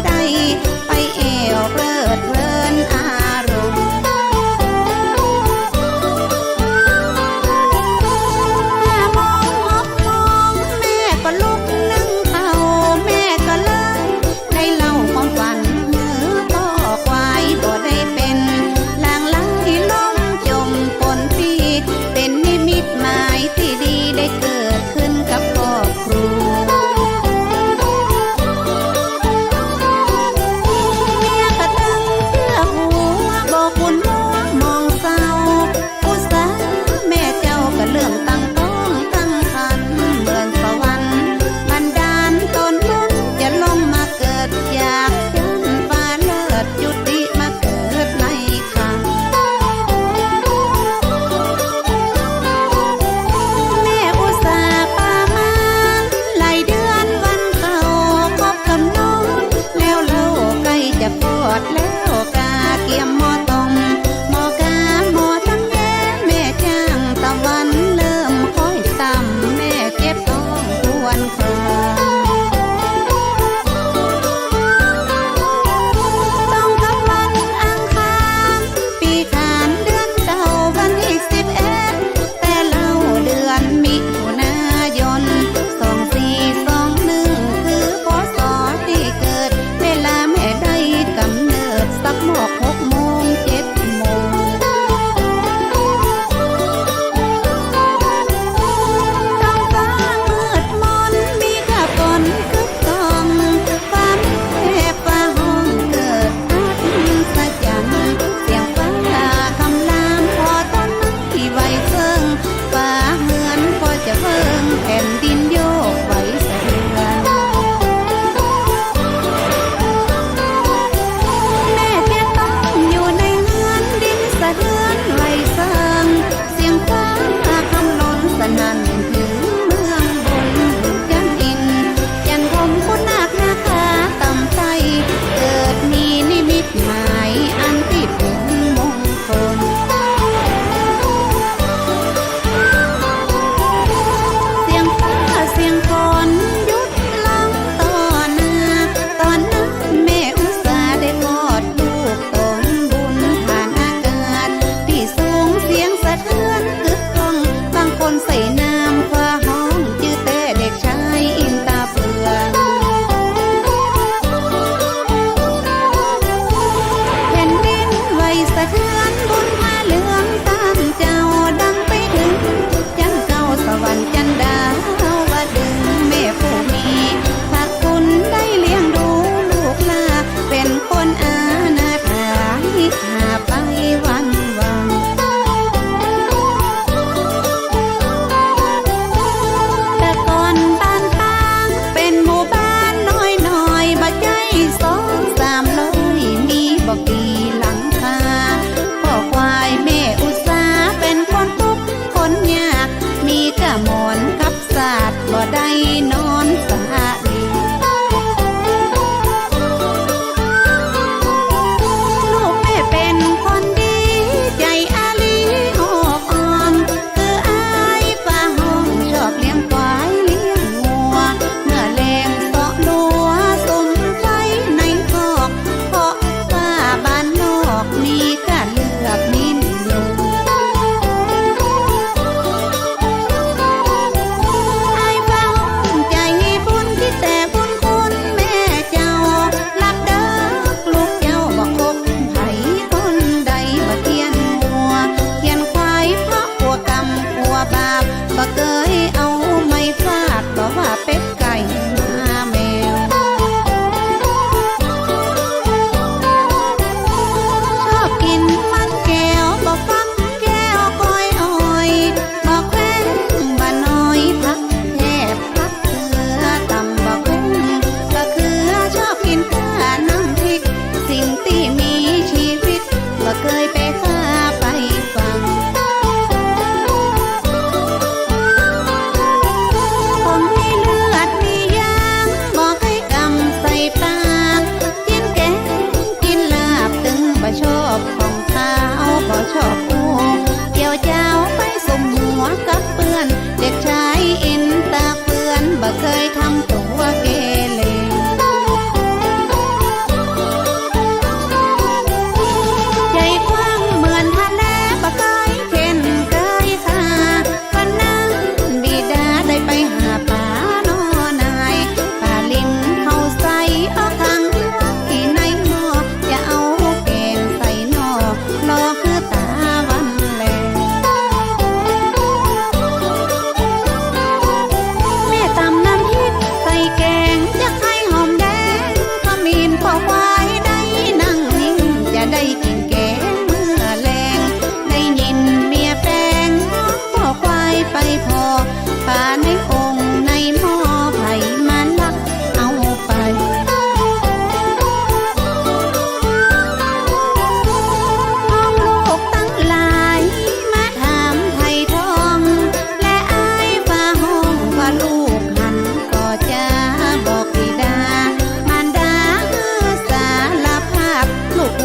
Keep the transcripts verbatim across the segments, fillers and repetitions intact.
ได้ไปแอ่วเพลิดเพลินอารมณ์ ห้ามองหกมอง แม่ก็ลุกนึ่งข้าว แม่ก็เลยได้เล่าความฝันหื้อป้อควาย บ่ได้เป๋นหลังไหลลมจมฝนปี เป๋นนิมิตหมายตี้ดีได้เกิดขึ้นกับครอบครัว เ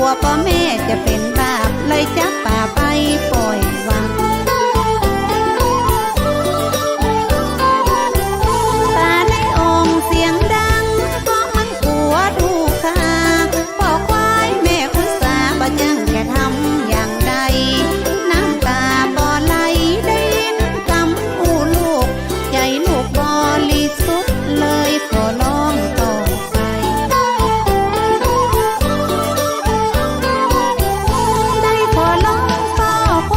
กั๋วป้อแม่จะเป๋นบาป เลยจับป๋าไปป่อยวาง ป๋าได้อ้องเสียงดัง เพราะมันกั๋วถูกฆ่า ป้อควายแม่ขุนสา บ่จั้งจะทำอย่างใด น้ำต๋าป้อไหล ได้ยินกำอู้ลูก ใจ๋ลูกบริสุทธิ์ เลยขอร้องต่อไป ได้ขอร้องต่อคว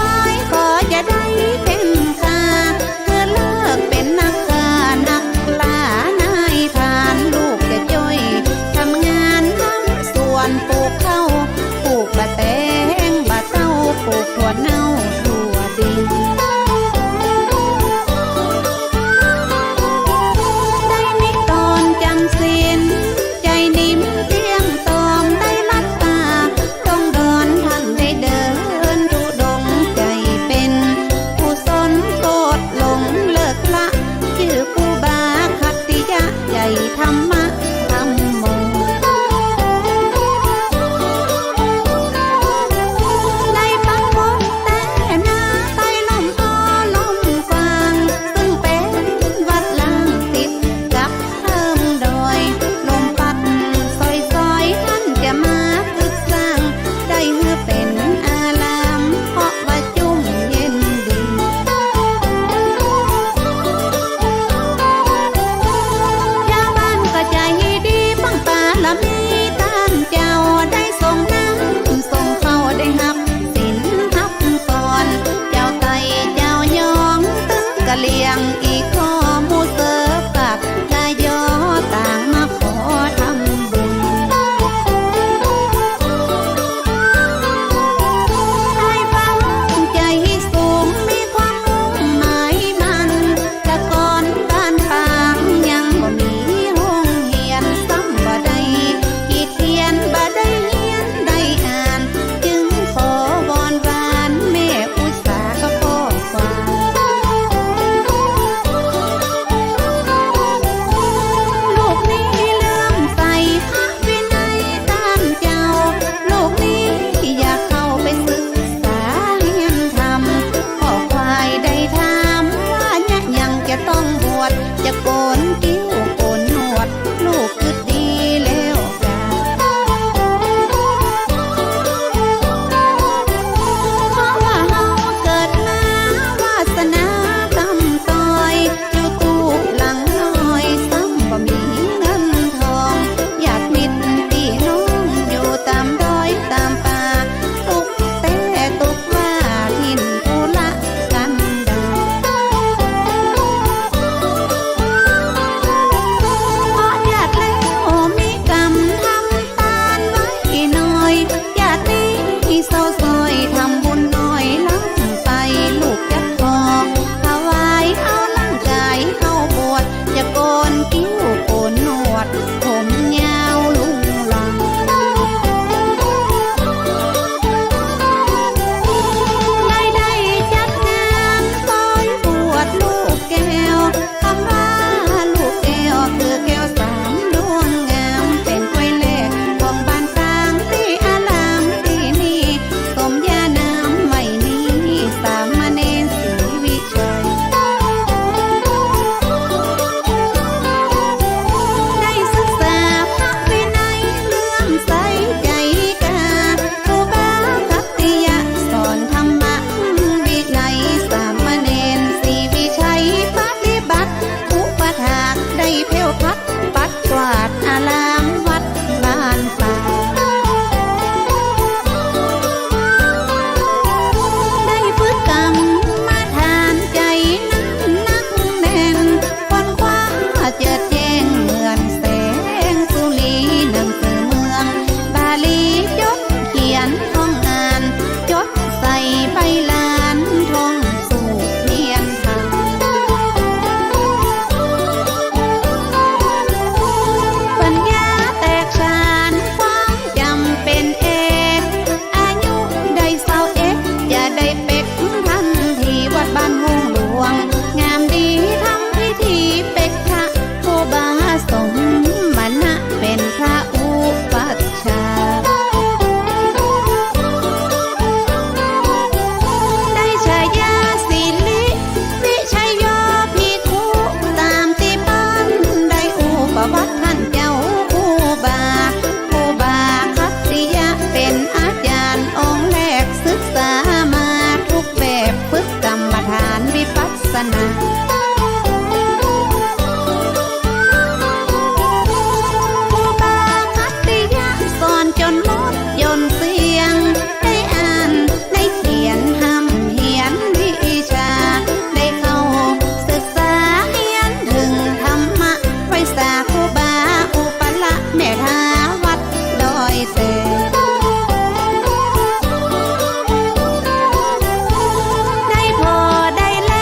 ได้ผ่อได้แล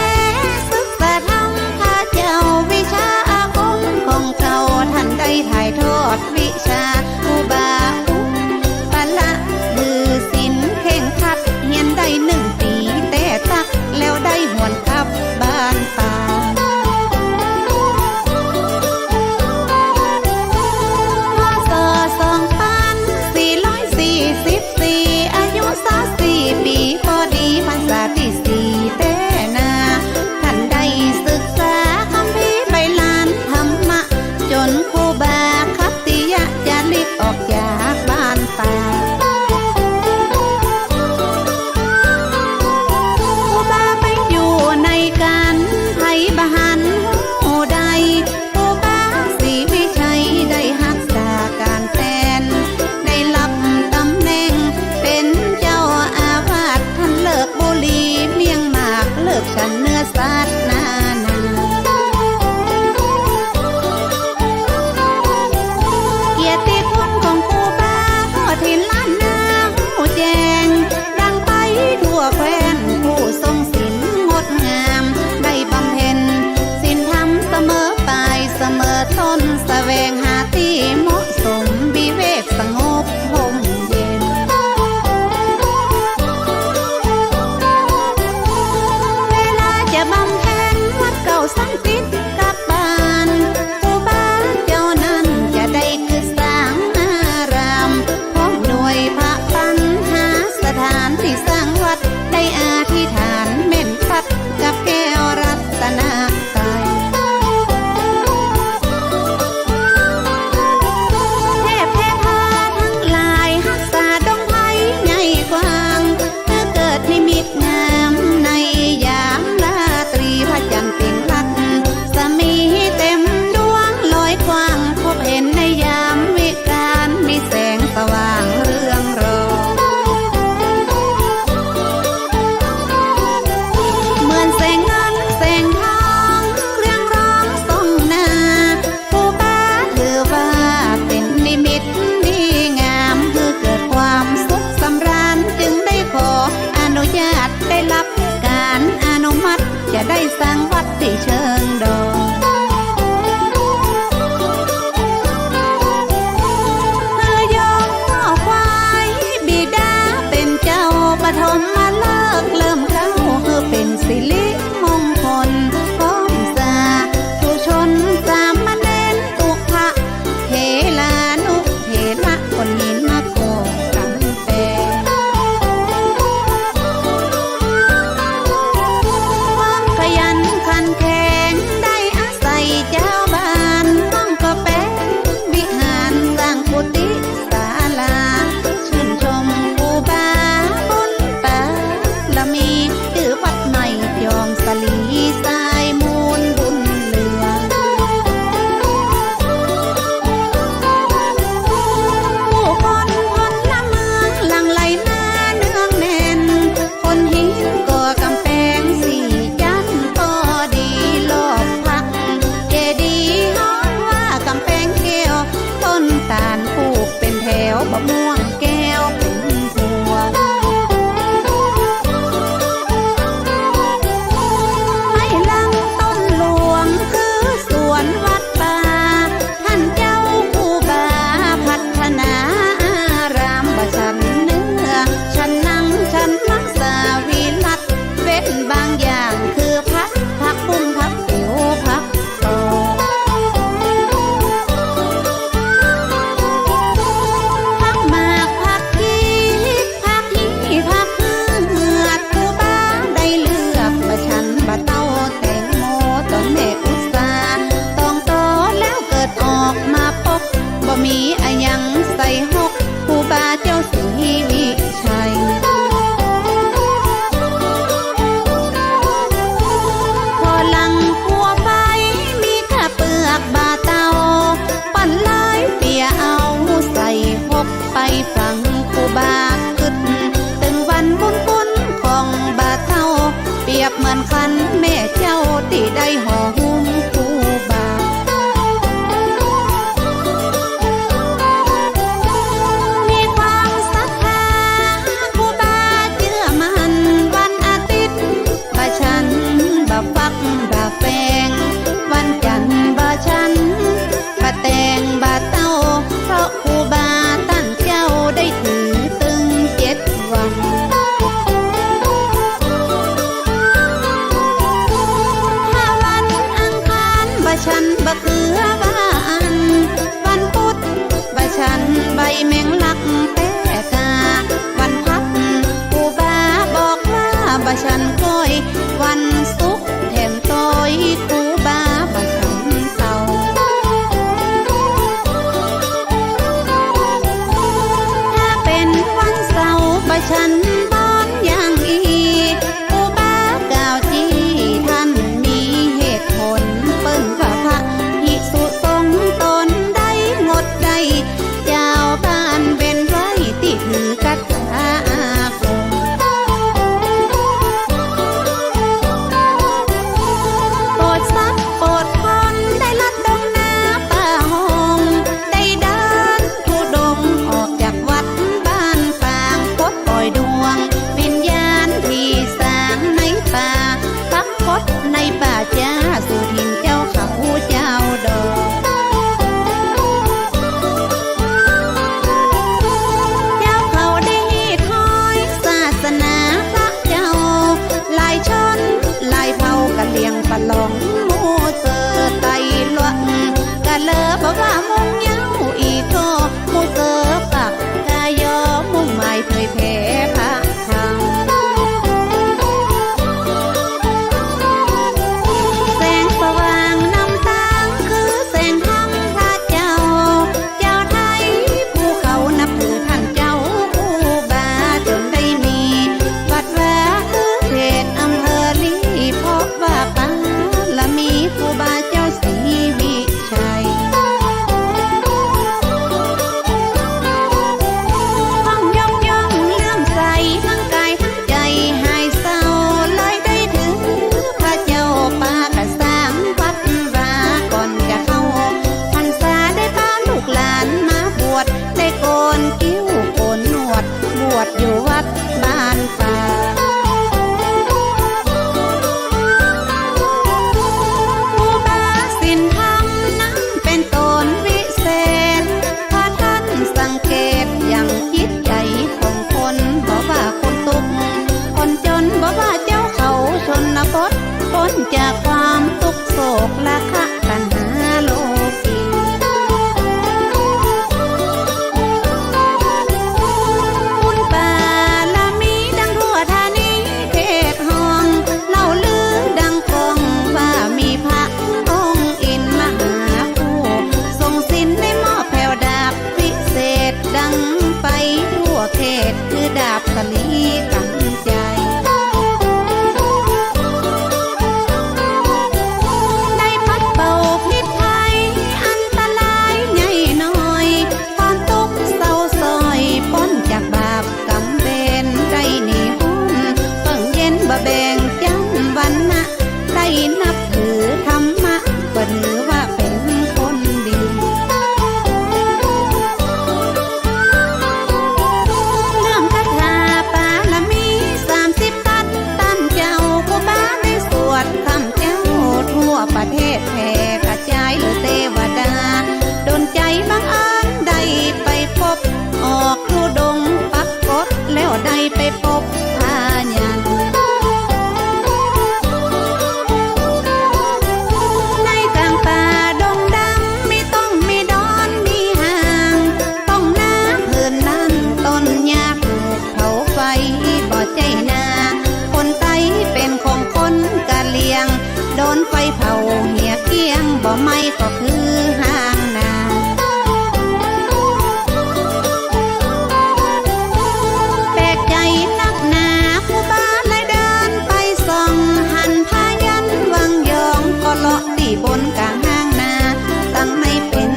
ศึกษาธรรม พระเจ้าวิชาอาคมของเก่า ท่านได้ถ่ายทอดวิชาครูบาอุปละ ถือศีลเคร่งครัด เฮียนได้หนึ่งปีแต๊ตั๊ก แล้วได้หวนกลับบ้านป่า พ.ศ. สองปันสี่ร้อยสี่สิบสี่ อายุซาวสี่ปี๋ ปอดีพรรษาตี้สี่แต๊นา ท่านได้ศึกษาคัมภีร์ใบลานธรรมะ จ๋นครูบาขับติยะจาริกออกจากบ้านป่า ครูบาไปอยู่ในกั๋น ใผบ่หันฮู้ได้ ครูบาศรีวิชัยได้ฮักษาก๋านแตน ได้ฮับต๋ำแหน่งเป๋นเจ้าอาวาส ท่านเลิกบุหรี่เมี้ยงหมาก เลิกฉันเนื้อสัตว์นานา เกียรติคุณของครูบา ทั่วถิ่นล้านนาฮู้แจ้ง ดังไปทั่วแคว้น ผู้ทรงศีลงดงาม ได้บำเพ็ญศีลธรรมเสมอปลายเสมอต้น แสวงหาตี้เหมาะสม วิเวกสงบฮ่มเย็น เวลาจะบำเพ็ญ วัดเก่าสันติดกับบ้าน ครูบาเจ้านั้นจะได้คือสร้างอาราม พร้อมด้วยพระปัญหาสถานตี้สร้างวัด ได้อธิษฐานแม่นคักกับแก้วรัตนตรัย เทพเทวาทั้งหลายฮักษาดงไพรใหญ่กว้าง เมื่อเกิดนิมิตงามในยามราตรี พระจันทร์เพ็ญรัศมีเต็มดวงลอยกว้าง พบเห็นในยามวิกาลมีแสงสว่างเรืองรอง เหมือนแสงเงินแสงทองเรืองรองส่องหน้า ครูบาถือว่าเป๋นนิมิตดีงาม คือเกิดความสุขสำราญ จึงได้ขออนุญาต ได้ฮับก๋านอนุมัติ จะได้สร้างวัดตี้เชิงดอย คือยกข้อควายบิดาเป๋นเจ้า ปฐมฤกษ์เริ่มเก๊า คือเป๋นสิริมงคล พร้อมสาธุชนสามเณร อุปะเถรานุเถระ คนนี้มาโกกำแปง ความขยันขันแข็งได้อาศัยจาวบ้าน สร้างก็แป๋งวิหาร สร้างกุฏิศาลา ชื่นชมครูบาบุญบารมี จื้อวัดใหม่จอมสลี สายมูลบุญเหลือ ผู้คนพลเมืองหลั่งไหลมาเนืองแน่น คนหินก่อกำแปงสี่จั๊นก็ดี รอบพระเจดีย์ฮ้องว่ากำแปงแก้ว ต้นตาลปลูกเป๋นแถว มะม่วงแก้วเป๋นพวง ไพร่หลังต้นหลวงคือสวนวัดป่า ต้านเจ้าครูบาพัฒนาอาราม บ่ฉันเนื้อฉันหนังฉันมังสวิรัติ เว้นบางอย่างคือผัก ผักบุ้ง ผักติ๋ว ผัก พระมหา แมงลักแต๊กา วันพักครูบาบอกว่าบ่ฉันก้อย วันศุกร์แถมต้อย ครูบาบ่ฉันเสาร์ ถ้าเป๋นวันเสาร์บ่ฉันบอนอย่างอี้ ครูบากล่าวจี้ ต้านมีเหตุผล เปิ้นว่าพระภิกษุสงฆ์ต๋นได้งดได้ จาวบ้านเว้นไว้ตี้ถือกัตถาอาคม โปรดสัตว์โปรดคนได้ลัดดงนาป่าห้อง ได้เดินธุดงค์ออกจากวัดบ้านปาง ปลดป่อยดวงวิญญาณตี้สางในป่า ปักกฏในป่าจ๊า สู่ถิ่นเจ้าเขาเจ้าดอย เจ้าเขาได้ถอยศาสนาพระเจ้า หลายชนหลายเผ่ากะเหรี่ยงปะหลองหมู่เซอ ไตลัวกะเลอ บ่ว่ามุงเย้าอี้ก็ หมู่เซอปากกายอ มุ่งหมายเผยแผ่พระธรรม แสงสว่างนำตางคือแสงธรรมพระเจ้า จาวไทยผู้เขานับถือต้านเจ้าครูบา จ๋นได้มีวัดวาคือเขตอำเภอลี เพราะว่าปารมีครูบาเจ้าศรีวิ ชัย ต้องยกย่องเลื่อมใส ตึงก๋ายตึงใจ๋หายเศร้า เลยได้ถือพระเจ้าปากะสร้างวัดวา ก่อนจะเข้าพรรษาได้ปาลูกหลานมาบวช ได้โกนคิ้วโกนหนวด บวชอยู่วัดบ้านป่า ครูบาศีลธรรมนั้นเป๋นต๋นวิเศษ ถ้าต้านสังเกตยังจิตใจ๋ของคน บ่ว่าคนตุ๊กข์คนจ๋น บ่ว่าเจ้าเขาชนบท ป๊นจากความตุ๊กข์โศกราคะ ตัณหาโลกี บุญปารมีดังทั่วธานีเขตห้อง เล่าลือดังก้องว่ามีพระองค์อินมหาผู้ ทรงศีลได้มอบแผวดาบวิเศษ ดังไปทั่วเขตคือดาบสลีกัญชัย ได้ปัดเป่าพิษภัยอันตรายใหญ่น้อย ความตุ๊กข์เศร้าซ้อยป๊นจากบาปกรรมเวร ได้หนีฮ้อนเปิ้งเย็นบ่แบ่งจั้นวรรณะ ได้นับถือธรรมะก็ถือว่าเป๋นคนดี เรื่องคาถาปารมีสามสิบทัศน์ ต้านเจ้าครูบาได้สวดค่ำเจ๊าทั่วประเทศแผ่กระจายเหลือเตวดา ดลใจ๋บังเอิญได้ไปปบ ออกธุดงค์ปักกฏแล้วได้ไปปบพญา ในก๋างป่าดงดำมีต้งมีดอนมีห่าง ต้งนาผืนนั้นต้นหญ้าถูกเผาไฟบ่ใจ้นา คนไต้เป๋นของคนกะเหรี่ยง โดนไฟเผาเหียเกลี้ยง บ่ไหม้ก็คือห้างนา แปลกใจ๋นักหนา ครูบาเลยเดินไปส่อง หันพายันวังยอง ก็เลาะตี้บนก๋างห้างนา ตังในเป๋น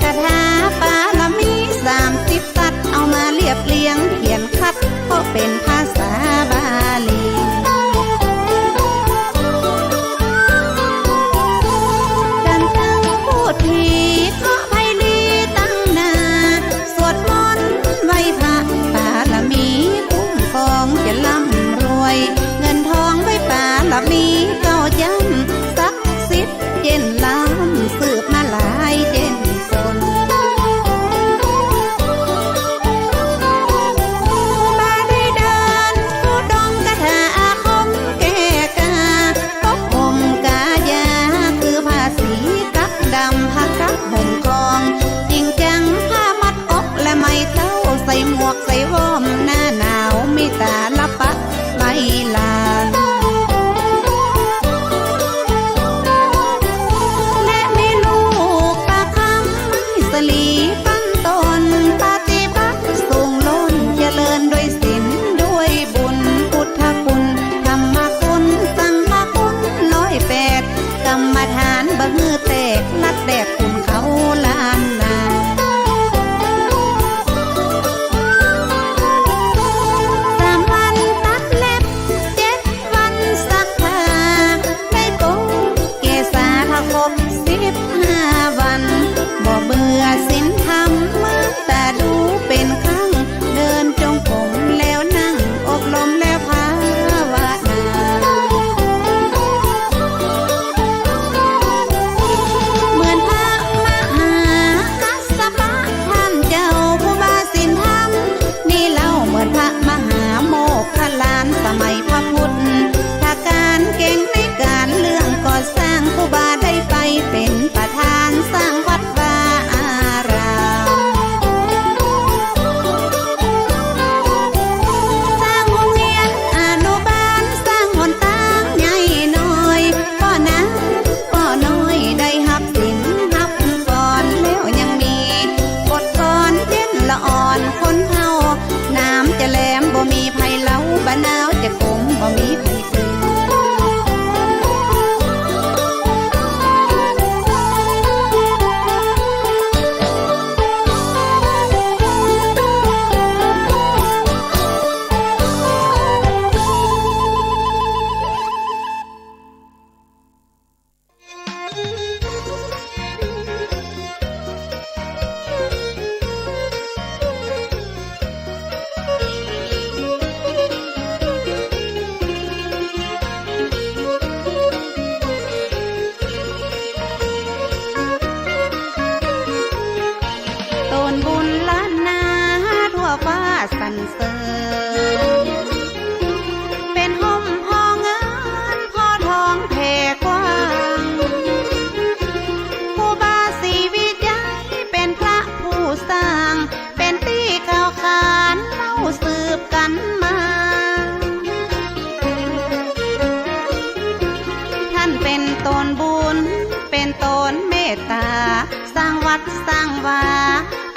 คาถาปารมีสามสิบทัศน์ เอามาเรียบเรียงเขียนคัด เพราะเป๋นภาษาบาลี กันตึงพูดผีเคราะห์ภัยลี้ตังนา สวดมนต์ไหว้พระปารมีคุ้มครองจะร่ำรวย เงินทองไหว้ปารมีเก้าจ้ำ ศักดิ์สิทธิ์เจ๋นล้ำ สืบมาหลายเจน สน บ่าได้เดินธุดงค์คาถาอาคมแก้กา ปกห่มกายาคือผ้าสีกั๊กดำ ผ้ากั๊กห่มคอง จิ่งจังผ้ามัดอกและไม้ ใส่ว้อมหน้าหนาว มีต๋าละปะไว้หลาน และมีลูกประคำสะหลีปันตน ปฏิบัติสูงล้น เจริญด้วยศีลด้วยบุญ พุทธคุณ ธรรมคุณ สังฆคุณร้อยแปด กรรมฐานบ่หื้อแตก ลัดแดกคุณเขาล้านนา สามวันตัดเล็บ เจ็ดวันซักผ้า ได้โกนเกศาถ้าครบสิบห้าวัน บ่เบื่อศีลธรรม มาต๋าดูเป๋นครั้ง เดินจงกรมแล้วนั่ง อบรมแล้วภาวนา เหมือนพระมหากัสสปะท่านเจ้า ครูบาศีลธรรม นี่เล่าเหมือนพระมหาโมคคัลลาน สมัยพระพุทธกาล เก่งในก๋านเรื่องก่อสร้าง ครูบาได้ไปเป๋นประธานสร้างวัดวาอาราม สร้างโฮงเฮียนอนุบาล สร้างหนตางใหญ่น้อย ป้อน้ำป้อน้อยได้ฮับศีลฮับพร แล้วยังมีบทกลอนเย้นละอ่อนคนเฒ่า น้ำจะแหลมบ่มีไผเหลา บ่หนาวจะขมบ่มีไผ ต้นบุญล้านนาทั่วฟ้าสรรเสริญ เป๋นฮ่มพอเงินพอทองแผ่กว้าง ครูบาศรีวิชัยเป๋นพระผู้สร้าง เป๋นตี้กล่าวขานเล่าสืบกั๋นมา ท่านเป๋นต้นบุญ เป๋นต้นเมตต๋า สร้างวัดสร้างวา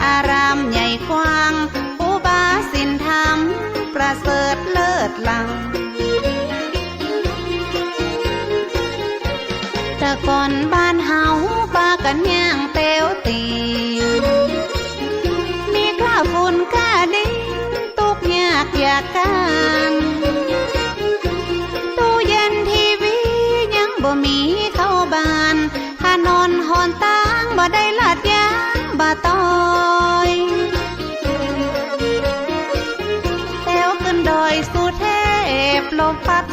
อารามใหญ่กว้าง ครูบาศีลธรรมประเสริฐเลิศล้ำ แต่ก่อนบ้านเฮาปากั๋นย่างแต๋วตี๋ มีก้าฝุ่นก้าดิน ตุ๊กยากอยากก๋าน ตู้เย็นทีวียังบ่มีเข้าบ้าน ถนนหนตางบ่ได้ลาดยางบ่ตอย แต๋วขึ้นดอยสุเทพ ลมพัด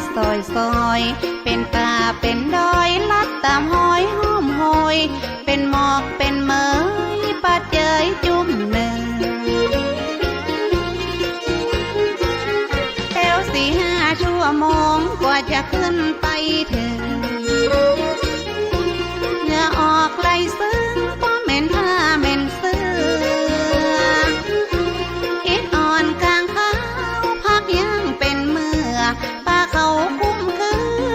ซอยๆ เป๋นป่าเป๋นดอย ลัดต๋ามฮอยห้อมฮอย เป๋นหมอกเป๋นเหมย ปาดเจยจุ่มนึ่ง แต๋วสี่ห้าชั่วโมงกว่าจะขึ้นไปเถิง เหงื่อออกไหลซึง เพราะเหม็นผ้าเหม็นเสื้อ อิดอ่อนก๋างขาว พักยังเป๋นเมื่อ ปาเขาคุ้มเครื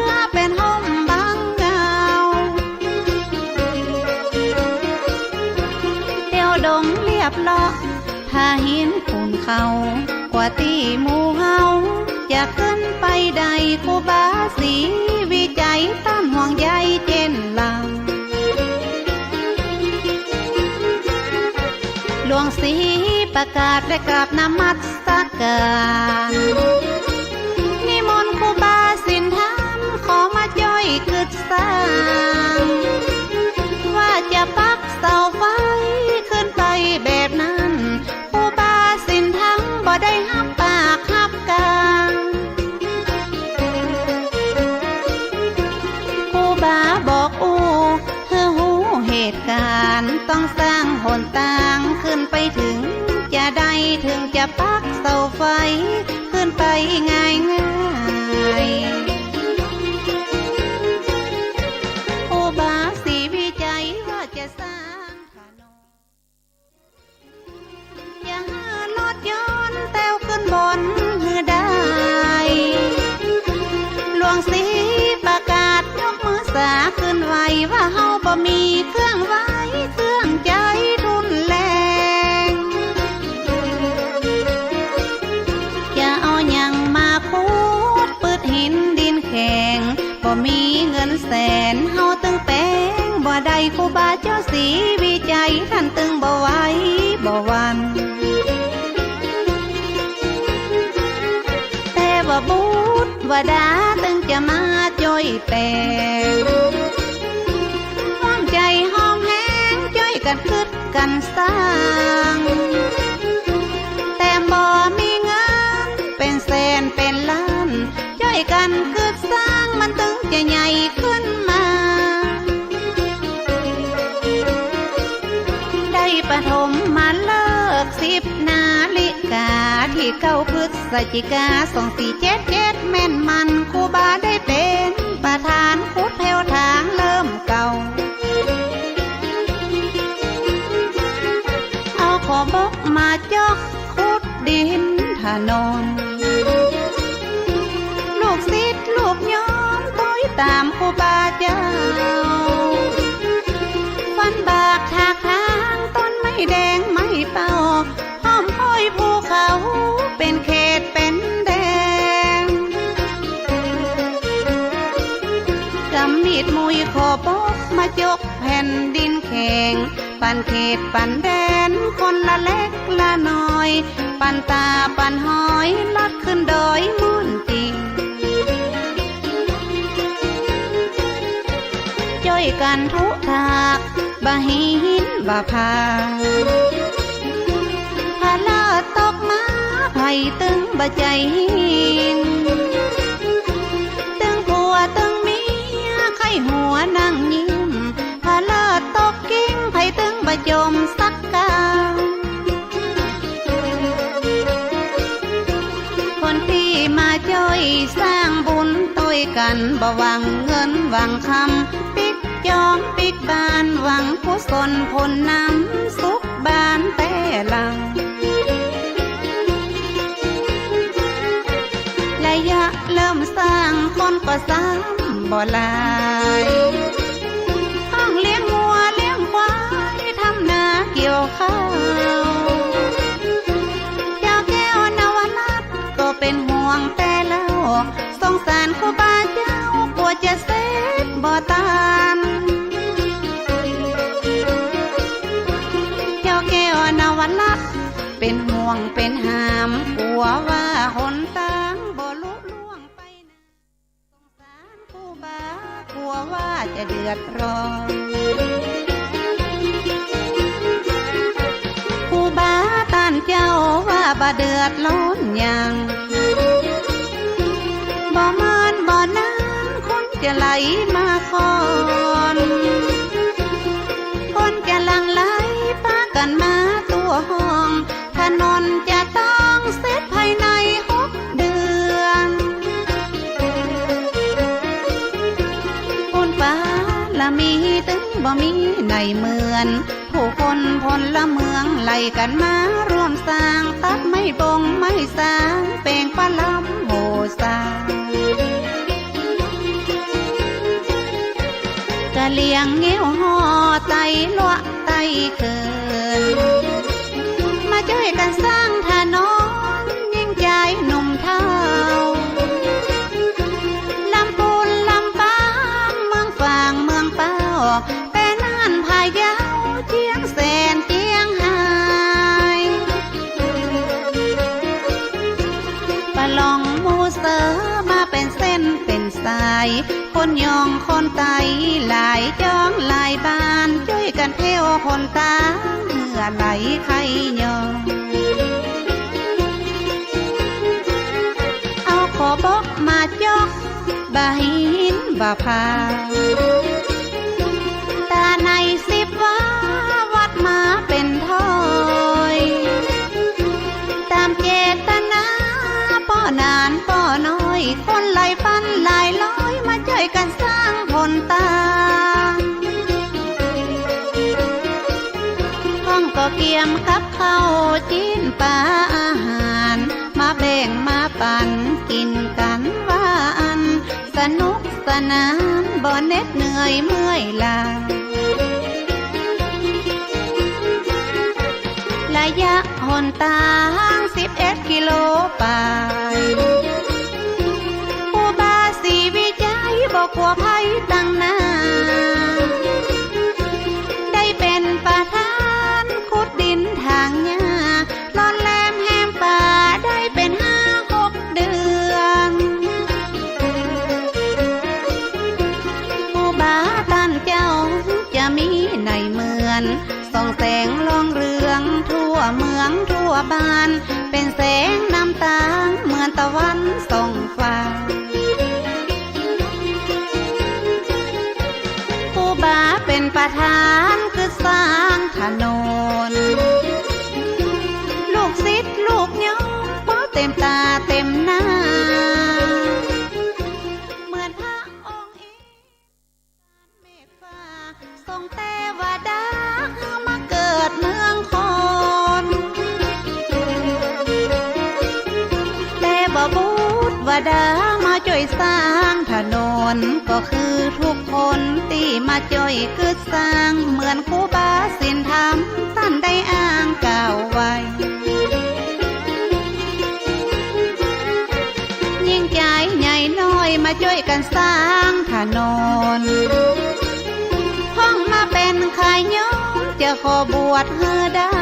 อ เป๋นฮ่มบังเกา เตียวดงเลียบเลาะ ผาหินปูนเขา กว่าตี้หมู่เฮาจะขึ้นไปได้ ครูบาศรีวิชัยต้านห่วงใยเจ้นลา หลวงศรีประกาศและกราบนมัสการ นิมนต์ครูบาศีลธรรมขอมาจ้อยกึ๊ดสร้าง ว่าจะปักเสาไฟขึ้นไปแบบนั้น ครูบาศีลธรรมบ่ได้ฮับปากฮับกำ ครูบาบอกอู้หื้อฮู้เหตุก๋ารณ์ ต้องสร้างหนตางขึ้นไปเถิงจะได้ เถิงจะปักเสาไฟขึ้นไปง่ายๆ ครูบาศรีวิชัยว่าจะสร้างถนน อย่าหื้อรถยนต์ มาได้ครูบาเจ้าศรีวิชัย ต้านตึงบ่ไหวบ่หวั่น แต่ว่าบุตรว่าดาตึงจะมาจ้อยแป๋ง ความใจ๋ฮ้องแฮ้งจ้อยกั๋นกึ๊ดกั๋นสร้าง แต่บ่มีเงินเป๋นแสนเป๋นล้าน จ้อยกั๋นกึ๊ดสร้างมันตึงจะใหญ่ขึ้นมา ได้ปฐมมาฤกษ์สิบนาฬิกา ตี้เก้าพฤศจิกา สองสี่เจ็ดเจ็ด แม่นมั่น ครูบาได้เป๋นประธานขุดแผ้วถางเริ่มเก่า เอาขอบบกมาจอก ขุดดินถนน ลูกศิษย์ลูกโยมต้อยต๋ามครูบาเจ้า ฟันบากถากถางต้นไม้แดงไม้เป้า ห้อมห้อยภูเขาเป๋นเขตเป๋นแดน กำมีดมุยขอบบกมาจกแผ่นดินแข็ง ปันเขตปันแดนคนละเล็กละน้อย ปันต๋าปันหอยลัดขึ้นดอยม่อนติ่ง จ้อยกั๋นทุถากบ่าหินบ่าผา ผะเลิดตกมาใผตึงบ่ใจ๋หิน ตึงผัวตึงเมียใค่หัวนั่งยิ้ม ผะเลิดตกกิ่งใผตึงบ่จมสักก้าว คนตี้มาจ้อยสร้างบุญต้อยกั๋น บ่หวังเงินหวังคำ ปิ๊กจองปิ๊กบ้าน หวังกุศลผลนำสุขบ้านแต่หลัง ระยะเริ่มสร้างคนก็ซ้ำบ่หลาย ต้องเลี้ยงงัวเลี้ยงควาย ทำนาเกี่ยวข้าว เจ้าแก้วนวรัตน์ก็เป๋นห่วงแต่เล่า สงสารครูบาเจ้า กั๋วจะเสร็จบ่ตัน เจ้าแก้วนวรัตน์เป๋นห่วงเป๋นหาม กั๋วว่าหนตางบ่ลุล่วงไปไหน สงสารครูบากั๋วว่าจะเดือดร้อน ครูบาต้านเจ้าว่าบ่เดือดร้อนหยัง บ่เมินบ่นานคนจะไหลมาค่อน คนจะหลั่งไหลปากั๋นมาตั๋วห้อง ถนนจะต้องเสร็จภายในหกเดือน บุญบารมีตึงบ่มีไหนเหมือน ผู้คนพลเมืองไหลกั๋นมาร่วมสร้าง ตัดไม้บงไม้สาง แป๋งประลำโหสา กะเหลี่ยงเงี้ยวฮ้อไต่ลัวะไต่เขิน มาจ้อยกั๋นสร้างถนน ยิ่งจายหนุ่มเฒ่า ลำปูนลำปาง เมืองฝางเมืองเป้า แปน่านพะเยา เจียงแสนเจียงฮาย ปะหล่องหมู่เสอมาเป๋นเส้นเป๋นสาย คนยองคนไตหลายจ๊องหลายบ้าน จ้อยกั๋นเที่ยวหนตาง เหื่อไหลใค่ยอง เอาขอบบกมาจอก บ่าหินบ่าผา ต๋าในสิบวาวัดมาเป๋นถ้อย ต๋ามเจตนาป้อนานป้อน้อย คนหลายปันหลายร้อย มาจ้อยกั๋นสร้างหนตาง ห้องก็เกียมกับข้าวจี๋นปาอาหาร มาแบ่งมาปั๋นกิ๋นกั๋นว่าอั้น สนุกสนานบ่เหน็ดเหนื่อยเมื่อยล้า ระยะหนตางสิบเอ็ดกิโลปาย ครูบาศรีวิชัยบ่กั๋วภัยตังหน้า บ้าน เป๋นแสงนำตางเหมือนตะวันส่องฟ้า ครูบาเป๋นประธานกึ๊ดสร้างถนน ลูกศิษย์ลูกโยมก็เต๋มต๋าเต๋มหน้า เหมือนพระองค์อิน เมตต๋าส่งเตวดาหื้อมาเกิดเมืองคน เตวบุตรวดามาจ้วยสร้างถนน ก็คือทุกคนตี้มาจ้วยกึ๊ดสร้าง เหมือนครูบาศีลธรรมต้านได้อ้างกล่าวไว้ ยิ่งจายใหญ่น้อยมาจ้วยกั๋นสร้างถนน พ่องมาเป๋นขายโยมจะขอบวชหื้อได้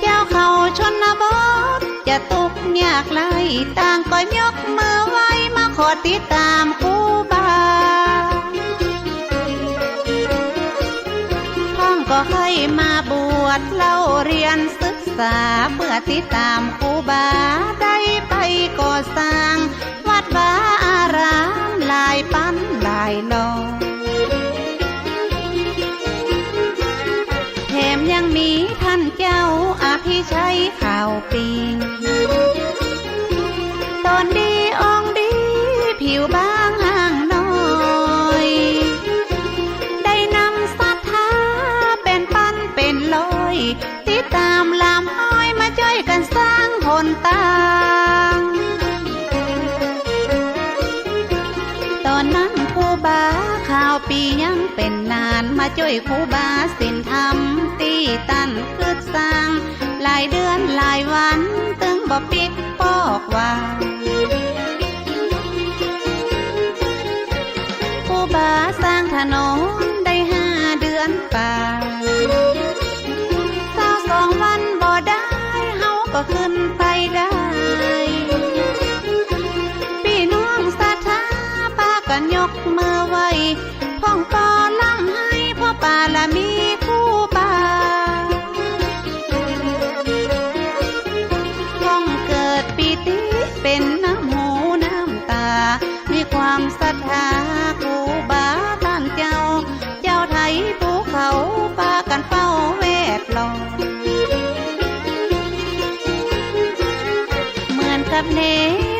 เจ้าเขาชนบทจะตุ๊กข์ยากไร้ ต่างก็ยกมือไหว้มาขอติดต๋ามครูบา พ่องก็ใค่มาบวชเล่าเฮียนศึกษา เปื้อติดต๋ามครูบาได้ไปก่อสร้างวัดวาอารามหลายปันหลายลอง แถมยังมีต้านเจ้าอภิชัยขาวปี ต๋นดีองค์ดีผิวบางห่างน้อย ได้นำศรัทธาเป๋นปันเป๋นร้อย ติดต๋ามลำห้อยมาจ้วยกั๋นสร้างหนตาง ต๋อนนั้นครูบาขาวปียังเป๋นหนาน มาจ้วยครูบาศีลธรรมตี้ต้านกึ๊ดสร้าง หลายเดือนหลายวันตึงบ่ปิ๊กปอกว่า ครูบาสร้างถนนได้ห้าเดือนปลาย ซาวสองวันบ่ได้ เฮาก็ขึ้นไปได้ ปี้น้องศรัทธาปากั๋นยกมือไหว้ พ่องก็ร่ำไห้เพราะปารมีครูบา พ่องเกิดปีติเป๋นน้ำหูน้ำต๋า มีความศรัทธาครูบาต้านเจ้า เจ้าไทยภูเขาปากั๋นเฝ้าแวดล้อม เหมือนกับเน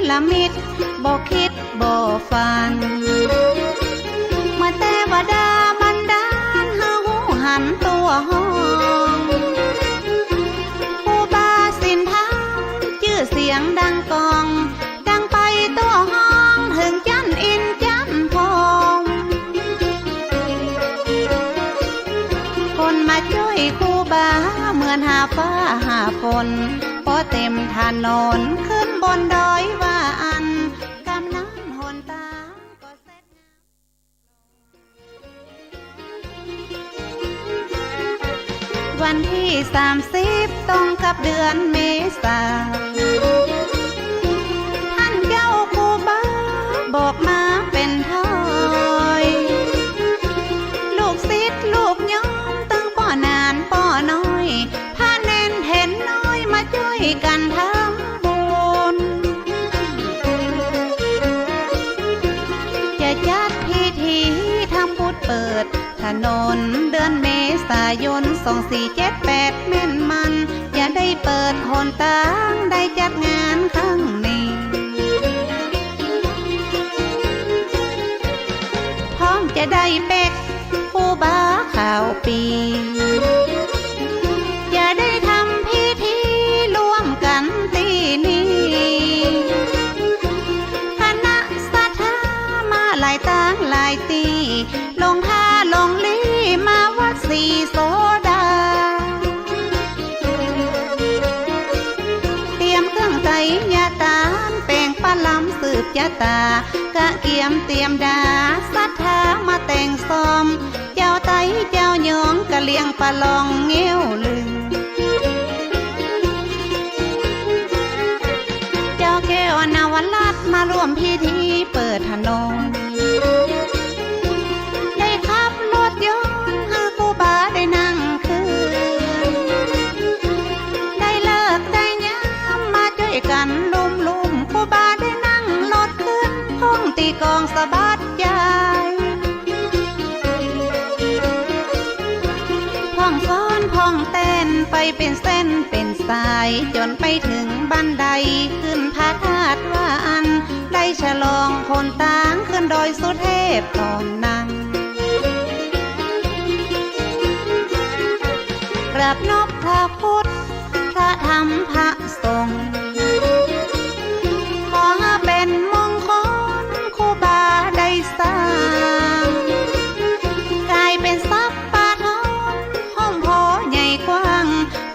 รมิตบ่คิดบ่ฝัน เมื่อเตวดาบันดาลหื้อฮู้หันตั๋วฮ้อง ครูบาศีลธรรมจื้อเสียงดังก้อง ดังไปตั๋วฮ้องเถิงจั๊นอินทร์จั๊นพรหม คนมาจ้วยครูบาเหมือนหาฟ้าหาฝน ปอเต๋มถนนขึ้นบนดอยวาอัน กำนั้นหนตางก็เสร็จงาม วันตี้สามสิบตรงกับเดือนเมษา ต้านเจ้าครูบาบอกมาเป๋นถ้อย ลูกศิษย์ลูกโยมตึงป้อหนานป้อน้อย พระเณรเถรน้อยมาจ้วยกั๋นทำบุญ จะจัดพิธีทำบุญเปิดถนน เดือนเมษายน สองสี่เจ็ดแปด แม่นมัน จะได้เปิดหนตาง ได้จัดงานครั้งนี้ พร้อมจะได้เป๊ก ครูบาขาวปี จะได้ทำพิธีร่วมกั๋นตี้นี่ คณะศรัทธามาหลายตางหลายตี้ ลงท่าลงลี้มาวัดศรีโสดา เตรียมเครื่องไตรยาตาน แป๋งประลำสืบจะตา กะเกียมเตรียมดา ศรัทธามาแต่งซ่อม เจ้าไตเจ้ายองกะเลียงประลองเงี้ยวลึง เจ้าแก้วนวรัตน์มาร่วมพิธีเปิดถนน ได้ขับรถยนต์หื้อครูบาได้นั่งขึ้น เป๋นเส้นเป๋นสายจ๋นไปเถิงบันไดขึ้นพระธาตุวาอั้น ได้ฉลองหนตางขึ้นดอยสุเทพต๋อนนั้น กราบนบพระพุทธ พระธรรม พระสงฆ์ ขอหื้อเป๋นมงคล ครูบาได้สร้าง ก๋ายเป๋นทรัพย์ปาทอง ฮ่มโพธิ์ใหญ่กว้าง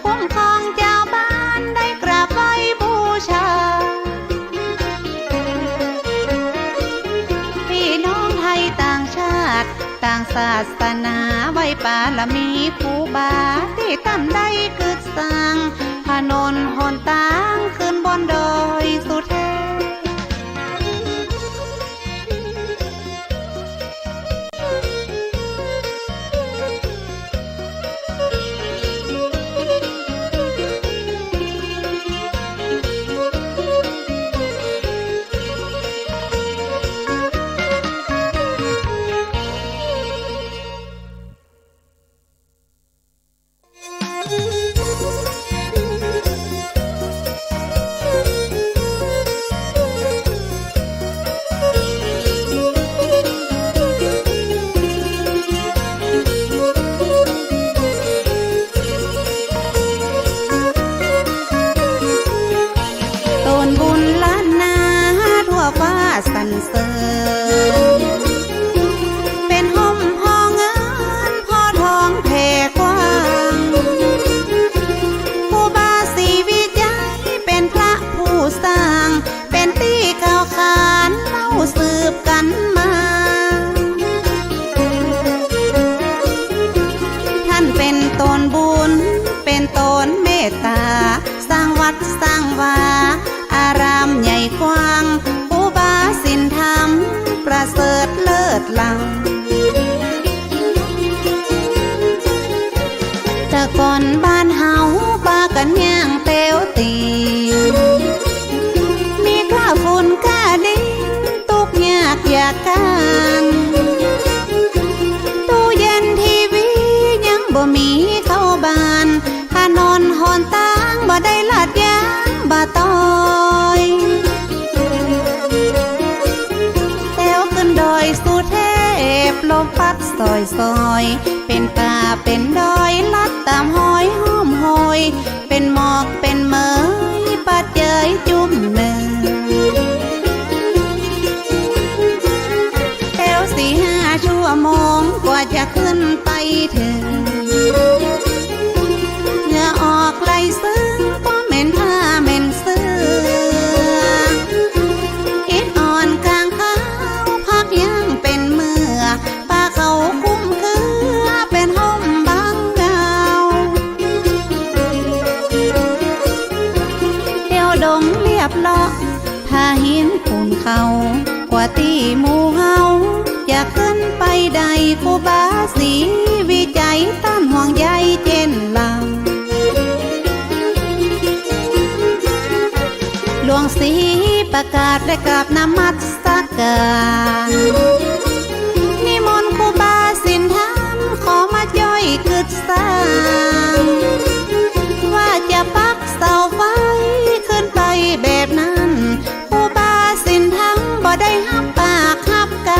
คุ้มครองจาวบ้านได้กราบไหว้บูชา ปี้น้องไทยต่างชาติ ต่างศาสนา ไหว้ปารมีครูบา ตี้ต้านได้กึ๊ดสร้าง ถนนหนตางขึ้นบนดอยสุเทพ ต๋นบุญล้านนาทั่วฟ้าสรรเสริญ เป๋นฮ่มโพธิ์เงินโพธิ์ทองแผ่กว้าง ครูบาศรีวิชัยเป๋นพระผู้สร้าง เป๋นตี้กล่าวขานเล่าสืบกั๋นมา ต้านเป๋นต๋นบุญ เป๋นต๋นเมตต๋า สร้างวัดสร้างวา อารามใหญ่กว้าง ครูบาศีลธรรม ประเสริฐเลิศล้ำ แต่ก่อนบ้านเฮาปากั๋นย่างแต๊วตี๋ มีก้าฝุ่นก้าดิน ตุ๊กข์ยากอยากก๋าน ตู้เย็นทีวียังบ่มีเข้าบ้าน ถนนหนตางบ่ได้ลาดยางบ่าตอย แต๊วขึ้นดอยสุเทพ ลมปัดสอยๆ เป๋นป่าเป๋นดอย ลัดต๋ามฮอยฮ่อมฮอย เป๋นหมอกเป๋นเหมย ปาดเจยจุ่มเนิน แต๊วสี่ห้าชั่วโมงกว่าจะขึ้นไปเถิง เหงื่อออกไหลซึม เพราะเหม็นผ้าเหม็นเสื้อ อิดอ่อนก๋างขาว พักยังเป๋นเมื่อ ปาเขาคุ้มเครือ เป๋นฮ่มบังเงา เตียวดงเลียบเลาะ ผาหินปูนเขา กว่าตี้หมู่เฮาจะขึ้นไปได้ ครูบาศรีวิชัยต้านห่วงใยเจ้นลำ หลวงศรีประกาศได้กราบนมัสการ นิมนต์ครูบาศีลธรรมขอมาจ้อยกึ๊ดสร้าง ว่าจะปักเสาไฟขึ้นไปแบบนั้น ครูบาศีลธรรมบ่ได้ฮับปากฮับกำ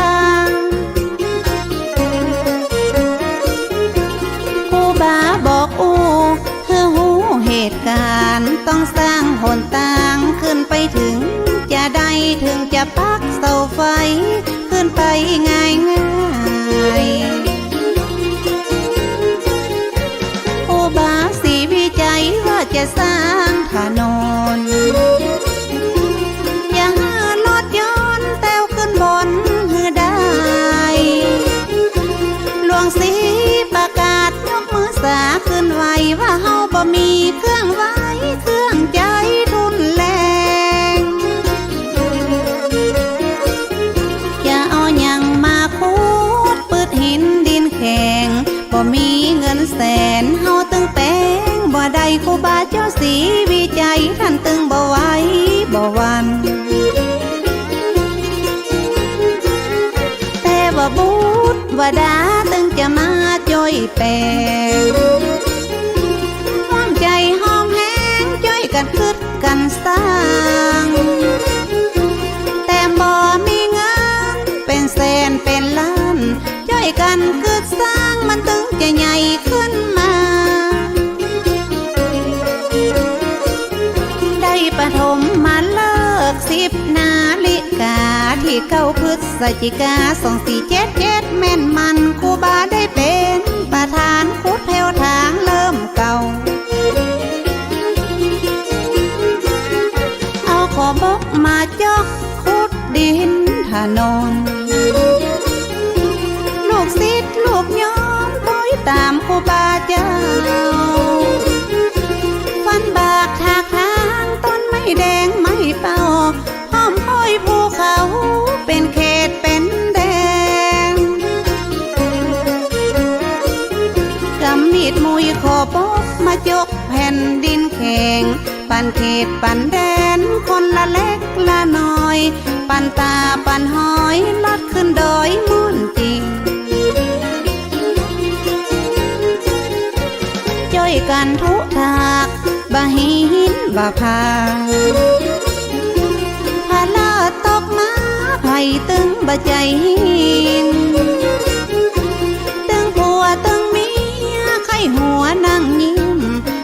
ครูบาบอกอู้ หื้อฮู้เหตุก๋ารณ์ ต้องสร้างหนตางขึ้นไปเถิง จะได้เถิงจะปักเสาไฟขึ้นไปง่ายๆ ครูบาศรีวิชัยว่าจะสร้างถนน อย่าหื้อรถยนต์แต๊วขึ้นบนหื้อได้ หลวงศรีประกาศยกมือสาขึ้นไหว้ ว่าเฮาบ่มีเครื่องไหวเครื่องใจ๊ทุนแรง จะเอาหยังมาขุดปื๊ดหินดินแข็ง บ่มีเงินแสนเฮาตึงแป๋งบ่ได้ ครูบาเจ้าศรีวิชัยต้านตึงบ่ไหวบ่หวั่น แต่ว่าบุตรว่าดาตึงจะมาจ้อยแป๋ง ความใจ๋ กั๋นสร้าง แต่บ่มีเงินเป๋นแสนเป๋นล้าน จ้อยกั๋นกึ๊ดสร้างมันตึงจะใหญ่ขึ้นมา ได้ปฐมมาฤกษ์สิบนาฬิกา ตี้เก้าพฤศจิกา สองสี่เจ็ดเจ็ด แม่นมัน ครูบาได้เป๋นประธานขุดแผ้วถางเริ่มเก่า เอาขอบกมาจอกขุดดินถนน ลูกศิษย์ลูกโยมคอยต๋ามครูบาเจ้า ฟันบากถากถางต้นไม้แดงไม้เป้า ห้อมห้อยภูเขาเป๋นเขตเป๋นแดน กำมีดมุยขอบกมาจกแผ่นดินแข็ง ปันเขตปันแดนคนละเล็กละน้อย ปันต๋าปันหอยลัดขึ้นดอยม่อนจิง จ้อยกั๋นทุถากบ่าหินบ่าผา ผะเลิดตกมาใผตึงบ่ใจ๋หิน ตึงผัวตึงเมียใค่หัวนั่งยิ้ม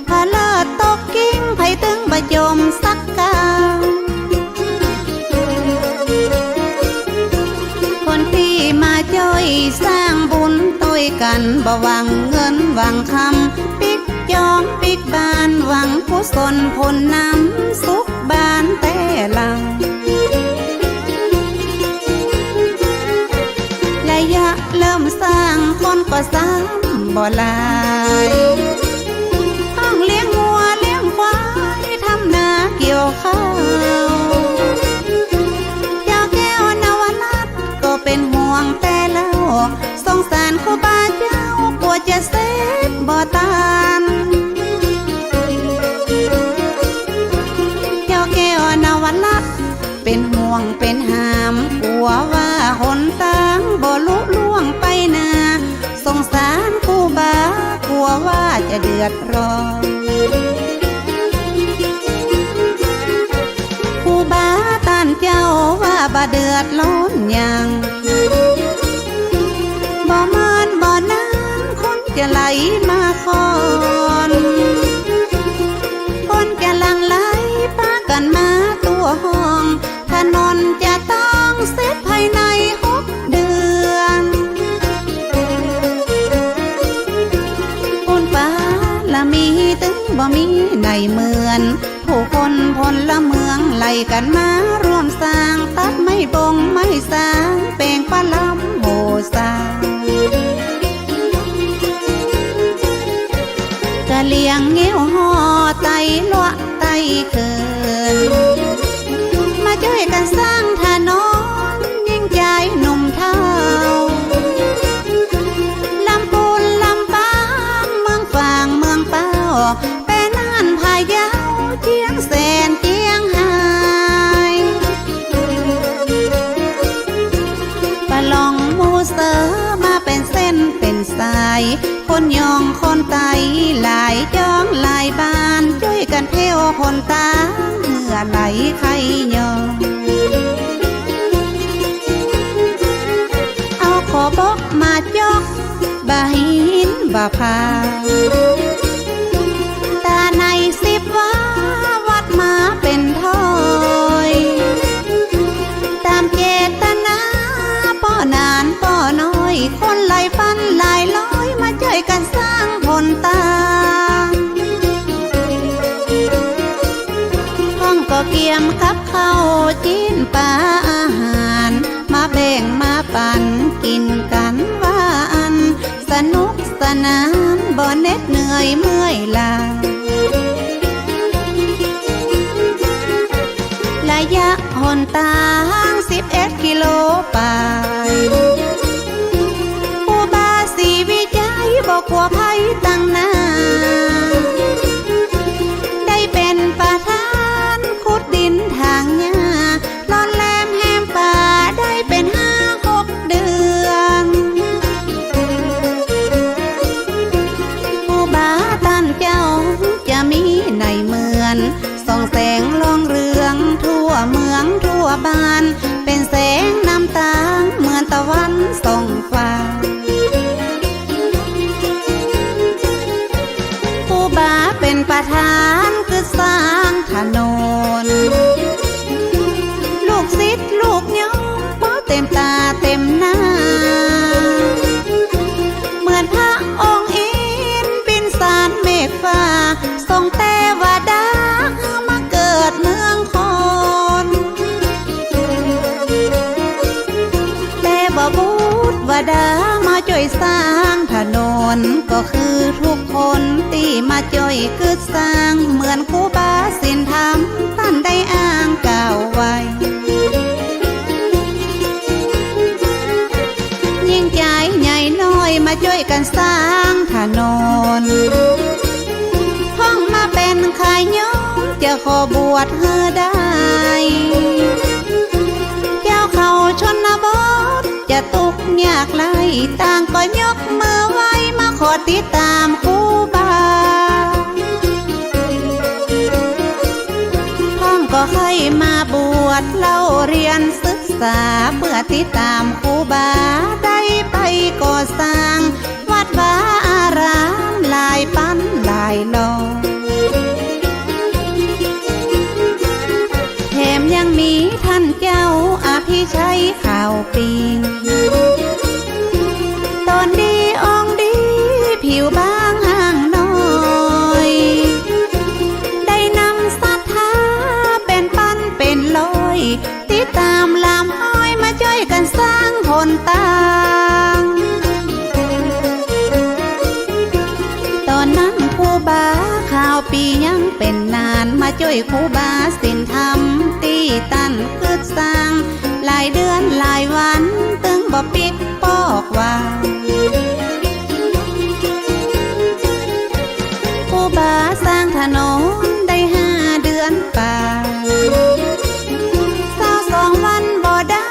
ผะเลิดตกกิ่งใผตึงบ่จมสักก้าว คนตี้มาจ้อยสร้างบุญตวยกั๋น บ่หวังเงินหวังคำ ปิ๊กจองปิ๊กบ้าน หวังกุศลผลนำสุขบ้านแต่หลัง ระยะเริ่มสร้างคนก็ซ้ำบ่หลาย ต้องเลี้ยงงัวเลี้ยงควายทำนาเกี่ยวข้าว เจ้าแก้วนวรัตน์ก็เป๋นห่วงแต่เล่า สงสารครูบาเจ้ากั๋วจะเสร็จบ่ตัน เจ้าแก้วนวรัตน์ เป๋นห่วงเป๋นหาม กั๋วว่าหนตางบ่ลุล่วงไปนา สงสารครูบากั๋วว่าจะเดือดร้อน ครูบาต้านเจ้าว่าบ่เดือดร้อนหยัง บ่เมินบ่นานคนจะไหลมาคอน คนจะหลั่งไหลปากั๋นมาตั๋วห้อง ถนนจะต้องเสร็จภายในหกเดือน บุญบารมีตึงบ่มีในเมือง ผู้คนพลเมืองไหลกั๋นมาร่วมสร้าง ตัดไม้บงไม้สาง แป๋งประลำโหสา กะเหรี่ยงเงี้ยวห่อไตลัวไตเขิน มาจ้อยกั๋นสร้างถนน ยิ่งจายหนุ่มเฒ่า ลำปูนลำปาง เมืองฝางเมืองเป้า แปน่านพะเยา เจียงแสนเจียงฮาย ประลองหมู่เซอมาเป๋นเส้นเป๋นสาย คนยองคนไตหลายจ้องหลายบ้าน จ้อยกั๋นเผ้วหนตาง เหื่อไหลใค่ยอง เอาขอบกมาจก บ่าหินบ่าผา ต๋าในสิบวา วัดมาเป๋นถ้อย ต๋ามเจตนา ป้อหนานป้อน้อย คนหลายปันหลายร้อย มาจ้อยกั๋นสร้างหนตาง ห้องก็เกียมกับข้าวจี๋นป๋าอาหาร มาแบ่งมาปั๋นกิ๋นกั๋นว่าอั้น สนุกสนานบ่เหน็ดเหนื่อยเมื่อยล้า ระยะหนตางสิบเอ็ดกิโลป๋าย ครูบาศรีวิชัยบ่กั๋วภัยตังหน้า ได้เป๋นประธานขุดดินถางหญ้า ล่อนแลมแฮมป่าได้เป๋นห้าหกเดือน ครูบาต้านเจ้าจะมีในเมือง ส่องแสง ฐานกึ๊ดสร้างถนน ลูกศิษย์ลูกโยมเป๋าเต็มต๋าเต็มหน้า เหมือนพระองค์อินทร์บินสานเมฆฟ้า ส่งเตวดาหื้อมาเกิดเมืองคน เตวบุตรวดามาจ้วยสร้างถนน ก็คือทุกคนตี้มาจ้วยกึ๊ดสร้าง เหมือนครูบาศีลธรรมต้านได้อ้างกล่าวไว้ ยิ่งจายใหญ่น้อยมาจ้วยกั๋นสร้างถนน พ่องมาเป๋นขายโยมจะขอบวชหื้อได้ เจ้าเขาชนบทจะตุ๊กข์ยากไร้ ต่างก็ยกมือไหว้มาขอติดต๋ามครูบา พ่องก็ใค่มาบวชเล่าเฮียนศึกษา เปื้อติดต๋ามครูบาได้ไปก่อสร้าง วัดวาอารามหลายปันหลายลอง แถมยังมีต้านเจ้าอภิชัยขาวปิง ต๋นดีองค์ดีผิวบางห่างน้อย ได้นำศรัทธาเป๋นปันเป๋นร้อย ติดต๋ามลำห้อยมาจ้วยกั๋นสร้างหนตาง ต๋อนนั้นครูบาขาวปิงยังเป๋นหนาน มาจ้วยครูบาศีลธรรมตี้ต้านกึ๊ดสร้าง หลายเดือนหลายวันตึงบ่ปิ๊กปอกว่า ครูบาสร้างถนนได้ห้าเดือนป๋าย เศร้าสองวันบ่ได้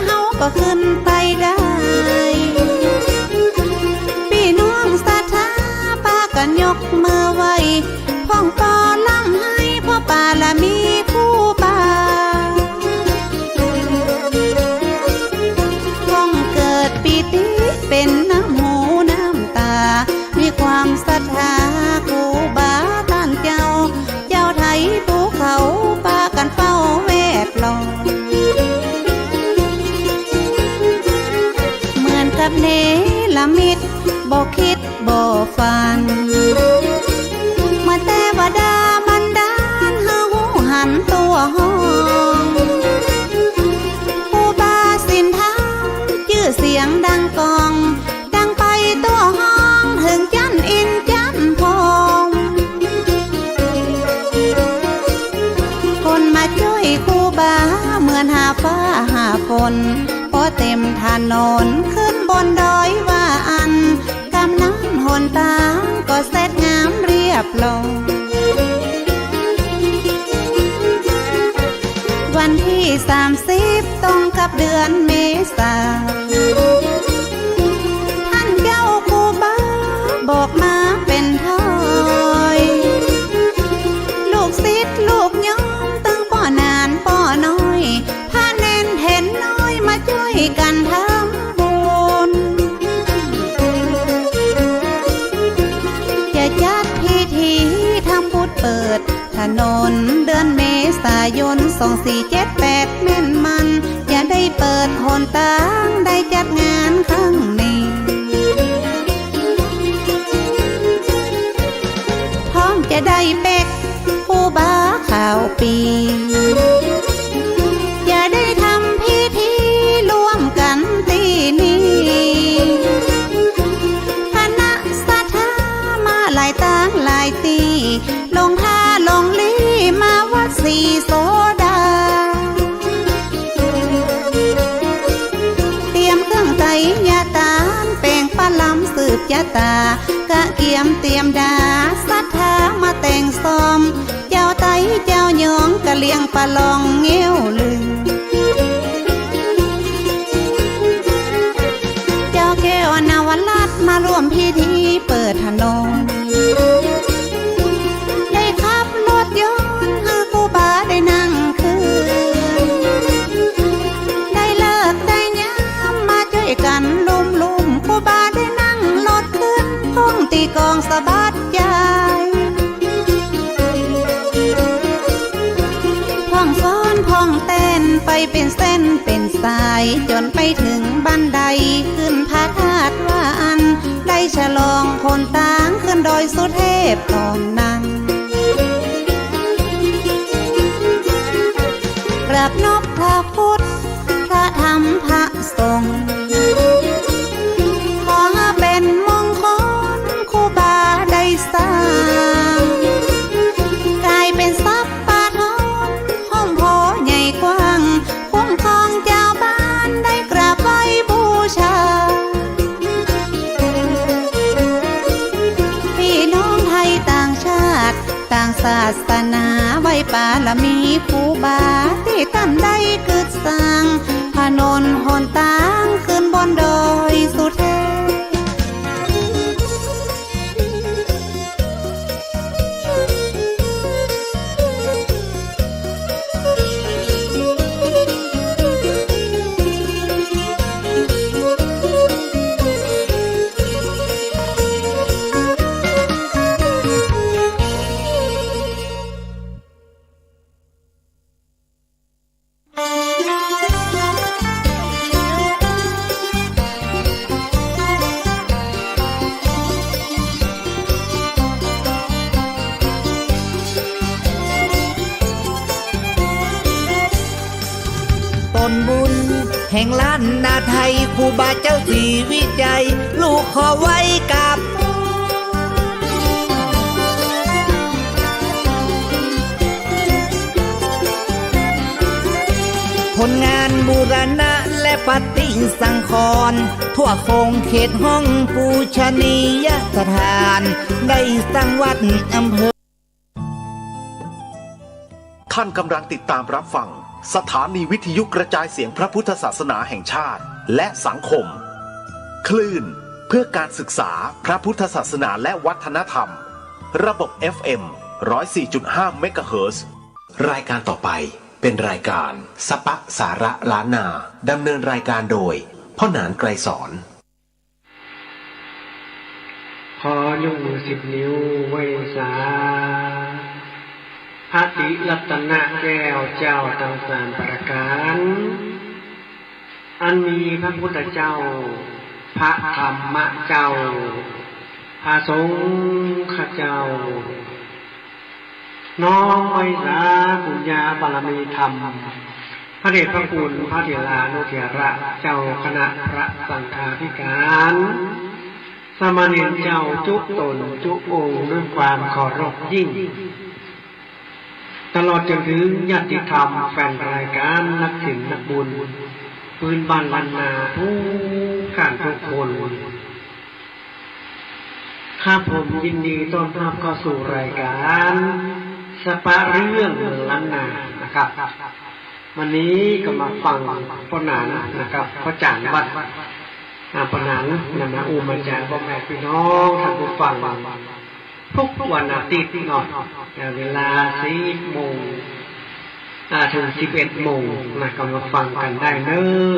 เฮาก็ขึ้นไปได้ ปี้น้องศรัทธาปากั๋นยกมือไหว้ พ่องก็ร่ำไห้เพราะปารมีครูบา พ่องเกิดปีติเป๋นน้ำหูน้ำต๋า มีความศรัทธาครูบาต้านเจ้า เจ้าไทยภูเขาปากั๋นเฝ้าแวดล้อม เหมือนกับเนรมิตบ่คิดบ่ฝัน เมื่อเตวดาบันดาลหื้อฮู้หันตั๋วฮ้อง ครูบาศีลธรรมจื้อเสียงดังก้อง ดังไปตั๋วฮ้องเถิงจั๊นอินทร์จั๊นพรหม คนมาจ้วยครูบาเหมือนหาฟ้าหาฝน ปอเต็มถนนขึ้นบนดอยวาอัน กำนั้นหนตางก็เสร็จงามเรียบร้อย วันตี้สามสิบตรงกับเดือนเมษา ต้านเจ้าครูบาบอกมาเป๋นถ้อย ลูกศิษย์ลูกโยมตึงป้อหนานป้อน้อย พระเณรเถรน้อยมาจ้วยกั๋นทำบุญ จะจัดพิธีทำบุญเปิดถนน เดือนเมษายน สองสี่เจ็ดแปด แม่นมัน จะได้เปิดหนตาง ได้จัดงานครั้งนี้ พร้อมจะได้เป๊ก ครูบาขาวปิง จะได้ทำพิธีร่วมกั๋นตี้นี่ คณะศรัทธามาหลายตางหลายตี้ ลงท่าลงลี้มาวัดศรีโสดา เตรียมเครื่องไตรยาตาน แป๋งประลำสืบจะตา กะเกียมเตรียมดา ศรัทธามาแต่งซ้อม เจ้าไตเจ้ายองกะเลี้ยงประลองเงี้ยวลือ เจ้าแก้วนวรัตน์มาร่วมพิธีเปิดถนน ได้ขับรถยนต์หื้อครูบาได้นั่งคืน ได้ฤกษ์ได้ยามมาจ้วยกั๋นลุ่มๆ ครูบาได้นั่งรถขึ้น ห้องตี้กองสะบัดใจ ไปเป๋นเส้นเป๋นสายจ๋นไปเถิงบ้านใดขึ้นพระธาตุวาอัน ได้ฉลองโหนตางขึ้นดอยสุเทพต๋อนนั้น กราบนบพระพุทธ พระธรรม พระสงฆ์ ขอหื้อเป๋นมงคลครูบาได้สร้าง ก๋ายเป๋นทรัพย์ ปาทอน ห้อมโพธิ์ใหญ่กว้าง คุ้มครองจาวบ้านได้กราบไหว้บูชา ปี้น้องไทยต่างชาติ ต่างศาสนา ไหว้ปารมีครูบา ตี้ต้านได้กึ๊ดสร้าง ถนนหนตางขึ้นบนดอยสุเทพ ต้นบุญแห่งล้านนาไทย ครูบาเจ้าศรีวิชัย ลูกขอไหว้กราบ ผลงานบูรณะและปฏิสังขรณ์ ทั่วขงเขตห้องปูชนียสถาน ได้สร้างวัดอำเภอ ท่านกำลังติดตามรับฟังสถานีวิทยุกระจายเสียงพระพุทธศาสนาแห่งชาติและสังคม คลื่นเพื่อการศึกษาพระพุทธศาสนาและวัฒนธรรม ระบบ เอฟ เอ็ม ร้อยสี่จุดห้า เมกะเฮิรตซ์ รายการต่อไปเป็นรายการสปะสาระล้านนา ดำเนินรายการโดย พ่อหนาน ไกรสอน ขอยกมือสิบนิ้วไหว้สา พระติรัตนะแก้วเจ้าตังสามประก๋าน อันมีพระพุทธเจ้า พระธรรมเจ้า พระสงฆ์เจ้า น้อมไหว้สาปุญญาบารมีธรรม พระเดชพระคุณพระเถรานุเถระเจ้าคณะพระสังฆาธิการ สามเณรเจ้าจุ๊ต๋นจุ๊องค์ด้วยความเคารพยิ่ง ตลอดจ๋นเถิงญาติธรรมแฟนรายการนักศิลป์นักบุญ ปื้นบ้านล้านนาทุกท่านทุกคน ครับผมยินดีต้อนรับเข้าสู่รายการสปะเรื่องเมืองล้านนานะครับ วันนี้ก็มาฟังป้อหนานนะครับ ป้อจ๋านวัด อ่า ป้อหนานนำมาอู้มาจ๋าป้อแม่ปี้น้องท่านผู้ฟัง ทุกวันอาทิตย์เนาะ แต่เวลาสิบโมง อ่า เถิงสิบเอ็ดโมงนะ ก็มาฟังกั๋นได้เน้อ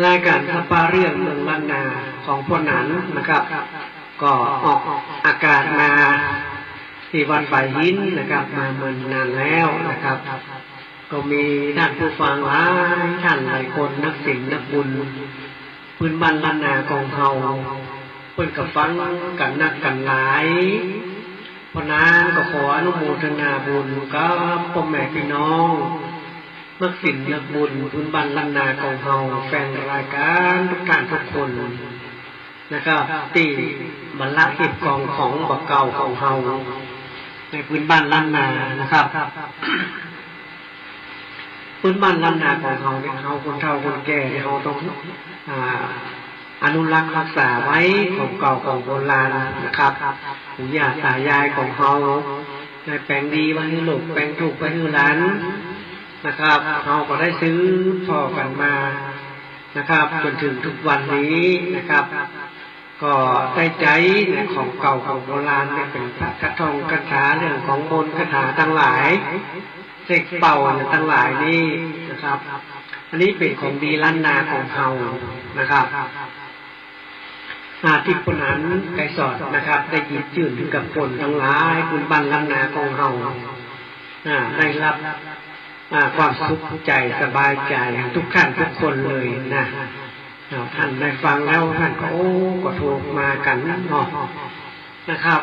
รายการสปะเรื่องเมืองล้านนาของป้อหนานนะครับ ก็ออกอากาศมาตี้วัดฝายหินนะครับ มาเมินนานแล้วนะครับ ก็มีต้านผู้ฟังหลายต้านหลายคน นักศิลป์นักบุญ ปื้นบ้านล้านนาของเฮา เปิ้นก็ฟังกั๋นนักกั๋นหลาย ป้อหนานก็ขออนุโมทนาบุญกับป้อแม่ปี้น้อง นักศิลป์นักบุญ ปื้นบ้านล้านนาของเฮา แฟนรายการทุกท่านทุกคนนะครับ ตี้บ่ละเก็บกองของบ่าเก่าของเฮา ในปื้นบ้านล้านนานะครับ ปื้นบ้านล้านนาของเฮาเนี่ย เฮาคนเฒ่าคนแก่เนี่ย เฮาต้อง อ่า อนุรักษ์ฮักษาไว้ของเก่าของโบราณนะครับ ปู่ย่าต๋ายายของเฮา ได้แป๋งดีไว้หื้อลูก แป๋งถูกไว้หื้อหลานนะครับ เฮาก็ได้สืบทอดกั๋นมานะครับ จ๋นเถิงทุกวันนี้นะครับ ก็ได้ใจ๊นะ ของเก่าของโบราณเนี่ย เป๋นพระคาถงคาถา เรื่องของมนต์คาถาตังหลาย เสกเป่าตังหลายนี่นะครับ อันนี้เป๋นของดีล้านนาของเฮานะครับ อ่า ตี้ป้อหนานไกรสอนนะครับ ได้หยิบยื่นหื้อกับคนตังหลาย ปื้นบ้านล้านนาของเฮา อ่า ได้ฮับ อ่า ความสุขใจ๋สบายใจ๋ทุกท่านทุกคนเลยนะ อ่า ท่านได้ฟังแล้วท่านก็ โอ้ ก็ถูกมากั๋นเนาะ นะครับ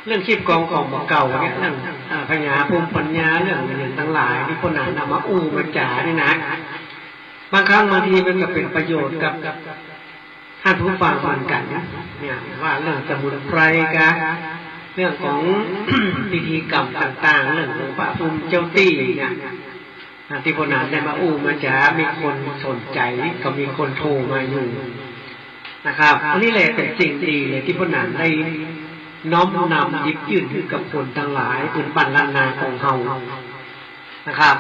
เรื่องคีบกองของบ่าเก่าเนี่ย เรื่อง อ่า พญาภูมิปัญญา เรื่องหยังตังหลายตี้ป้อหนานเอามาอู้มาจ๋านี่นะ บางครั้งบางทีมันก็เป๋นประโยชน์กับ ท่านผู้ฟังเหมือนกั๋นเนี่ย ว่าเรื่องสมุนไพรกา เรื่องของ พิธีกรรมต่างๆ เรื่องของพระภูมิเจ้าตี้เนี่ย อ่า ตี้ป้อหนานได้มาอู้มาจ๋า มีคนสนใจ๋ ก็มีคนโทรมาอยู่นะครับ อันนี้แหละเป๋นสิ่งดีเลยตี้ป้อหนานได้น้อมนำหยิบยื่นหื้อกับคนตังหลาย ปืนบ้านล้านนาของเฮานะครับ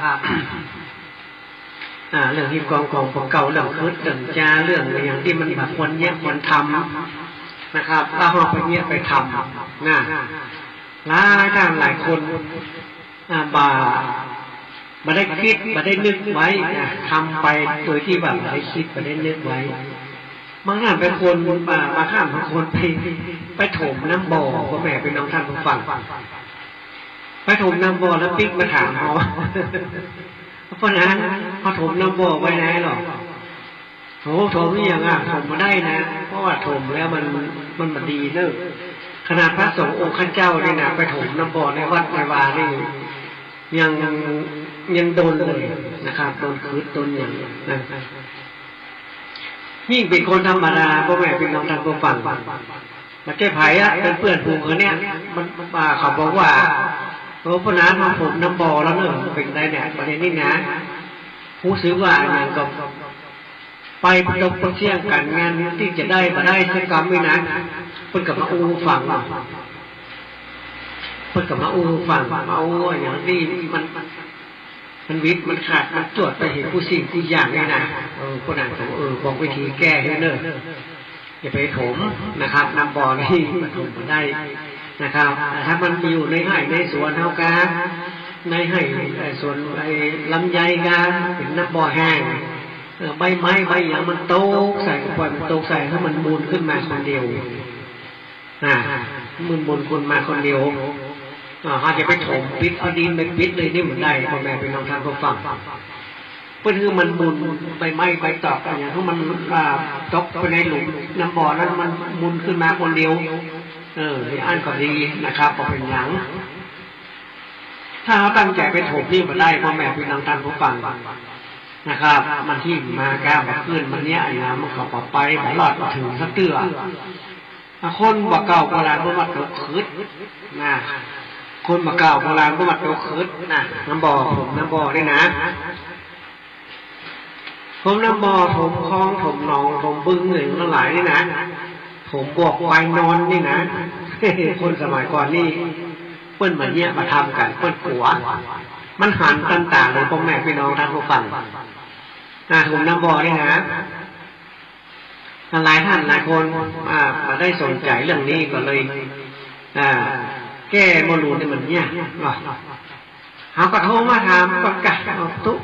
อ่า เรื่องคีบกองของบ่าเก่า เรื่องขึด เรื่องจ๋า เรื่องอะหยังตี้มันบ่ควรเยียะควรทำนะครับ แล้วเฮาไปเยียะไปทำนะ หลายท่านหลายคน อ่า บ่า บ่ได้กึ๊ด บ่ได้นึกไว้นะ ทำไปโดยตี้ว่าบ่ได้กึ๊ด บ่ได้นึกไว้ บางท่านไปคน อ่า บางท่านบางคนไป ไปถมน้ำบ่อ ป้อแม่ปี้น้องท่านผู้ฟัง ไปถมน้ำบ่อแล้วปิ๊กมาถามเฮา ป้อหนาน เฮาถมน้ำบ่อไว้ไหนหรอ โอ้ ถมอีหยังอะ ถมบ่ได้นะ เพราะว่าถมแล้วมัน มันบ่ดีเน่อ ขนาดพระสงฆ์องค์ข้าเจ้านี่นะ ไปถมน้ำบ่อในวัดในวานี่ ยัง ยังโดนเลยนะครับ โดนขึดโดนหยังนะ ยิ่งเป๋นคนธรรมดา ป้อแม่ปี้น้องท่านผู้ฟัง บ่ใจ้ใผอะ เป๋นเปื้อนฝูงกั๋นเนี่ย มัน อ่า เขาบอกว่า โอ้ ป้อหนาน เฮาถมน้ำบ่อแล้วเน่อ เป๋นไงเนี่ย ประเด็นนี้นะ ฮู้สึกว่าอะหยังก็ ไปประจบประเสี้ยงกั๋น งานตี้จะได้บ่ได้สักกำนี่นะ เปิ้นก็มาอู้ฟัง เปิ้นก็มาอู้ฟัง มาอู้อะหยังตี้มัน มันหวิด มันขาด มันจวดไปเหียกู้สิ่งกู้อย่างนี่นะ เออ ป้อหนานก็ เออ บอกวิธีแก้หื้อเน่อ อย่าไปถมนะครับ น้ำบ่อนี่มันถมบ่ได้นะครับ แต่ถ้ามันอยู่ในไฮ่ในสวนเฮากา ในไฮ่ ไอ้สวน ไอ้ลำไยกา เป๋นน้ำบ่อแห้ง เออ ใบไม้ใบหยังมันตกใส่ ก็ปล่อยมันตกใส่ หื้อมันมูลขึ้นมาคนเดียว อ่า มันมูลขึ้นมาคนเดียว อ่า เฮาจะไปถมปิด เอาดินไปปิดเลยนี่บ่ได้ ป้อแม่ปี้น้องท่านผู้ฟัง เปิ้นหื้อมันมูล ใบไม้ใบตอกอะหยัง หื้อมัน อ่า ตกไปในหลุมน้ำบ่อนั้น มันมูลขึ้นมาคนเดียว เออ นี่อันก็ดีนะครับ บ่เป๋นหยัง ถ้าเฮาตั้งใจ๋ไปถมนี่บ่ได้ ป้อแม่ปี้น้องท่านผู้ฟังนะครับ มันหิ้มมากา บ่าคืนมันเยียะอะหยัง มันก็บ่ไป บ่รอดบ่เถิงสักเตื้อ อ่ะ คนบ่าเก่าโบราณเปิ้นว่าตกขึดนะ คนบ่าเก่าโบราณเปิ้นว่าตกขึดนะ น้ำบ่อ ถมน้ำบ่อนี่นะ ถมน้ำบ่อ ถมคลอง ถมหนอง ถมบึง อะหยังตังหลายนี่นะ ถมบวกควายนอนนี่นะ คนสมัยก่อนนี่ เปิ้นบ่เยียะบ่ทำกั๋น เปิ้นกั๋ว มันหันตันต๋าเลย ป้อแม่ปี้น้องท่านผู้ฟัง อ่า ถมน้ำบ่อนี่นะ หลายท่านหลายคน อ่า บ่ได้สนใจ๋เรื่องนี้ก็เลย อ่า แก้บ่ฮู้นี่มันเยียะเนาะ เฮาก็โทรมาถามก่อนกะ เอาตุ๊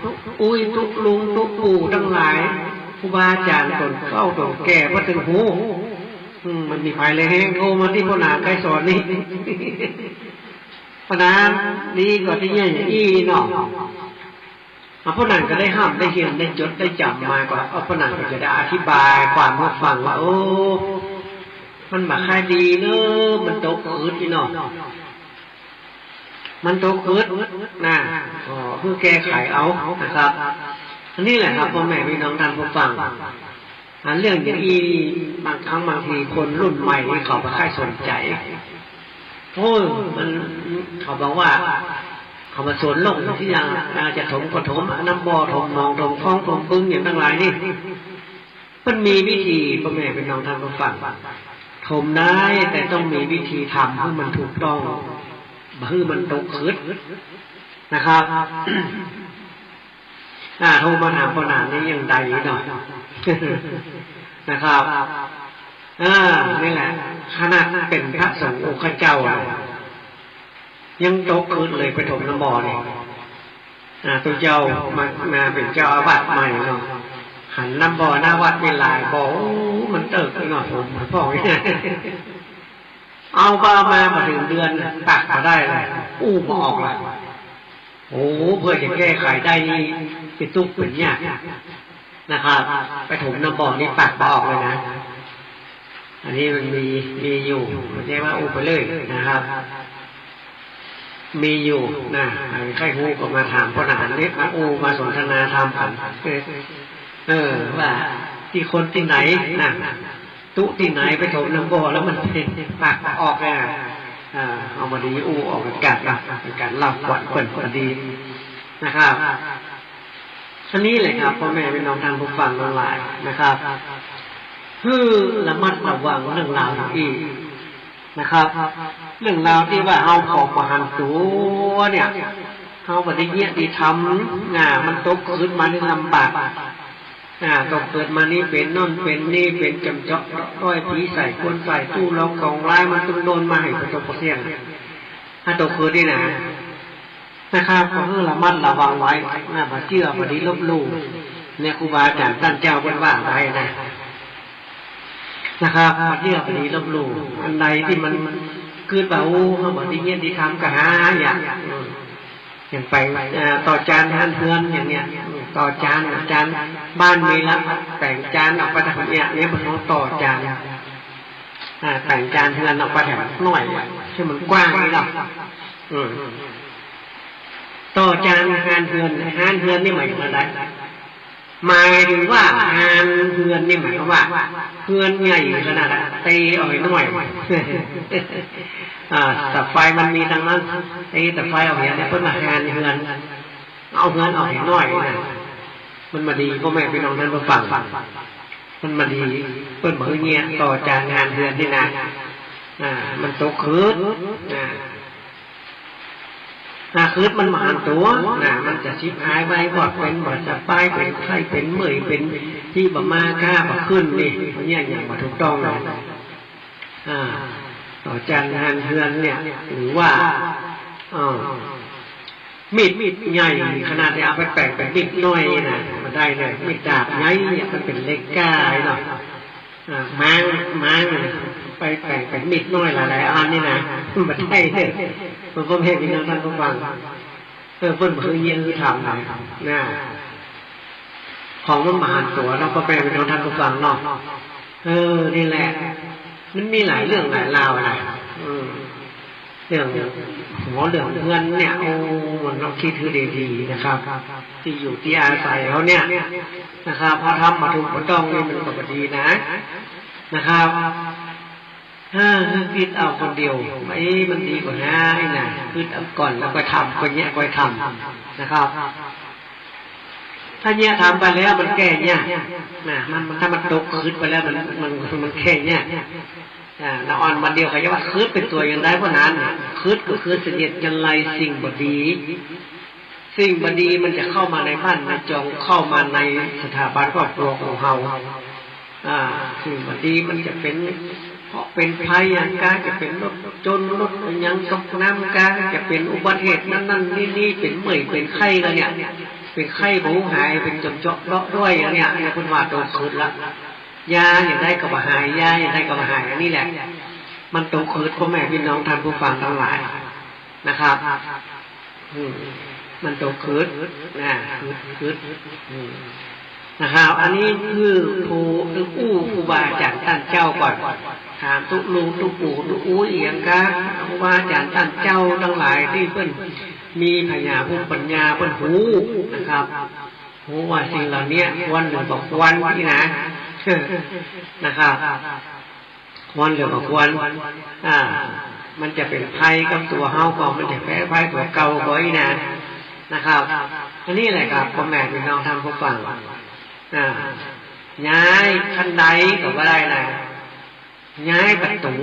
อุ้ยตุ๊ลุงตุ๊ปู่ตังหลาย ครูบาอาจ๋ารย์ต๋นเฒ่าต๋นแก่บ่เถิงฮู้ อืม มันมีใผแลแฮงโทรมาตี้ป้อหนานไกรสอนนี่ ป้อหนาน ดีกว่าตี้เยียะอย่างอี้เนาะ อ่ะ ป้อหนานก็ได้ฮ่ำได้เฮียนได้จดได้จ๋ำมาก็ เออ ป้อหนานก็จะได้อธิบายความหื้อฟังว่า โอ้ มันบ่ค่อยดีเน่อ มันตกขึดนี่เนาะ มันตกขึดนะ ก็หื้อแก้ไขเอานะครับ อันนี้แหละครับ ป้อแม่ปี้น้องท่านผู้ฟัง อันเรื่องอย่างอี้ บางครั้งบางทีคนรุ่นใหม่นี่เขาบ่ค่อยสนใจ๋ โอ้ย มัน เขาบอกว่า เขามาสวนโลกที่ยัง อ่า จะถมก็ถม น้ำบ่อ ถมหนอง ถมคลอง ถมบึง อย่างตังหลายนี่ มันมีวิธี ป้อแม่ปี้น้องท่านผู้ฟัง ถมได้ แต่ต้องมีวิธีทำหื้อมันถูกต้อง บ่หื้อมันตกขึดนะครับ อ่า โทรมาถามป้อหนานนี่ยังได้เนาะ นะครับ อ่า นี่แหละ ขนาดเป๋นพระสงฆ์องค์ข้าเจ้าอะ ยังตกขึดเลยไปถมน้ำบ่อนี่ อ่า ตุ๊เจ้ามา มาเป๋นเจ้าอาวาสใหม่เนาะ หันน้ำบ่อหน้าวัดนี่หลายบ่อ โอ้ มันเติกเนาะ ถมมันพ่อง เอาไปเอามา บ่เถิงเดือน ตักบ่ได้เลย อู้บ่ออกเลย โอ้ เปื้อจะแก้ไขได้นี่เป๋นตุ๊กเป๋นยากนะครับ ไปถมน้ำบ่อนี่ปากบ่ออกเลยนะ อันนี้มันมี มีอยู่ ไม่ใช่ว่าอู้ไปเรื่อยนะครับ มีอยู่นะ ใผใค่ฮู้ก็มาถามพ่อหนานนี่ มาอู้มาสนทนาธรรมกั๋น เออ เออ ว่าตี้คนตี้ไหนนะ ตุ๊ตี้ไหนไปถมน้ำบ่อแล้วมันเป๋นปากบ่ออกเนี่ย อ่า เอามาดีอู้ออกอากาศนะ เป๋นก๋านเล่าขวัญเปิ้นก็ดีนะครับ อันนี้แหละครับ ป้อแม่ปี้น้องต้านผู้ฟังตังหลายนะครับ หื้อระมัดระวังเรื่องราวนี้นะครับ เรื่องราวตี้ว่าเฮาผ่อบ่หันตั๋วเนี่ย เฮาบ่ดีเยียะดีทำ อ่า มันตกหืดมานี่ลำบาก อ่า ตกหืดมานี่เป๋นโน่นเป๋นนี่ เป๋นจ่ำเจาะเดาะด้อย ผีใส่คนใส่ ตู้ลองของฮ้าย มันตึงโดนมาหื้อประสบประเสี้ยง ถ้าตกหืดนี่นะ นะครับ ก็หื้อระมัดระวังไว้นะ บ่าเจื้อบ่าดีลบหลู่ เนี่ย ครูบาอาจ๋ารย์ต้านเจ้าเปิ้นว่าไว้นะ นะครับ บ่าเจื้อบ่าดีลบหลู่ อันใดตี้มันกึ๊ดว่า โอ้ เฮาบ่ดีเยียะดีทำก็หาเยียะ อืม อย่างไป เอ่อ ต่อจานฮานเฮือนอย่างเนี้ย อืม ต่อจาน จานบ้านมีละ แต่งจานออกไปทางเนี้ย เนี่ย เปิ้นฮ้องต่อจาน อ่า แต่งจานเฮือนออกไปแถมหน้อย หื้อมันกว้างนี่เนาะ อืม ต่อจานฮานเฮือน ฮานเฮือนนี่หมายถึงอันใด หมายถึงว่าฮานเฮือนนี่หมายความว่า เฮือนใหญ่ขนาดเตะออกหื้อน้อย อ่า ตัดไฟมันมีตังนั้น เตะตัดไฟออกหื้อเนี่ย เปิ้นว่าฮานเฮือน เอาเฮือนออกหื้อน้อยนะ มันบ่ดี ป้อแม่ปี้น้องต้านผู้ฟัง มันบ่ดี เปิ้นบ่หื้อเยียะ ต่อจานฮานเฮือนนี่นะ อ่า มันตกหืด อ่า ถ้าหืดมันบ่หันตั๋วนะ มันจะฉิบหายวายวอด เป๋นบ่สบาย เป๋นไข้ เป๋นเมื่อย เป๋นตี้บ่มาก้าบ่ขึ้นนี่ อันเนี้ยอย่างบ่ถูกต้องนะ อ่า ต่อจานฮานเฮือนเนี่ย หรือว่า อ่า มีด มีดใหญ่ขนาดนี้เอาไปแป๋งเป๋นมีดน้อยนะ บ่ได้เลย มีดดาบใหญ่เนี่ย มันเป๋นเหล็กก้าเนาะ อ่า ไม้ ไม้เนี่ย ไปแป๋งเป๋นมีดน้อยหลายๆอันนี่นะ บ่ได้เลย มันก็ไม่ให้พี่น้องต้านผู้ฟัง เออ เปิ้นบ่หื้อเยียะหื้อทำนะ นะ ของมันบ่หันตั๋วเนาะ ป้อแม่ปี้น้องต้านผู้ฟังเนาะ เออ นี่แหละ มันมีหลายเรื่องหลายราวนะ อืม เรื่อง หัวเรื่องเฮือนเนี่ย โอ้ มันต้องกึ๊ดหื้อดีๆนะครับ ตี้อยู่ตี้อาศัยเฮาเนี่ยนะครับ เฮาทำบ่ถูกบ่ต้องนี่มันก็บ่ดีนะ นะครับ ถ้าหื้อกึ๊ดเอาคนเดียว เอ๊ะ มันดีกว่าหน้าไอ้น่ะ กึ๊ดเอาก่อนแล้วก็ทำ ก็เยียะก็ทำนะครับ ถ้าเยียะทำไปแล้วมันแก้ยากนะ มัน มัน ถ้ามันตกหืดไปแล้วมัน มัน มันแก้ยาก อ่า ละอ่อนวันเดียวเขาจะว่าหืดเป๋นตั๋วอย่างใด เพราะนั้นน่ะ หืดก็คือเสนียดจัญไรสิ่งบ่ดี สิ่งบ่ดีมันจะเข้ามาในบ้านในจอง เข้ามาในสถาบันครอบครัวของเฮา อ่า สิ่งบ่ดีมันจะเป๋นเคราะห์เป๋นภัยหยังกา จะเป๋นรถจนรถหยังตกน้ำกา จะเป๋นอุบัติเหตุนั่นนั่นนี่นี่ เป๋นเมื่อยเป๋นไข้แล้วเนี่ย เป๋นไข้บ่หาย เป๋นจ่ำเจาะเดาะด้อยอย่างเนี้ย เนี่ยเปิ้นว่าตกหืดละ ยาอย่างใดก็บ่หาย ยาอย่างใดก็บ่หาย อันนี้แหละ มันตกหืด ป้อแม่ปี้น้องต้านผู้ฟังตังหลายนะครับ อืม มันตกหืดนะ หืด หืด อืม นะครับ อันนี้คือผู้ คืออู้ครูบาอาจ๋ารย์ต้านเจ้าก่อน ถามตุ๊ลุงตุ๊ปู่ตุ๊อู้อีหยังกา ครูบาอาจ๋ารย์ต้านเจ้าตังหลายตี้เปิ้นมีผญาภูมิปัญญา เปิ้นฮู้นะครับ ฮู้ว่าสิ่งเหล่านี้ควรหรือบ่ควรนี่นะ นะครับ ควรหรือบ่ควร อ่า มันจะเป๋นภัยกับตั๋วเฮาก่อ มันจะเป๋นภัยตั๋วเก่าก่ออี้นะ นะครับ อันนี้แหละครับ ป้อแม่ปี้น้องต้านผู้ฟัง อ่า ย้ายคันไดก็บ่ได้นะ ย้ายประตู๋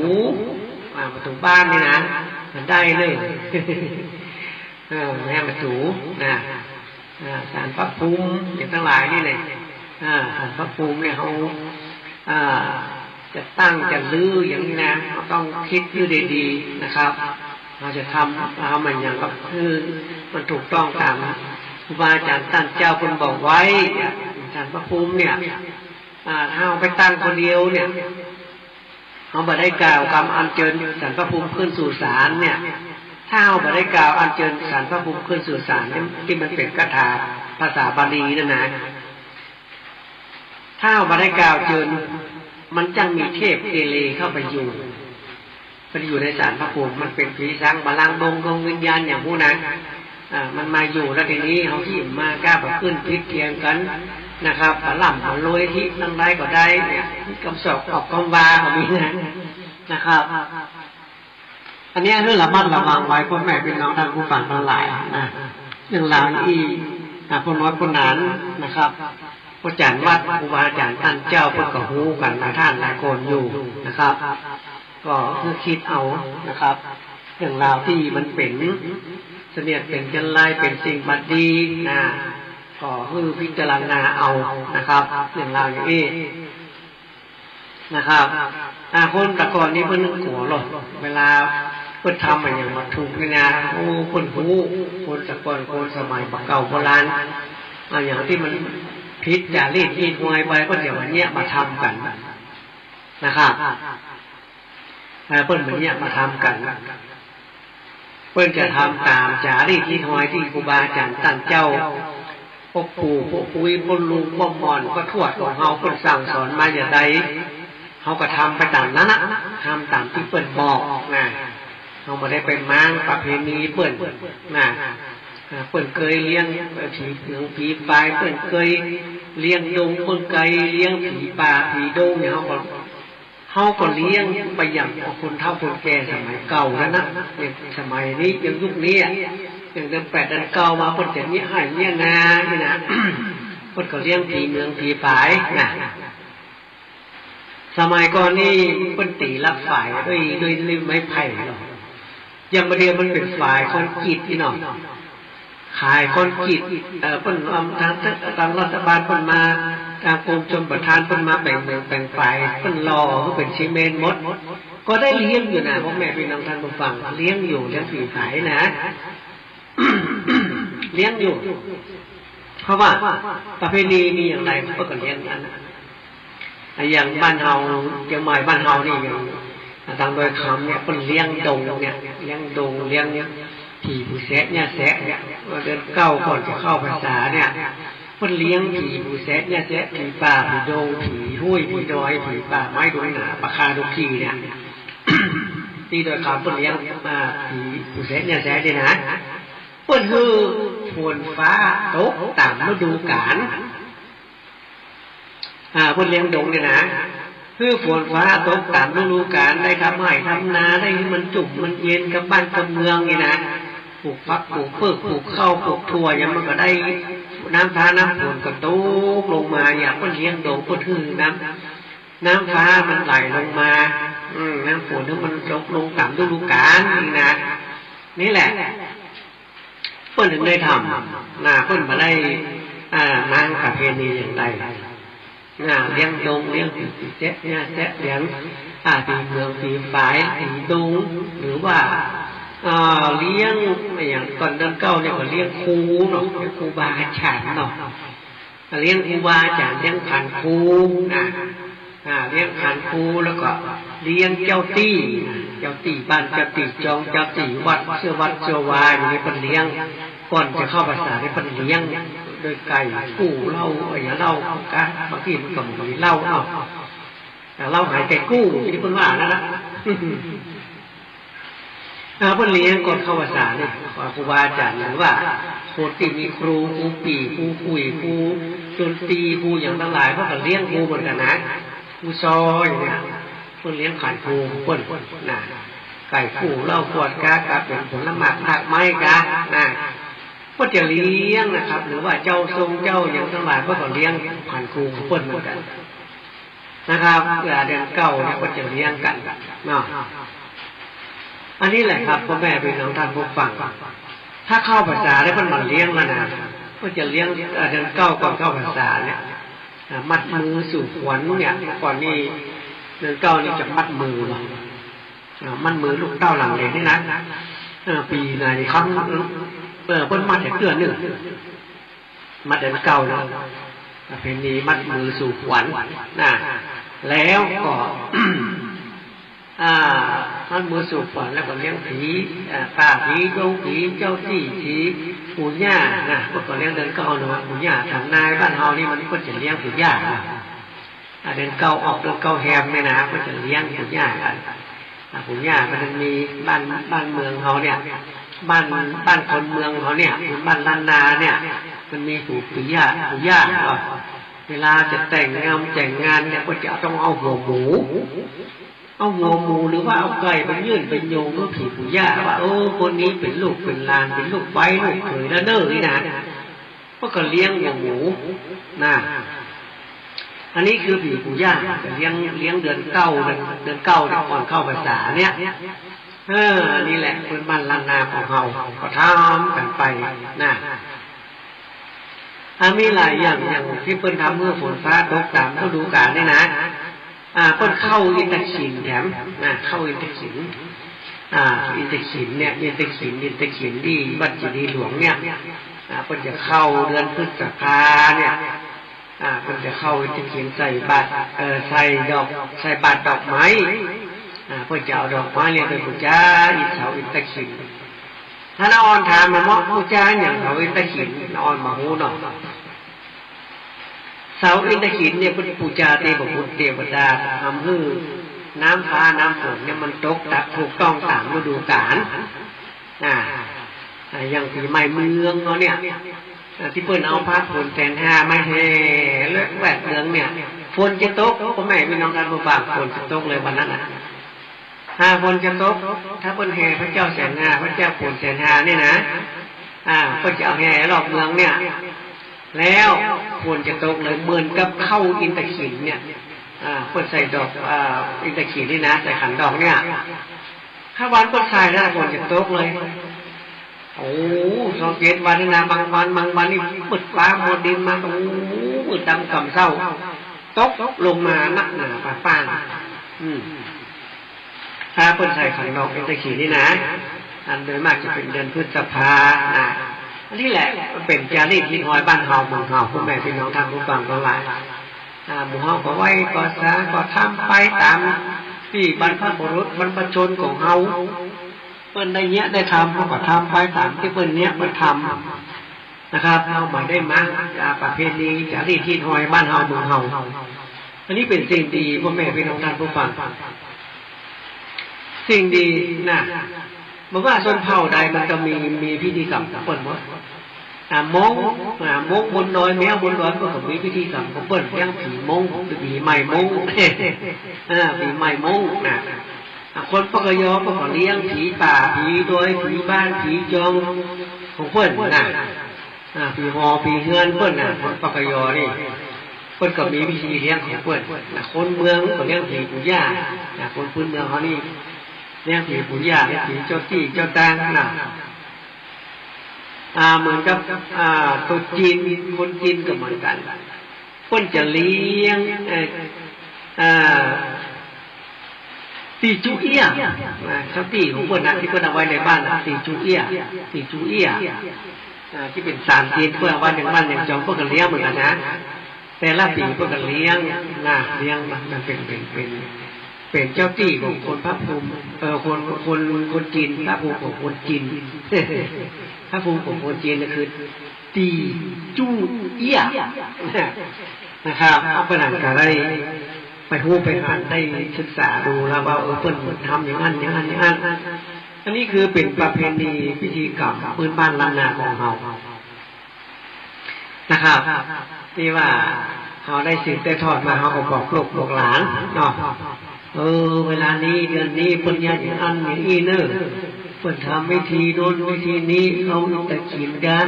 อ่า ประตู๋บ้านนี่นะ มันได้เลย เออ ย้ายประตู๋นะ อ่า ศาลพระภูมิอย่างตังหลายนี่แหละ อ่า ศาลพระภูมิเนี่ยเฮา อ่า จะตั้งจะรื้ออย่างนี้นะ เฮาต้องกึ๊ดหื้อดีๆนะครับ เฮาจะทำ เฮามันอย่างก็คือมันถูกต้องต๋ามครูบาอาจ๋ารย์ต้านเจ้าเปิ้นบอกไว้เนี่ย ศาลพระภูมิเนี่ย อ่า ถ้าเฮาไปตั้งคนเดียวเนี่ย เฮาบ่ได้กล่าวกำอัญเจิญศาลพระภูมิขึ้นสู่ศาลเนี่ย ถ้าเฮาบ่ได้กล่าวอัญเจิญศาลพระภูมิขึ้นสู่ศาลเนี่ย ตี้มันเป๋นคาถาภาษาบาลีนั่นนะ ถ้าเฮาบ่ได้กล่าวเจิญ มันจั้งมีเทพเกเรเข้าไปอยู่ ไปอยู่ในศาลพระภูมิ มันเป๋นผีสางบาลังก์ ดวง ดวงวิญญาณอย่างฮู้นะ อ่า มันมาอยู่แล้วทีนี้เฮาหิ้วมาก้าบ่ขึ้นผิดเถียงกั๋นนะครับ บ่ร่ำบ่รวยตี้ตังใดก็ได้เนี่ย กำสอบออกกำว่าก็มีนะ นะครับ อันนี้หื้อระมัดระวังไว้พ่อแม่พี่น้องท่านผู้ฟังตังหลายนะ เรื่องราวอี้ อ่า ป้อน้อยป้อหนานนะครับ ป้อจ๋ารย์วัด ครูบาอาจ๋ารย์ต้านเจ้าเปิ้นก็ฮู้กั๋นหลายต้านหลายคนอยู่นะครับ ก็หื้อคิดเอานะครับ เรื่องราวตี้มันเป๋นเสนียดเป๋นจัญไร เป๋นสิ่งบ่ดีนะ ก็หื้อพิจารณาเอานะครับ เรื่องราวอย่างอี้ นะครับ อ่า คนแต่ก่อนนี้เปิ้นกั๋วลอ เวลาเปิ้นทำอะหยังบ่ถูกนี่นะ โอ้ เปิ้นฮู้ คนแต่ก่อน คนสมัยบ่าเก่าโบราณ อ่า อย่างตี้มันผิดจารีตฮีตฮวยไป เปิ้นจะบ่าเยียะบ่าทำกั๋นนะครับ อ่า เปิ้นบ่าเยียะบ่าทำกั๋น เปิ้นจะทำต๋ามจารีตฮีตฮวยตี้ครูบาอาจ๋ารย์ต้านเจ้า ป้อปู่ ป้อปุ้ย ป้อลุง ป้อหม่อน ป้อทวดของเฮา เปิ้นสั่งสอนมาอย่างใด เฮาก็ทำไปต๋ามนั้นนะ ทำต๋ามตี้เปิ้นบอกนะ เฮาบ่ได้ไปม้างประเพณีเปิ้นนะ อ่า เปิ้นเกยเลี้ยง เอ่อ ผีเมืองผีปาย เปิ้นเกยเลี้ยงดง เปิ้นเกยเลี้ยงผีป่าผีดงเนี่ย เฮาก็ เฮาก็เลี้ยงไปอย่างคนเฒ่าคนแก่สมัยเก่านั้นนะ อย่างสมัยนี้ อย่างยุคนี้อะ อย่างเดือนแปดเดือนเก้ามา เปิ้นจะเยียะไฮ่เยียะนานี่นะ เปิ้นก็เลี้ยงผีเมืองผีปายนะ สมัยก่อนนี่เปิ้นตี๋ลักฝายด้วย ด้วย ด้วยไม้ไผ่เนาะ อย่างบ่าเดี่ยวมันเป๋นฝายคอนกรีตนี่เนาะ ขายคอนกรีต เอ่อ เปิ้นเอาตาง ตางรัฐบาลเปิ้นมา ตางกรมชลประทานเปิ้นมาแบ่งเมืองแบ่งฝาย เปิ้นหล่อหื้อเป๋นซีเมนต์หมด ก็ได้เลี้ยงอยู่นะ พ่อแม่พี่น้องท่านผู้ฟัง เลี้ยงอยู่ เลี้ยงผีผายนะ เลี้ยงอยู่ เพราะว่าประเพณีมีอย่างใดเปิ้นก็เลี้ยงอันนั้น อย่างบ้านเฮา เจียงใหม่บ้านเฮานี่ อย่างตางดอยคำเนี่ย เปิ้นเลี้ยงดงเนี่ย เลี้ยงดง เลี้ยงผีปู่แสะย่าแสะเนี่ย เดือนเก้าก่อนจะเข้าพรรษาเนี่ย เปิ้นเลี้ยงผีปู่แสะย่าแสะ ผีป่า ผีดง ผีห้วย ผีดอย ผีป่าไม้ดงหนา ป่าคาดงขีเนี่ย ตี้ดอยคำเปิ้นเลี้ยง อ่า ผีปู่แสะย่าแสะนี่นะ เปิ้นหื้อฝนฟ้าตกต๋ามฤดูกาล อ่า เปิ้นเลี้ยงดงนี่นะ หื้อฝนฟ้าตกต๋ามฤดูกาล ได้ทำไฮ่ทำนา ได้หื้อมันจุ่มมันเย็นกับบ้านกับเมืองนี่นะ ปลูกผักปลูกเปื้อกปลูกข้าวปลูกถั่วหยังมันก็ได้ น้ำฟ้าน้ำฝนก็ตกลงมา อย่างเปิ้นเลี้ยงดง เปิ้นหื้อน้ำ น้ำฟ้ามันไหลลงมา อืม น้ำฝนหื้อมันตกลงต๋ามฤดูกาลนี่นะ นี่แหละ เปิ้นถึงได้ทำ นะ เปิ้นบ่ได้ อ่า ม้างประเพณีอย่างใด นะ เลี้ยงดง เลี้ยงผีแสะย่าแสะ เลี้ยง อ่า ผีเมือง ผีปาย ผีดง หรือว่า อ่า เลี้ยง อย่างก่อนเดือนเก้าเนี่ยก็เลี้ยงครูเนาะ เลี้ยงครูบาอาจ๋ารย์เนาะ เลี้ยงครูบาอาจ๋ารย์ เลี้ยงขันครูนะ อ่า เลี้ยงขันครู แล้วก็เลี้ยงเจ้าตี้นะ เจ้าตี้บ้าน เจ้าตี้จอง เจ้าตี้วัด เจ้าวัดเจ้าวา อย่างนี้เปิ้นเลี้ยง ก่อนจะเข้าพรรษานี่เปิ้นเลี้ยง โดยไก่กู้เหล้า เอ้ย เหล้าก๊ะ บางทีมันก็บ่มีเหล้าเนาะ แต่เหล้าหายไก่กู้ ตี้เปิ้นว่านั่นนะ อ่า เปิ้นเลี้ยงก่อนเข้าพรรษานี่ ครูบาอาจ๋ารย์ หรือว่าคนตี้มีครู ครูปี่ ครูคุย ครูดนตรี ครูอย่างตังหลาย เปิ้นก็เลี้ยงครูเหมือนกั๋นนะ ครูซออย่างเนี้ย เปิ้นเลี้ยงขันครูเปิ้นนะ ไก่กู้ เหล้าขวดก๊ะ ก๊ะเป๋นผลหมากรากไม้ก๊ะนะ เปิ้นจะเลี้ยงนะครับ หรือว่าเจ้าทรงเจ้าอย่างตังหลาย เปิ้นก็เลี้ยงขันครูของเปิ้นเหมือนกั๋น นะครับ เวลาเดือนเก้าเนี่ยเปิ้นจะเลี้ยงกั๋นเนาะ อันนี้แหละครับ พ่อแม่พี่น้องท่านผู้ฟัง ถ้าเข้าพรรษาแล้วเปิ้นบ่าเลี้ยงแล้วนะ เปิ้นจะเลี้ยง เอ่อ เดือนเก้าก่อนเข้าพรรษาเนี่ย อ่า มัดมือสู่ขวัญเนี่ย เมื่อก่อนนี่เดือนเก้านี่จะมัดมือเนาะ อ่า มัดมือลูกเต้าหลังเหล็นนี่นะ เออ ปี๋ไหนครั้ง เออ เปิ้นมัดแค่เตื้อนึ่ง มัดเดือนเก้านะ ประเพณีมัดมือสู่ขวัญนะ แล้วก็ อ่า อันเมื่อสู่ขวัญแล้วก็เลี้ยงผี อ่า ป้าผี โยมผี เจ้าตี้ผี ปู่ย่านะ เปิ้นก็เลี้ยงเดือนเก้าเนาะ ปู่ย่า ถามนายบ้านเฮานี่มันเปิ้นจะเลี้ยงปู่ย่านะ อ่า เดือนเก้าออก เดือนเก้าแฮมเนี่ยนะ เปิ้นจะเลี้ยงปู่ย่ากั๋น อ่า ปู่ย่ามันมีบ้าน บ้านเมืองเฮาเนี่ย บ้าน บ้านคนเมืองเฮาเนี่ย บ้านล้านนาเนี่ย มันมีปู่ ปู่ย่า ปู่ย่าก็ เวลาจะแต่งงาน แต่งงานเนี่ย เปิ้นจะต้องเอาหัวหมู เอาหัวหมูหรือว่าเอาไก่ไปยื่นไปโยงหื้อผีปู่ย่าว่า เออ คนนี้เป๋นลูกเป๋นหลาน เป๋นลูกใบ้ลูกเขยแล้วเน่อ นี่นะ เปิ้นก็เลี้ยงหัวหมูนะ อันนี้คือผีปู่ย่าจะเลี้ยง เลี้ยงเดือนเก้า เดือน เดือนเก้าเนี่ย ก่อนเข้าพรรษาเนี่ย เออ นี่แหละพื้นบ้านล้านนาของเฮาก็ทำกั๋นไปนะ อ่า มีหลายอย่าง อย่างตี้เปิ้นทำเมื่อฝนฟ้าตกต๋ามฤดูกาลนี่นะ อ่า เปิ้นเข้าอินทขิลแถมนะ เข้าอินทขิล อ่า อินทขิลเนี่ย อินทขิล อินทขิลตี้วัดเจดีย์หลวงเนี่ย อ่า เปิ้นจะเข้าเดือนพฤษภาเนี่ย อ่า เปิ้นจะเข้าอินทขิลใส่บาตร เอ่อ ใส่ดอก ใส่บาตรดอกไม้ อ่า เปิ้นจะเอาดอกไม้เนี่ยไปปู๋จาอิน เสาอินทขิล ถ้าน้าอ่อนถามมาเนาะ ปู๋จาหยังเสาอินทขิล น้าอ่อนบ่ฮู้เนาะ เสาอินทขิลเนี่ยเปิ้นปู๋จาเตพบุตรเตวดา ทำหื้อน้ำฟ้าน้ำฝนเนี่ยมันตกตักถูกต้องต๋ามฤดูกาล อ่า อ่า อย่างปี๋ใหม่เมืองเฮาเนี่ย อ่า ตี้เปิ้นเอาพระโขนแสนห้ามาแห่ละแวดเมืองเนี่ย ฝนจะตก ป้อแม่ปี้น้องต้านผู้ฟัง ฝนจะตกเลยวันนั้นน่ะ อ่า ฝนจะตก ถ้าเปิ้นแห่พระเจ้าแสนห้า พระเจ้าโขนแสนห้าเนี่ยนะ อ่า เปิ้นจะเอาแห่รอบเมืองเนี่ย แล้วฝนจะตกเลย เหมือนกับเข้าอินทขิลเนี่ย อ่า เปิ้นใส่ดอก อ่า อินทขิลนี่นะ ใส่ขันดอกเนี่ย ถ้าวันเปิ้นใส่แล้วฝนจะตกเลย โอ้ สองเจ็ดวันนี่นะ บางวัน บางวันนี่มืดฟ้ามัวดินมา โอ้ มืดดำค่ำเศร้า ตกลงมานักหนาปาป้าน อืม ถ้าเปิ้นใส่ขันดอกอินทขิลนี่นะ อันโดยมากจะเป๋นเดือนพฤษภานะ อันนี้แหละมันเป๋นจารีตฮิตฮอยบ้านเฮาเมืองเฮา ป้อแม่ปี้น้องต้านผู้ฟังตังหลาย อ่า หมู่เฮาก็ไหว้ก็สาก็ทำไปต๋ามตี้บรรพบุรุษบรรพชนของเฮา เปิ้นได้เยียะได้ทำ เฮาก็ทำไปต๋ามตี้เปิ้นเยียะเปิ้นทำนะครับ เฮาบ่ได้มา อ่า ประเพณีจารีตฮิตฮอยบ้านเฮาเมืองเฮา อันนี้เป๋นสิ่งดี ป้อแม่ปี้น้องต้านผู้ฟัง สิ่งดีนะ บ่ว่าชนเผ่าใดมันก็มี มีพิธีกรรมของเปิ้นหมด อ่า ม้ง อ่า ม้งบนดอย แมวบนดอย เปิ้นก็มีพิธีกรรมของเปิ้น อย่างปี๋ม้ง ปี๋ใหม่ม้ง เออ ปี๋ใหม่ม้งนะ อ่า คนปกยอเปิ้นก็เลี้ยงผีป่า ผีดอย ผีบ้าน ผีจอมของเปิ้นนะ อ่า ปี๋หอ ปี๋เฮือนเปิ้นนะ คนปกยอนี่ เปิ้นก็มีพิธีเลี้ยงของเปิ้นนะ คนเมืองก็เลี้ยงผีปู่ย่านะ คนพื้นเมืองเฮานี่เลี้ยงผีปู่ย่า เลี้ยงผีเจ้าตี้เจ้าตางนะ อ่า เหมือนกับ อ่า ตุ๊ดจีน คนจีนก็เหมือนกั๋น เปิ้นจะเลี้ยง เอ่อ เอ่อ ตี๋จูเอี้ย อ่า เจ้าตี้ของเปิ้นนะ ตี้เปิ้นเอาไว้ในบ้านนะ ตี๋จูเอี้ย ตี๋จูเอี้ย อ่า ตี้เป๋นสารจีน เปิ้นเอาไว้ในบ้านในจอม เปิ้นก็เลี้ยงเหมือนกั๋นนะ แต่ละปี๋เปิ้นก็เลี้ยงนะ เลี้ยงมัน มันเป๋น เป๋น เป๋น เป๋นเจ้าตี้ของคนพระภูมิ เอ่อ คน คน คนจีน พระภูมิของคนจีน พระภูมิของคนจีนก็คือ ตี๋จูเอี้ย นะครับ เอาไปนั่นก็ได้ไปฮู้ไปหัน ได้ศึกษาดูแล้วว่า เออ เปิ้นทำอย่างนั้น อย่างนั้น อย่างนั้น อันนี้คือเป๋นประเพณีพิธีกรรมพื้นบ้านล้านนาของเฮา นะครับ ตี้ว่าเฮาได้สืบได้ทอดมา เฮาก็บอกลูกบอกหลานเนาะ เออ เวลานี้เดือนนี้เปิ้นเยียะอย่างอั้นอย่างอี้เน่อ เปิ้นทำวิธีโน้นวิธีนี้ เข้าอินทขิลกา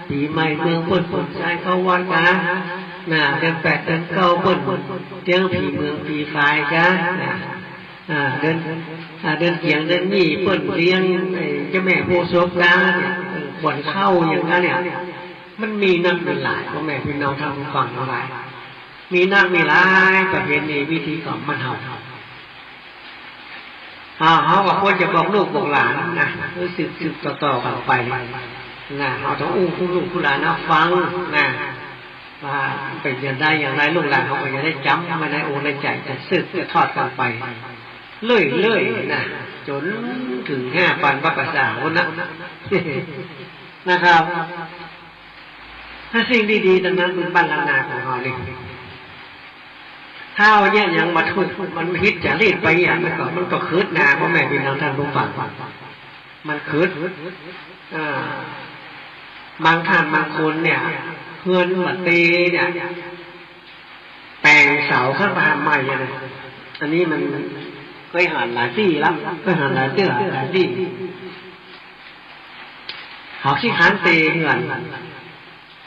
ปี๋ใหม่เมืองเปิ้น เปิ้นใจ๊เข้าวัดกา น่ะ เดือนแปดเดือนเก้าเปิ้นเลี้ยงผีเมืองผีฝายกา น่ะ อ่า เดือน อ่า เดือนเกี๋ยงเดือนยี่เปิ้นเลี้ยง เอ่อ เจ้าแม่โพธิ์ศพกาเนี่ย เออ ขวัญเข้าอย่างนั้นเนี่ย มันมีนักมีหลาย ป้อแม่ปี้น้องต้านผู้ฟังตังหลาย มีนักมีหลายประเพณีพิธีกรรมบ้านเฮา อ่า เฮาก็ควรจะบอกลูกบอกหลานนะ หื้อสืบ สืบต่อๆ กั๋นไปนะ เฮาต้องอู้ฮู้ลูกฮู้หลานเฮาฟังนะ ว่าเป๋นอย่างใดอย่างใด ลูกหลานเฮาก็จะได้จ๋ำไว้ในอกในใจ๋ จะสืบจะทอดกั๋นไปเรื่อยๆ นะ จ๋นเถิงห้าปันปะกะสาพุ้นนะ นะครับ ถ้าสิ่งดีๆ ตังนั้น ปื้นบ้านล้านนาของเฮานี่ ถ้าเอาเนี่ยยังบ่ถูก มันผิดจ๋ริตไปเนี่ย มันก็ มันก็ขึดนา พ่อแม่พี่น้องท่านผู้ฟัง มันขึด อ่า บางท่านบางคนเนี่ย เฮือนบ่เตเนี่ย แป๋งเสาขึ้นมาใหม่อะนะ อันนี้มันเกยหันหลายตี้แล้ว เกยหันหลายตี้ หลายตี้ เขาขี้ค้านเตเฮือน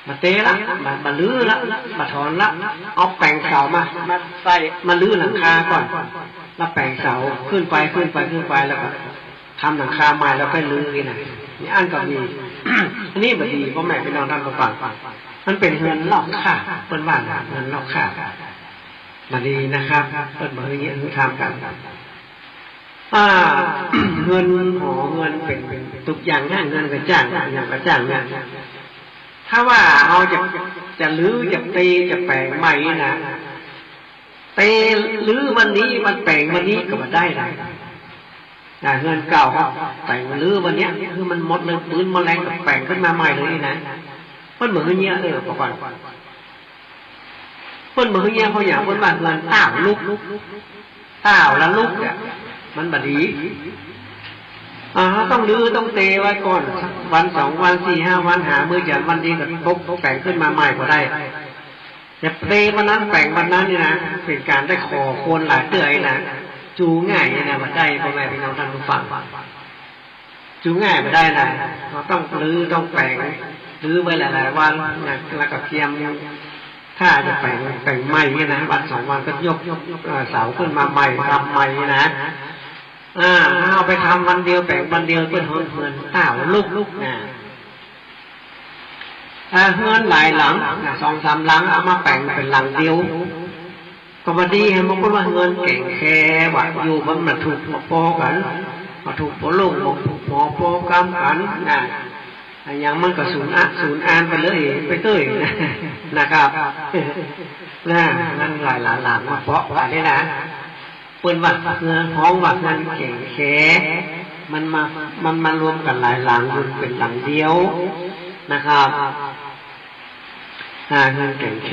บ่เตละ บ่ บ่รื้อละ บ่ถอนละ เอาแป๋งเสามา มาใส่ มารื้อหลังคาก่อน แล้วแป๋งเสาขึ้นไป ขึ้นไป ขึ้นไป แล้วก็ ทำหลังคาใหม่แล้วค่อยรื้อนี่นะ นี่อันก็มี อันนี้บ่ดี พ่อแม่พี่น้องท่านผู้ฟัง มันเป๋นเฮือนลอกคราบ เปิ้นว่านะ เฮือนลอกคราบ บ่ดีนะครับ เปิ้นบ่ให้เยียะหื้อทำกั๋น อ่า เฮือนหอเฮือนเป๋น เป๋นตุ๊กอย่างนะ เฮือนกระจ้าง อย่างกระจ้างเนี่ย ถ้าว่าเฮาจะ จะรื้อ จะเต จะแป๋งใหม่นี่นะ เตรื้อวันนี้ มันแป๋งวันนี้ก็บ่ได้นะ อ่า เฮือนเก่าก็แป๋งรื้อวันเนี้ย คือมันหมดเลย ปื๊นหมดแฮงก็แป๋งขึ้นมาใหม่เลยนี่นะ เปิ้นบ่หื้อเยียะ เออ ปะก่อน เปิ้นบ่หื้อเยียะ เพราะหยัง เปิ้นว่าเฮือนต้าวลุก ต้าวละลุกเนี่ย มันบ่ดี อ่า เฮาต้องรื้อ ต้องเตไว้ก่อน สักวันสองวัน สี่ห้าวัน หามื้อจันทร์วันดีก็ตกแต่งขึ้นมาใหม่ก็ได้ จะเตวันนั้นแป๋งวันนั้นนี่นะ เป๋นก๋านได้ขอควรหลายเตื้อนะ จูง่ายนี่นะ บ่ได้ พ่อแม่พี่น้องท่านผู้ฟัง จูง่ายบ่ได้นะ เฮาต้องรื้อ ต้องแป๋ง รื้อไว้หลายๆ วันนะ แล้วก็เตรียม ถ้าจะแป๋ง แป๋งใหม่นี่นะ วันสองวันก็ยก เอ่อ เสาขึ้นมาใหม่ ทำใหม่นี่นะ อ่า ถ้าเอาไปทำวันเดียว แป๋งวันเดียว เปิ้นฮ้องเฮือนต้าวลุกนะ อ่า เฮือนหลายหลังนะ สองสามหลัง เอามาแป๋งเป๋นหลังเดียว ก็บ่ดี หันมาเปิ้นว่าเฮือนแก๋งแคว่ะ อยู่มันบ่ถูกปอกั๋น บ่ถูกปอโล่ง บ่ถูกปอ ปอก้ำกั๋นนะ อะหยังมันก็สูญอะ สูญอานไปเลย ไปเตื้อยนะ นะครับ นะ มันหลายหลังมาปอกั๋นนี่นะ เปิ้นว่าเฮือน ฮ้องว่าเฮือนแก๋งแค มันมา มันมารวมกั๋นหลายหลัง อยู่เป๋นหลังเดียวนะครับ อ่า เฮือนแก๋งแค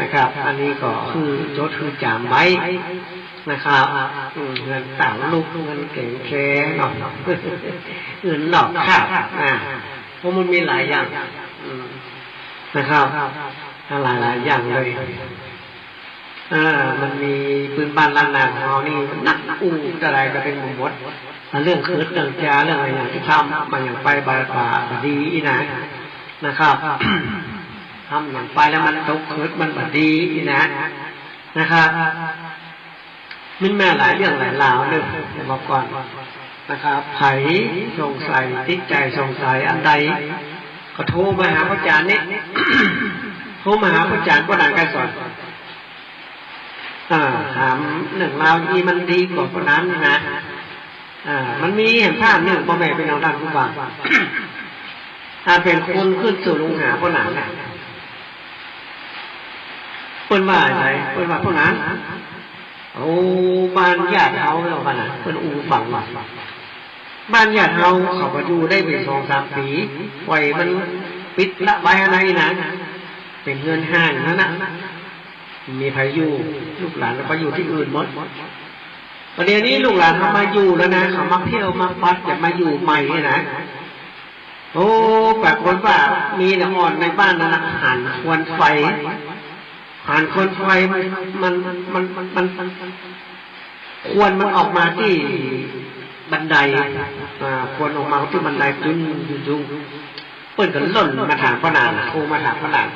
นะครับ อันนี้ก็คือจดคือจ๋ำไว้นะครับ อืม เฮือนต้าวลุก เฮือนแก๋งแคเนาะ เฮือนลอกคราบ อ่า เพราะมันมีหลายอย่าง อืม นะครับ หลายๆ อย่างเลย อ่า มันมีปื้นบ้านล้านนาของเฮานี่ นักอู้เต้าใดก็เต็มไปหมด เรื่องขึด เรื่องจ๋า เรื่องอะหยังตี้ทำ อะหยังไปบ่ บ่ บ่ดีอี้นะ นะครับ ทำอะหยังไปแล้วมันตกขึด มันบ่ดีอี้นะ นะครับ มันมีหลายเรื่องหลายราวเนาะ แต่ว่าก่อนนะครับ ใผสงสัย ติดใจ๋สงสัยอันใด ก็โทรมาหาพระอาจ๋ารย์นี่ โทรมาหาพระอาจ๋ารย์ป้อหนานไกรสอน อ่า ถามเรื่องราวอี้มันดีกว่าป้อหนานนะ อ่า มันมีหั้นต้านนึ่ง ป้อแม่ปี้น้องต้านผู้ฟัง อ่า เป๋นคนขึ้นสู่ลุงหาป้อหนานนะ เปิ้นว่าไง เปิ้นว่าป้อหนาน โอ้ บ้านญาติเฮาเนาะ ว่านะ เปิ้นอู้ฟังว่า บ้านญาติเฮาเขาก็อยู่ได้เป๋นสองสามปี๋ ป่อยมันปิดละไว้อันนั้นนะ เป๋นเฮือนฮ้างหั้นนะ บ่มีใผอยู่ ลูกหลานก็ไปอยู่ตี้อื่นหมด บ่าเดี่ยวนี้ลูกหลานเขามาอยู่แล้วนะ เขามาเที่ยวมาปัด อยากมาอยู่ใหม่เนี่ยนะ โอ้ ปรากฏว่ามีละอ่อนในบ้านนั้นนะ หันควันไฟ หันควันไฟมัน มัน มัน มัน มัน ควันมันออกมาตี้บันได อ่า ควันออกมาตี้บันได จุนจุนจุน เปิ้นก็ล่นมาถามป้อหนาน โทรมาถามป้อหนาน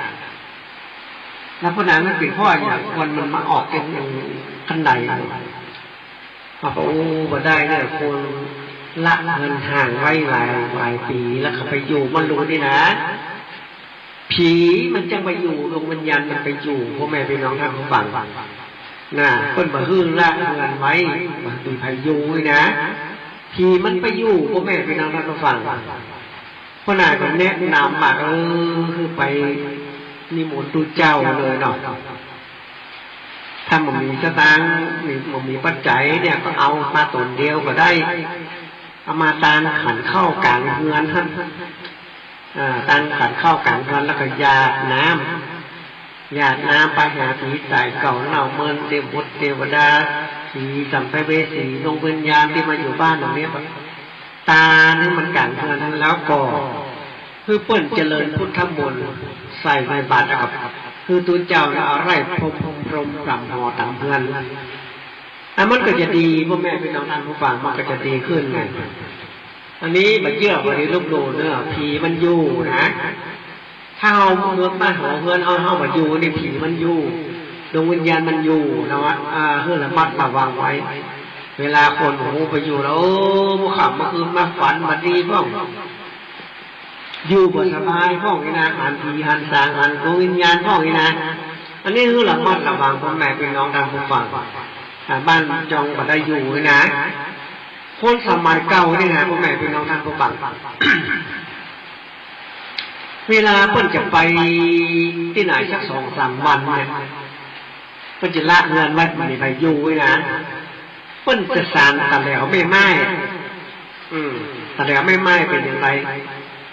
แล้วป้อหนานมันเป๋นเพราะอะหยังควันมันมาออกตี้ขั้นได เขาก็ โอ้ บ่ได้เนี่ย คนละเฮือนฮ้างไว้หลาย หลายปี๋ แล้วเขาไปอยู่บ่ฮู้นี่นะ ผีมันจักไปอยู่ ดวงวิญญาณมันไปอยู่ ป้อแม่ปี้น้องต้านผู้ฟังนะ เปิ้นบ่หื้อละเฮือนไว้ บ่หื้อใผอยู่นี่นะ ผีมันไปอยู่ ป้อแม่ปี้น้องต้านผู้ฟัง ป้อหนานก็แนะนำว่า เออ คือไปนิมนต์ตุ๊เจ้าเลยเนาะ ถ้าบ่มีสตางค์ บ่มีปัจจัยเนี่ย ก็เอามาต๋นเดียวก็ได้ เอามาตานขันข้าวก๋างเฮือนหั้น อ่า ตานขันข้าวก๋างเฮือน แล้วก็หยาดน้ำ หยาดน้ำไปหาผีต๋ายเก่าเน่าเมิน เตวดา ผีสัมภเวสี ดวงวิญญาณตี้มาอยู่บ้านหลังนี้ ตานหื้อมันก๋างเฮือนหั้น แล้วก็หื้อเปิ้นเจริญพุทธมนต์ใส่ในบาตร แล้วก็หื้อตุ๊เจ้าแล้วเอาไล่พรมพรมต๋ามหอต๋ามเฮือน อ่ะ มันก็จะดี ป้อแม่ปี้น้องต้านผู้ฟัง มันก็จะดีขึ้นไง อันนี้บ่าเจื้อบ่ดีลบหลู่เน่อ ผีมันอยู่นะ ถ้าเฮาเมืองบ้านหอเฮือนเฮา เฮาบ่อยู่นี่ ผีมันอยู่ ดวงวิญญาณมันอยู่นะวะ อ่า หื้อระมัดระวังไว้ เวลาคนหูไปอยู่แล้ว เออ เมื่อค่ำเมื่อคืนมาฝันบ่ดีพ่อง อยู่บ่สบายพ่องนี่นะ หันผีหันสางหันดวงวิญญาณพ่องนี่นะ อันนี้หื้อระมัดระวัง ป้อแม่ปี้น้องต้านผู้ฟัง อ่า บ้านจองบ่ได้อยู่นี่นะ คนสมัยเก่านี่นะ ป้อแม่ปี้น้องต้านผู้ฟัง เวลาเปิ้นจะไปตี้ไหนสักสองสามวันเนี่ย เปิ้นจะละเฮือนไว้ บ่มีใผอยู่นี่นะ เปิ้นจะสานตะแหลวแม่ไม้ อืม ตะแหลวแม่ไม้เป๋นอย่างไร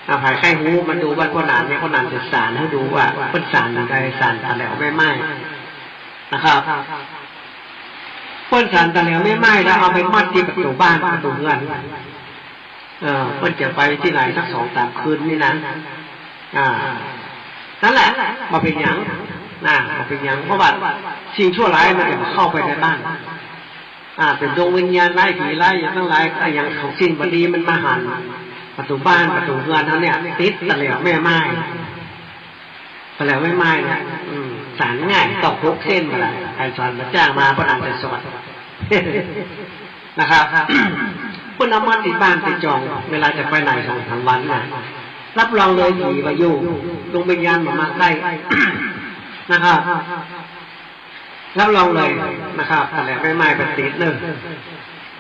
อ่า ใผใค่ฮู้มาดูบ้านป้อหนานเนี่ย ป้อหนานจะสานหื้อดูว่าเปิ้นสานอย่างไร สานตะแหลวแม่ไม้นะครับ เปิ้นสานตะแหลวแม่ไม้แล้วเอาไปมัดตี้ประตู๋บ้านประตู๋เฮือน เออ เปิ้นจะไปตี้ไหนสักสองสามคืนนี่นะ อ่า นั่นแหละ บ่เป๋นหยังนะ บ่เป๋นหยัง เพราะว่าสิ่งชั่วร้ายมันจะเข้าไปในบ้าน อ่า เป๋นดวงวิญญาณร้าย ผีร้ายอย่างตังหลาย อะหยังของสิ่งบ่ดีมันมาหันประตู๋บ้านประตู๋เฮือนเฮาเนี่ย ติดตะแหลวแม่ไม้ ตะแหลวแม่ไม้เนี่ย อืม สานง่าย ตอกหกเส้นบ่าล่ะ ใผสอนบ่าจ้างมา ป้อหนานจะสอน นะครับ เปิ้นเอามาติดบ้านติดจอง เวลาจะไปไหนสองสามวันนะ รับรองเลยผีบ่อยู่ ดวงวิญญาณบ่มาใกล้ นะครับ รับรองเลยนะครับ ตะแหลวแม่ไม้ไปติดเน่อ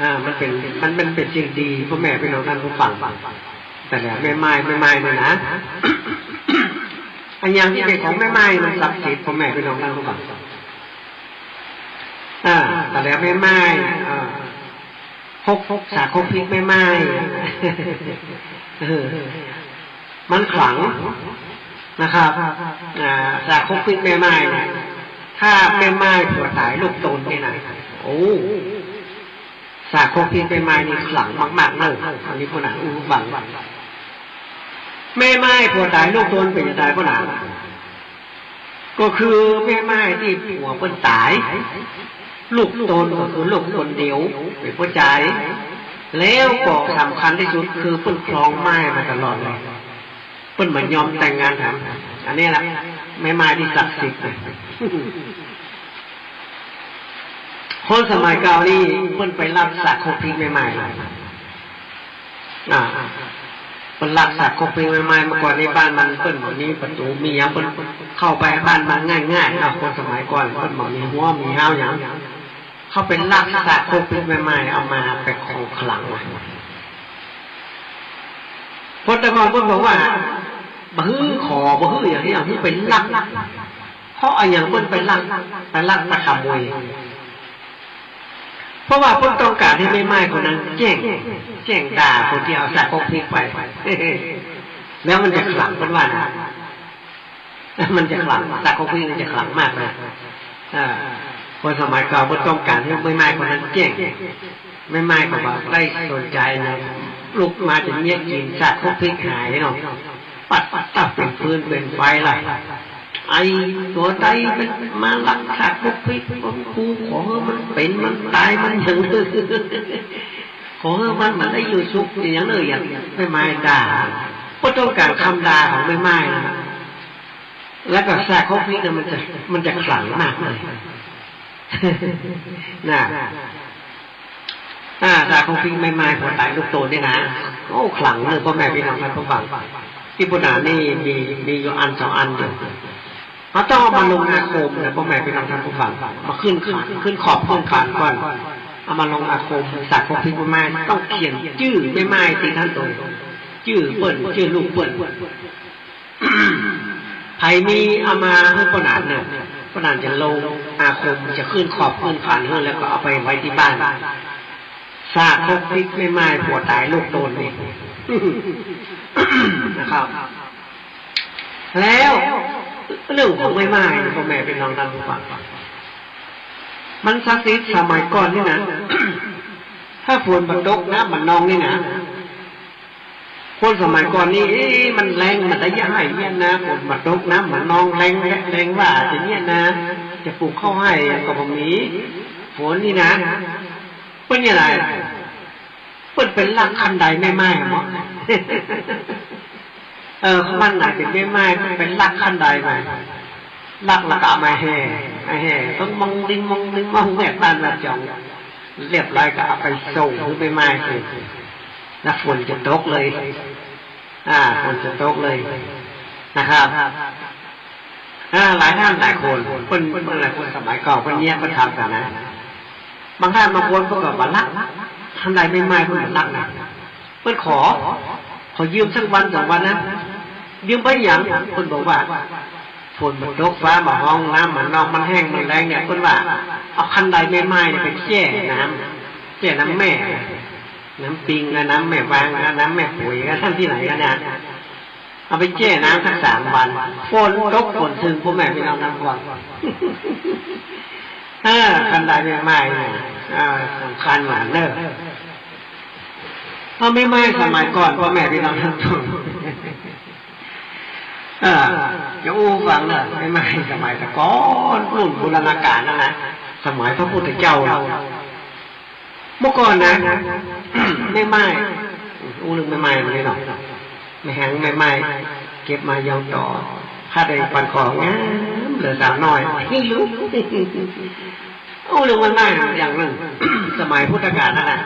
อ่า มันเป๋น มัน มันเป๋นสิ่งดี ป้อแม่ปี้น้องต้านผู้ฟัง ตะแหลวแม่ไม้ แม่ไม้เนี่ยนะ อะหยังตี้เป๋นของแม่ไม้มันศักดิ์สิทธิ์ ป้อแม่ปี้น้องต้านผู้ฟัง อ่า ตะแหลวแม่ไม้ อ่า ฮก สากฮกพริกแม่ไม้ เออ มันขลังนะครับ อ่า สากฮกพริกแม่ไม้เนี่ย ถ้าแม่ไม้ผัวต๋ายลูกตนนี่นะ โอ้ สากฮกพริกแม่ไม้นี่ขลังมากๆ เน่อ อันนี้ป้อหนานอู้หื้อฟัง แม่ไม้ผัวต๋ายลูกตนเป๋นจะต๋ายป้อหนาน ก็คือแม่ไม้ตี้ผัวเปิ้นต๋าย ลูกตนก็คือลูกคนเดียว เป๋นผู้จาย แล้วก็สำคัญตี้สุดคือเปิ้นครองไม้มาตลอดเลย เปิ้นบ่ยอมแต่งงานแถม อันนี้แหละ แม่ไม้ตี้ศักดิ์สิทธิ์นะ คนสมัยเก่านี่เปิ้นไปลักสากฮกพริกแม่ไม้เลย อ่า เปิ้นลักสากฮกพริกแม่ไม้ เมื่อก่อนนี้บ้านมันเปิ้นบ่มีประตู๋มีหยัง เปิ้นเข้าไปบ้านมันง่ายๆ เนาะ คนสมัยก่อนเปิ้นบ่มีฮั้วมีฮ้าวหยัง เข้าไปลักสากฮกพริกแม่ไม้ เอามาเป๋นของขลัง เพราะแต่ก่อนเปิ้นบอกว่า บ่หื้อขอ บ่หื้อหยัง หื้อไปลัก เพราะอะหยังเปิ้นไปลัก ไปลักไปขโมย เพราะว่าเปิ้นต้องก๋านหื้อแม่ไม้คนนั้นแจ้ง แจ้งด่าคนตี้เอาสากฮกพริกไป แล้วมันจะขลัง เปิ้นว่านะ มันจะขลัง สากฮกพริกมันจะขลังมากนะ อ่า คนสมัยเก่าเปิ้นต้องก๋านหื้อแม่ไม้คนนั้นแจ้ง แม่ไม้ก็บ่ได้สนใจ๋นะ ลุกมาจะเยียะกิ๋น สากฮกพริกหายเนาะ ปัด ปัด ตับเป๋นฟืนเป๋นไฟละ ไอ้ตั๋วใดมันมาลักสากฮกพริก กูขอหื้อมันเป๋นมันต๋ายมันหยัง ขอหื้อมันบ่ได้อยู่สุขอย่างเน่อ อย่างแม่ไม้ด่า เปิ้นต้องก๋านกำด่าของแม่ไม้นะ แล้วก็สากฮกพริกเนี่ยมันจะ มันจะขลังมากเลย นะ อ่า สากฮกพริกแม่ไม้ผัวต๋ายลูกตนนี่นะ โอ้ ขลังเน่อ ป้อแม่ปี้น้องต้านผู้ฟัง ตี้ป้อหนานนี่มี มีอยู่อันสองอันเดียว เฮาต้องเอามาลงอาคมนะ ป้อแม่ปี้น้องต้านผู้ฟัง มาขึ้นขัน ขึ้นขอบขึ้นขันก่อน เอามาลงอาคม สากฮกพริกแม่ไม้ ต้องเขียนจื้อแม่ไม้ตี้หั้นตรง จื้อเปิ้น จื้อลูกเปิ้น ใผมีเอามาหื้อป้อหนานเน่อ ป้อหนานจะลงอาคม จะขึ้นขอบขึ้นขันหื้อ แล้วก็เอาไปไว้ตี้บ้าน ซากศพติดแม่ม่ายผัวต๋ายลูกโตนนี่ นะครับ แล้วเรื่องของแม่ม่ายนี่ พ่อแม่พี่น้องท่านผู้ฟัง มันศักดิ์สิทธิ์สมัยก่อนนี่นะ ถ้าฝนบ่ตกน้ำบ่นองนี่นะ คนสมัยก่อนนี่ เอ๊ะ มันแล้ง มันได้เยียะไฮ่เยียะนา ฝนบ่ตกน้ำบ่นอง แล้งแล้งว่าจะเยียะนา จะปลูกข้าวไฮ่ก็บ่มี ฝนนี่นะ เปิ้นเยียะไฮ่ เปิ้นไปลักคันไดแม่ม่ายหมอ เออ มันน่ะเป๋นแม่ม่าย ไปลักคันไดมา ลักแล้วก็เอามาแห่ มาแห่ ต้องมองลิงมองลิงมองแม่ต้านว่าจ๋อง เรียบร้อยก็เอาไปส่งหื้อแม่ม่าย คือ แล้วฝนจะตกเลย อ่า ฝนจะตกเลย นะครับ อ่า หลายต้านหลายคน เปิ้น เปิ้นหลายคนสมัยก่อน เปิ้นเยียะ เปิ้นทำกั๋นนะ บางต้านบางคนเปิ้นก็บ่ลัก คันไดแม่ม่ายเปิ้นบ่ลักนะ เปิ้นขอ ขอยืมสักวันสองวันนะ ยืมไปหยัง เปิ้นบอกว่า ฝนบ่ตกฟ้าบ่ฮ้อง น้ำบ่นอง มันแห้งมันแล้งเนี่ย เปิ้นว่า เอาคันไดแม่ม่ายเนี่ยไปแจ้น้ำ แจ้น้ำแม่ น้ำปิงนะ น้ำแม่วางนะ น้ำแม่ปุ๋ยนะ ต้านตี้ไหนกั๋นนะ เอาไปแจ้น้ำสักสามวัน ฝนตกฝนเถิง พ่อแม่พี่น้องท่านฟัง เออ คันไดแม่ม่ายเนี่ย อ่า สำคัญหวานเน่อ เพราะแม่ม่ายสมัยก่อน พ่อแม่พี่น้องท่านฟัง เออ จะอู้ฟังเน่อ แม่ม่ายสมัยแต่ก่อนรุ่นบูรณาการนั่นนะ สมัยพระพุทธเจ้า เมื่อก่อนนะ แม่ม่าย อู้เรื่องแม่ม่ายมานี่เนาะ แม่แหงแม่ม่าย เก็บมายองต่อ ข้าได้ปันของงามเหลือสาวน้อย อู้เรื่องแม่ม่ายอย่างนึ่ง สมัยพุทธกาลนั่นน่ะ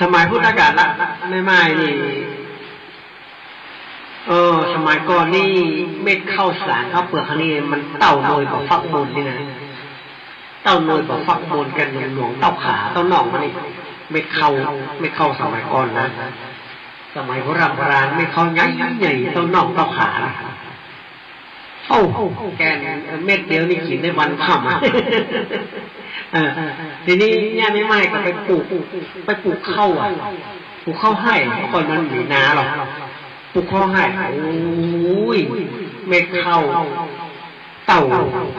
สมัยพุทธกาลละ แม่ม่ายนี่ เออ สมัยก่อนนี่เม็ดข้าวสารข้าวเปลือกอันนี้มันเต้านวยบ่าฟักมูลนี่นะ เต้านวยบ่าฟักมูลแก่นหลวงๆ เต้าขาเต้าน่องมันนี่ เม็ดข้าว เม็ดข้าวสมัยก่อนนะ สมัยโบราณโบราณ เม็ดข้าวใหญ่ๆ เต้าน่องเต้าขานะ โอ้ แก่น เม็ดเดียวนี่กิ๋นได้วันค่ำอะ เออ ทีนี้เนี่ยแม่ม่ายก็ไปปลูก ไปปลูกข้าวอะ ปลูกข้าวไฮ่ เมื่อก่อนมันบ่มีนาหรอก ปลูกข้าวไฮ่ โอ้ย เม็ดข้าวเต้า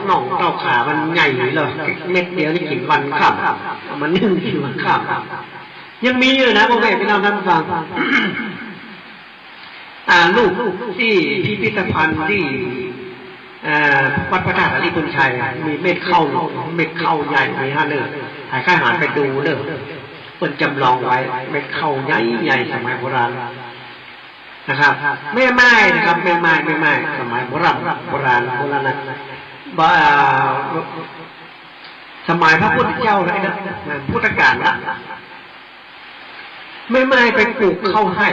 น่องเต้าขามันใหญ่เลย เม็ดเดียวนี่กิ๋นวันค่ำ เอามานึ่งกิ๋นวันค่ำ ยังมีอยู่นะ พ่อแม่พี่น้องท่านฟัง อ่า รูปตี้พิพิธภัณฑ์ตี้ อ่า วัดพระธาตุหริภุญชัย มีเม็ดข้าว เม็ดข้าวใหญ่ มีหั้นเน่อ ใผใค่หันไปดูเน่อ เปิ้นจ๋ำลองไว้ เม็ดข้าวใหญ่ๆ สมัยโบราณนะครับ แม่ม่ายนะครับ แม่ม่าย แม่ม่าย สมัยโบราณ โบราณ โบราณนะ บ่า สมัยพระพุทธเจ้าแล้วนะ พุทธกาลละ แม่ม่ายไปปลูกข้าวไฮ่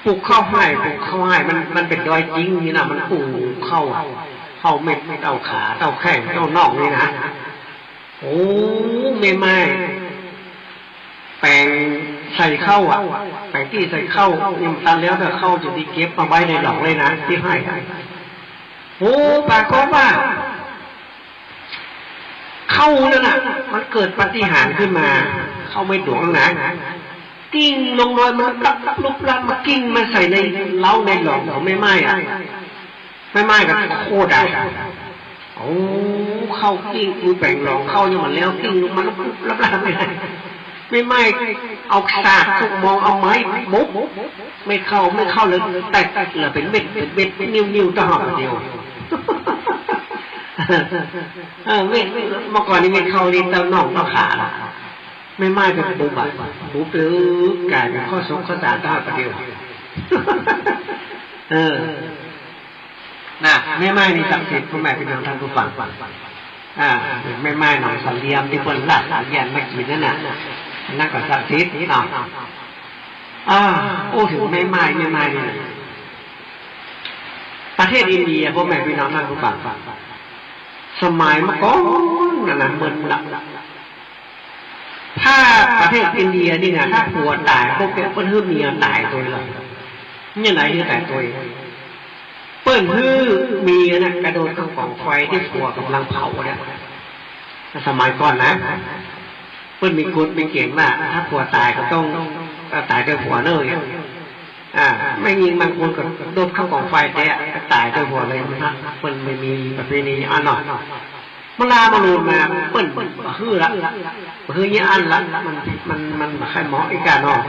ปลูกข้าวไฮ่ ปลูกข้าวไฮ่ มัน มันเป๋นดอยจริงนี่นะ มันปลูกข้าวอะ ข้าวเม็ด เต้าขา เต้าแข้ง เต้าน่องนี่นะ โอ้ แม่ม่าย แป๋งใส่ข้าวอะ แป๋งตี้ใส่ข้าว ยังบ่ตันแล้ว แต่ข้าวจะตี้เก็บมาไว้ในหล่องเลยนะ ตี้ไฮ่อะ โอ้ ปรากฏว่า ข้าวนั่นน่ะ มันเกิดปาฏิหาริย์ขึ้นมา ข้าวเม็ดหลวงนะ กิ่งลงดอยมันลับลุบลับมากิ่งมาใส่ในเล้าในหล่องของแม่ม่ายอะ แม่ม่ายก็โคตรอะ โอ้ ข้าวกิ่ง อือ แป๋งหล่องข้าวยังบ่แล้ว กิ่งลงมาลุบลับลับเลย แม่ม่ายเอาสากทุกมอง เอาไม้บุบ เม็ดข้าว เม็ดข้าวเลยแตก เหลือเป๋นเม็ด เป๋นเม็ด นิ่วๆ เต้าหอกเดียว เออ เม็ด เมื่อก่อนนี่เม็ดข้าวนี่เต้าน่องเต้าขาละ แม่ม่ายไปบุบอะ บุบเลยก๋ายเป๋นข้าวสกข้าวสารเต้าหอกเดียว เออ นะ แม่ม่ายนี่ศักดิ์สิทธิ์ พ่อแม่พี่น้องท่านผู้ฟัง อ่า แม่ม่ายหนองสามเหลี่ยมตี้เปิ้นลากสามเหลี่ยมมากิ๋นนั่นน่ะ อันนั้นก็ศักดิ์สิทธิ์เนาะ อ่า อู้เถิงแม่ม่าย แม่ม่ายนี่นะ ประเทศอินเดีย พ่อแม่พี่น้องท่านผู้ฟัง สมัยเมื่อก่อนนั่นน่ะ เปิ้นละ ถ้าประเทศอินเดียนี่นะ ถ้าผัวต๋ายปุ๊บเนี่ย เปิ้นหื้อเมียต๋ายตวยเลย เนี่ยไหนหื้อต๋ายตวย เปิ้นหื้อเมียน่ะกระโดดเข้ากองไฟตี้ผัวก่ำลังเผาเนี่ย สมัยก่อนนะ เปิ้นมีกฎมีเกณฑ์ว่า ถ้าผัวต๋ายก็ต้อง เอ่อ ต๋ายตวยผัวเน่อ เนี่ย อ่า แม่ญิงบางคนก็โดดเข้ากองไฟแต๊ ต๋ายตวยผัวเลยนะ เปิ้นบ่มีประเพณีอั้นเนาะ เมื่อลาวมะนูนมา เปิ้นบ่หื้อละ บ่หื้อเยียะอั้นละ มัน มัน มันบ่ใค่เหมาะอีกอะเนาะ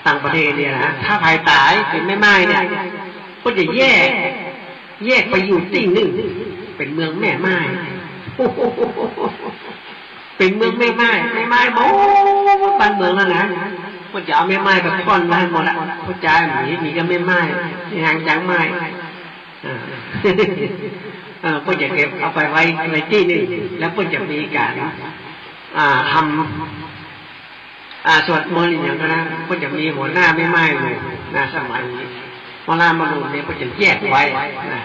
ต่างประเทศเนี่ยนะ ถ้าใผต๋ายเป๋นแม่ม่ายเนี่ย เปิ้นจะแยก แยกไปอยู่ตี้นึ่ง เป๋นเมืองแม่ม่าย เป๋นเมืองแม่ม่าย แม่ม่ายหมดบ้านเมืองแล้วนะ เปิ้นจะเอาแม่ม่ายไปพ่อนไว้หมดละ ผู้จายมี มีก็แม่ม่าย มีหางจางม่าย อ่า เออ เปิ้นจะเก็บเอาไปไว้ ไว้ตี้นึ่ง แล้วเปิ้นจะมีก๋าน อ่า ทำ อ่า สวดมนต์อะหยังก็นะ เปิ้นจะมีหัวหน้าแม่ม่ายอยู่นะ สมัยเมื่อลาวมะนูนเนี่ย เปิ้นจะแยกไว้นะ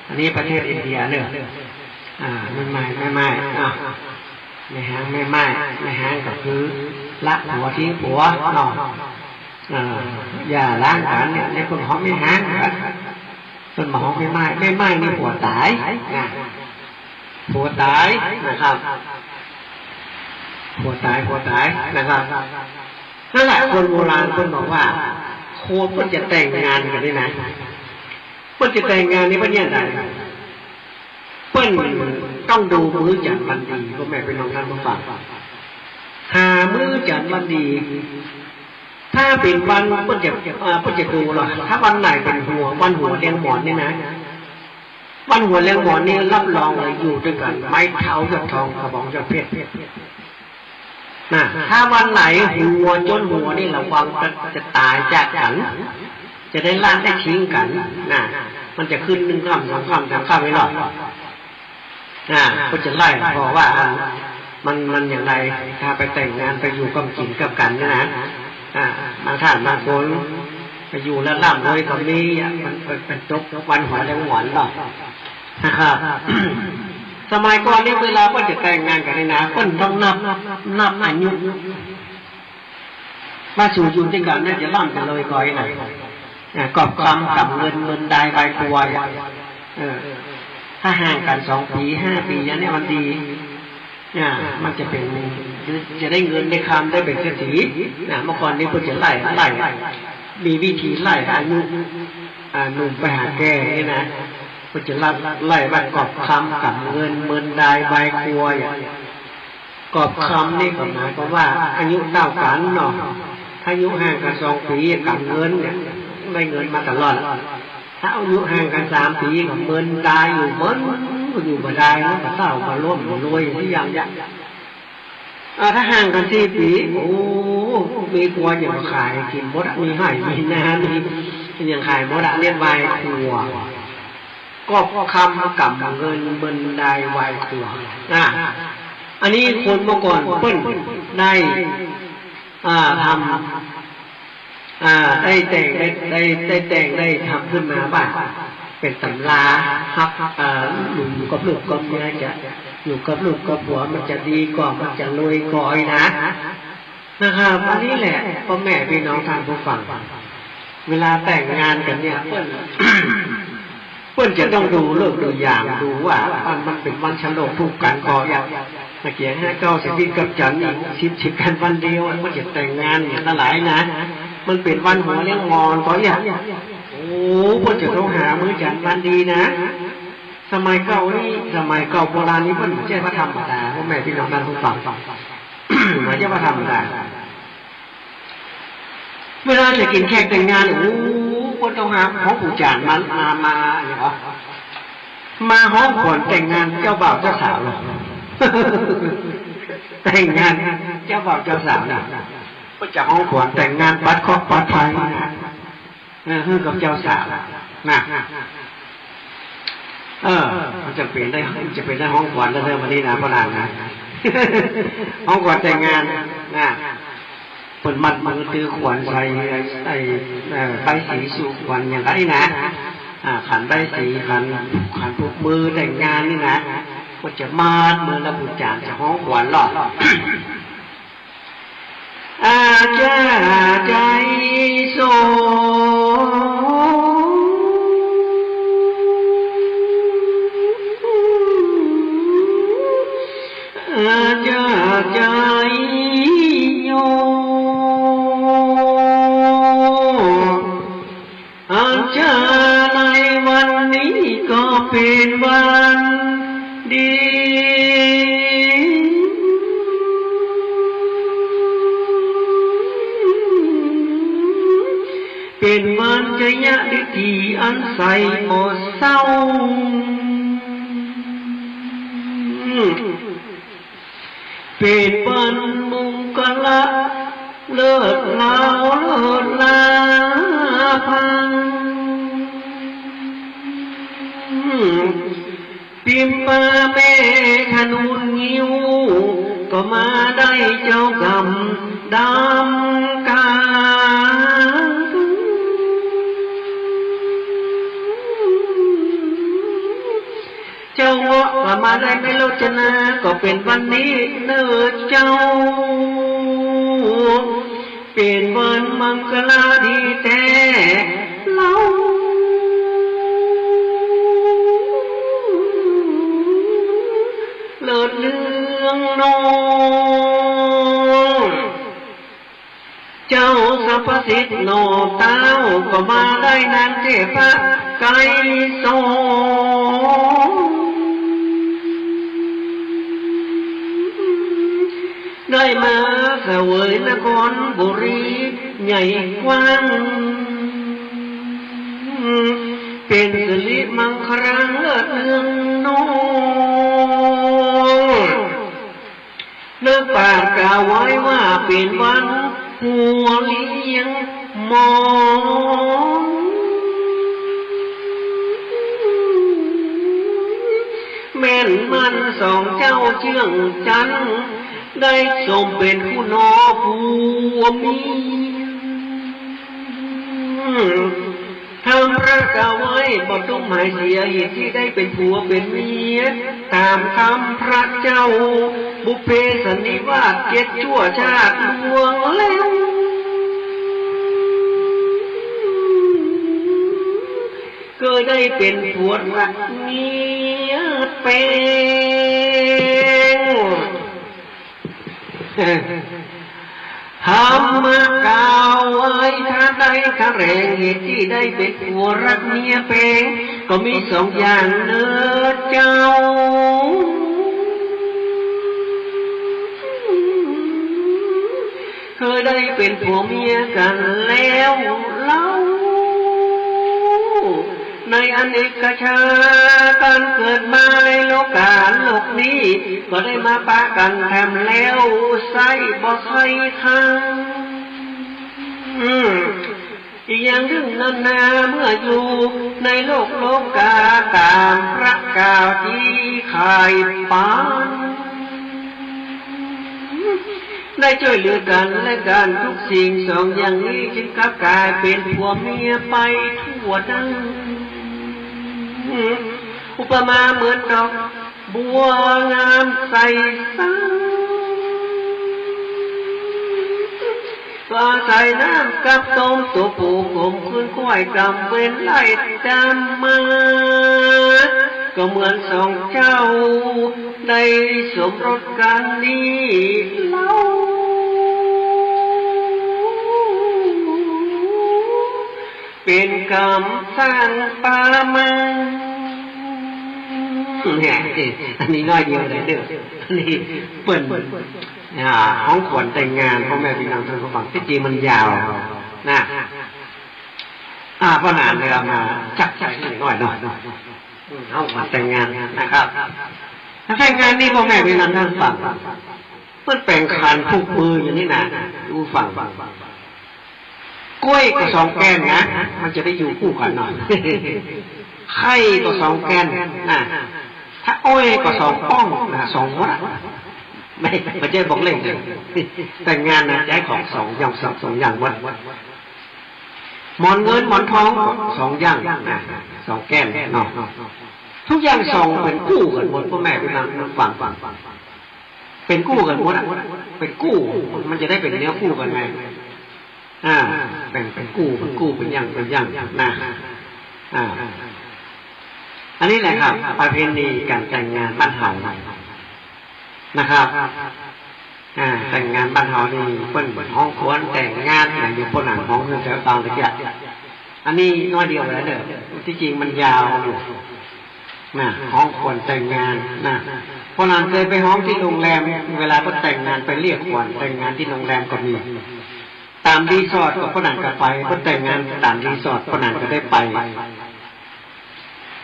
อันนี้ประเทศอินเดียเน่อ อ่า แม่ม่าย แม่ม่าย อ่า แม่ฮ้าง แม่ม่าย แม่ฮ้างก็คือละผัวทิ้งผัวเนาะ เอ่อ หย่าร้างกั๋นเนี่ย เนี่ยเปิ้นฮ้องแม่ฮ้างกั๋น เปิ้นบ่ฮ้องแม่ม่าย แม่ม่ายนี่ผัวต๋ายนะ ผัวต๋ายนะครับ ผัวต๋าย ผัวต๋ายนะครับ นั่นแหละ คนโบราณเปิ้นบอกว่า คนเปิ้นจะแต่งงานกั๋นนี่นะ เปิ้นจะแต่งงานนี่เปิ้นเยียะใด เปิ้นต้องดูมื้อจั๋นวันดี พ่อแม่พี่น้องต้านผู้ฟัง หามื้อจั๋นวันดี ถ้าเป๋นวัน เปิ้นจะ เอ่อ เปิ้นจะดูละ ถ้าวันไหนเป๋นหัว วันหัวเลี้ยงหมอนนี่นะ วันหัวเลี้ยงหมอนนี่รับรองเลย อยู่ตวยกั๋น ไม้เท้ายอดทอง กระบองยอดเพชร นะ ถ้าวันไหนหัวจนหัวนี่ระวังจะ จะต๋ายจากกั๋น จะได้ละได้ทิ้งกั๋นนะ มันจะขึ้นนึ่งค่ำสองค่ำสามค่ำไม่รอด อ่า ก็จะไล่ เพราะว่า มัน มันอย่างไร ถ้าไปแต่งงานไปอยู่ก้ำกิ๋นก้ำกั๋นเนี่ยนะ อ่า บางต้านบางคนไปอยู่แล้วร่ำรวยก็มีอ่ะ มันเป็น เป็นตกวันหัวเลี้ยงหมอนเนาะ นะครับ สมัยก่อนนี่เวลาเปิ้นจะแต่งงานกั๋นนี่นะ เปิ้นต้องนับ นับอายุ มาสู่อยู่ตวยกั๋นเนี่ยจะร่ำจะรวยก่อยนะ อ่า กอบคำก๋ำเงิน เมินดายไวครัวเนี่ย เออ ถ้าห่างกั๋นสองปี๋ ห้าปี๋ อย่างเนี้ยมันดี อ่า มันจะเป๋น จะได้เงินได้คำ ได้เป๋นเศรษฐี นะ เมื่อก่อนนี้เปิ้นจะไล่ ไล่ มีวิธีไล่อายุ อ่า หนุ่มไปหาแก่นี่นะ เปิ้นจะไล่ ไล่ว่ากอบคำก๋ำเงิน เมินดายไวครัวเนี่ย กอบคำนี่ก็หมายความว่าอายุเต้ากั๋นเนาะ ถ้าอายุห่างกั๋นสองปี๋ ก๋ำเงินเนี่ย ได้เงินมาตลอด ถ้าอายุห่างกั๋นสามปี๋ ก็เมินดายอยู่ เมินก็อยู่บ่ได้ มันก็เต้าบ่ล้มบ่รวยอยู่ตี้อย่างเนี้ย อ่า ถ้าห่างกั๋นสี่ปี๋ โอ้ มีครัวอย่างขายกิ๋นหมดอะ มีไฮ่ มีนา มีอย่างขายหมดอะ เรียกวายครัว กอบคำก๋ำเงิน เมินดายวายครัว อ่า อันนี้คนเมื่อก่อนเปิ้นได้ อ่า ทำ อ่า ได้แต่ง ได้ ได้ ได้แต่ง ได้ทำขึ้นมาว่า เป๋นต๋ำราฮัก อ่า อยู่กับลูกกับเมียจะ อยู่กับลูกกับผัวมันจะดีก่อ มันจะรวยก่อนะ นะครับ อันนี้แหละ พ่อแม่พี่น้องต้านผู้ฟัง เวลาแต่งงานกั๋นเนี่ย เปิ้น เปิ้นจะต้องดูฤกษ์ดูยาม ดูว่า อ่ะ มันเป๋นวันฉลองถูกกั๋นก่อ อย่างตะเกียงห้าเก้า สิบเอ็ดกับจั๋นทร์ อีกสิบ สิบกั๋นวันเดียว เปิ้นจะแต่งงานอย่างตังหลายนะ มันเป๋นวันหัวเลี้ยงหมอนก่อ อย่าง โอ้ เปิ้นจะต้องหามื้อจั๋นวันดีนะ สมัยเก่านี่ สมัยเก่าโบราณนี่เปิ้นบ่ใจ้ว่าธรรมดา พ่อแม่พี่น้องต้านผู้ฟัง บ่ใจ้ว่าธรรมดา เวลาจะกิ๋นแขกแต่งงาน โอ้ เปิ้นต้องหาของผู้จ๋านมา มา มา อย่างเหรอ มาฮ้องขวัญแต่งงานเจ้าบ่าวเจ้าสาวเหรอ แต่งงานเจ้าบ่าวเจ้าสาวน่ะ เปิ้นจะฮ้องขวัญแต่งงานปัดเคราะห์ปัดภัย เออ หื้อกับเจ้าสาวนะ เออ มันจะเป๋นได้ จะเป๋นได้ฮ้องขวัญแล้วเนอะ วันนี้นะ พ่อหลานนะ ฮ้องขวัญแต่งงานนะ เปิ้นมัดมือตื้อขวัญใส่ ไอ้ เอ่อ ใบ้สีสู่ขวัญอย่างไรนะ อ่า ขันใบ้สี ขัน ขันผูกมือแต่งงานนี่นะ ก็จะมัดมือแล้วผู้จ๋านจะฮ้องขวัญหรอก อาจาใจโส เป๋นวันจยะฤๅษีอันใสบ่เศร้า เป๋นวันมงคละเลิศล้าวเลิศล้าพัง ปิมปาแม่ธนูนงิ้ว ก็มาได้เจ้ากำดำกา เจ้าเงาะก็มาได้แม่โลจนา ก็เป๋นวันนี้เน่อเจ้า เป๋นวันมังคลาดีแต๊เล่า เลิศเรื่องนอ เจ้าสรรพสิทธิ์หน่อเต้า ก็มาได้นางเทพะไกรสอน ได้มาเสวยนครบุรีใหญ่กว้าง เป๋นสิริมังคลังเลิศเรื่องนอ นักปราชญ์กล่าวไว้ว่าเป๋นวันหัวเลี้ยงมอง แม่นมันสองเจ้าเจื้องจันทน์ ได้สมเป๋นคู่นอผัวเมีย ธรรมพระกล่าวไว้บ่ต้องหมายเสีย เหตุที่ได้เป๋นผัวเป๋นเมีย ต๋ามคำพระเจ้า บุพเพสันนิวาสเจ็ดชั่วชาติล่วงแล้ว ก็ได้เป๋นผัวรักเมียแปง ธรรมะกล่าวไว้ ถ้าได้ถ้าแรง เหตุที่ได้เป๋นผัวรักเมียแปง ก็มีสองอย่างเน่อเจ้า เคยได้เป๋นผัวเมียกั๋นแล้วเล่า ในอเนกชาติ ก๋านเกิดมาในโลกาโลกนี้ ก็ได้มาปะกั๋นแถมแล้วไส้บ่ใค่ครั้ง อืม อีกอย่างนึ่งนั้นนา เมื่ออยู่ในโลกโลกา ต๋ามพระกล่าวตี้ใค่ปาน ได้จ้วยเหลือกั๋นและกั๋นทุกสิ่ง สองอย่างนี้จึงกลับก๋ายเป๋นผัวเมียไปทั่วดั้ง อุปมาเหมือนดอกบัวงามใสสัง ก็อาศัยน้ำกับต้มตัวปู ผมคืนคว้ายกำเว้นไล่ต๋ามมา ก็เหมือนสองเจ้าได้สมรสกั๋นนี้เล่า เป๋นกำสร้างปามา เนี่ย อันนี้น้อยเดียวเลยเด้อ อันนี้เปิ้น อ่า ฮ้องขวัญแต่งงาน ป้อแม่ปี้น้องต้านผู้ฟัง ตี้จริงมันยาวนะ อ่า ป้อหนานเลยเอามาจักๆ น้อยๆ เนาะ อืม ฮ้องขวัญแต่งงานนะครับ แต่งงานนี่ป้อแม่ปี้น้องต้านผู้ฟัง เปิ้นแป๋งขันผูกมืออยู่นี่นะ ผู้ฟัง ก้วยก็สองแก่นนะ มันจะได้อยู่คู่กั๋นหน่อย ไข่ก็สองแก่นนะ ถ้าอ้อยก็สองป้องนะ สองมดอะ ไม่ ไม่ใจ้บอกเล่นนะ แต่งงานนะ ใจ๊ของสองอย่าง สอง สองอย่างมด หมอนเงินหมอนทองก็สองอย่างนะ สองแก่นเนาะ ทุกอย่างสองเป๋นคู่กั๋นหมด ป้อแม่ปี้น้องฟัง เป๋นคู่กั๋นหมดอะ เป๋นคู่ มันจะได้เป๋นเนื้อคู่กั๋นไง อ่า เป๋น เป๋นคู่ เป๋นคู่ เป๋นอย่าง เป๋นอย่างนะ อ่า อันนี้แหละครับ ประเพณีก๋านแต่งงานบ้านเฮานะครับ อ่า แต่งงานบ้านเฮานี่เปิ้นฮ้องขวัญแต่งงานนะ อย่างป้อหนานฮ้องเรื่องแถวตางตะเกียะ อันนี้น้อยเดียวแล้วเด้อ ตี้จริงมันยาวอยู่นะ ฮ้องขวัญแต่งงานนะ ป้อหนานเกยไปฮ้องตี้โฮงแรม เวลาเปิ้นแต่งงานไปเรียกขวัญแต่งงานตี้โฮงแรมก็มี ต๋ามรีสอร์ทก็ป้อหนานก็ไป ป้อแต่งงานต๋ามรีสอร์ทป้อหนานก็ได้ไป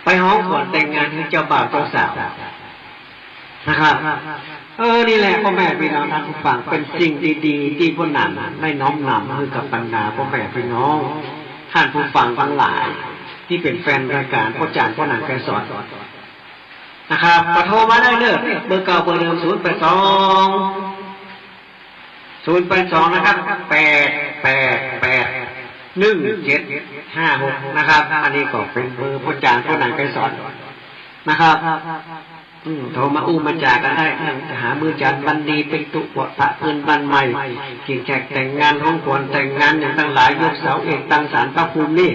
ไปฮ้องขวัญแต่งงานหื้อเจ้าบ่าวเจ้าสาวนะครับ เออ นี่แหละป้อแม่ปี้น้องต้านผู้ฟัง เป๋นสิ่งดีๆ ตี้ป้อหนานได้น้อมนำหื้อกับบรรดาป้อแม่ปี้น้องต้านผู้ฟังตังหลาย ตี้เป๋นแฟนรายก๋านป้อจ๋ารย์ป้อหนานไกรสอนนะครับ ก็โทรมาได้เน่อ เบอร์เก่าเบอร์เดิม ศูนย์แปดสอง ศูนย์แปดสอง นะครับ แปดแปดแปด หนึ่งเจ็ดห้าหก นะครับ อันนี้ก็เป๋นเบอร์ป้อจ๋ารย์ป้อหนานไกรสอนนะครับ อืม โทรมาอู้มาจ๋ากั๋นได้ เรื่องจะหามื้อจานวันดี เป๊กตุ๊ปลดปะพื้นบ้านใหม่ กริ่งแขกแต่งงาน ฮ้องขวัญแต่งงานอย่างตังหลาย ยกเสาเอกตั้งศาลพระภูมินี่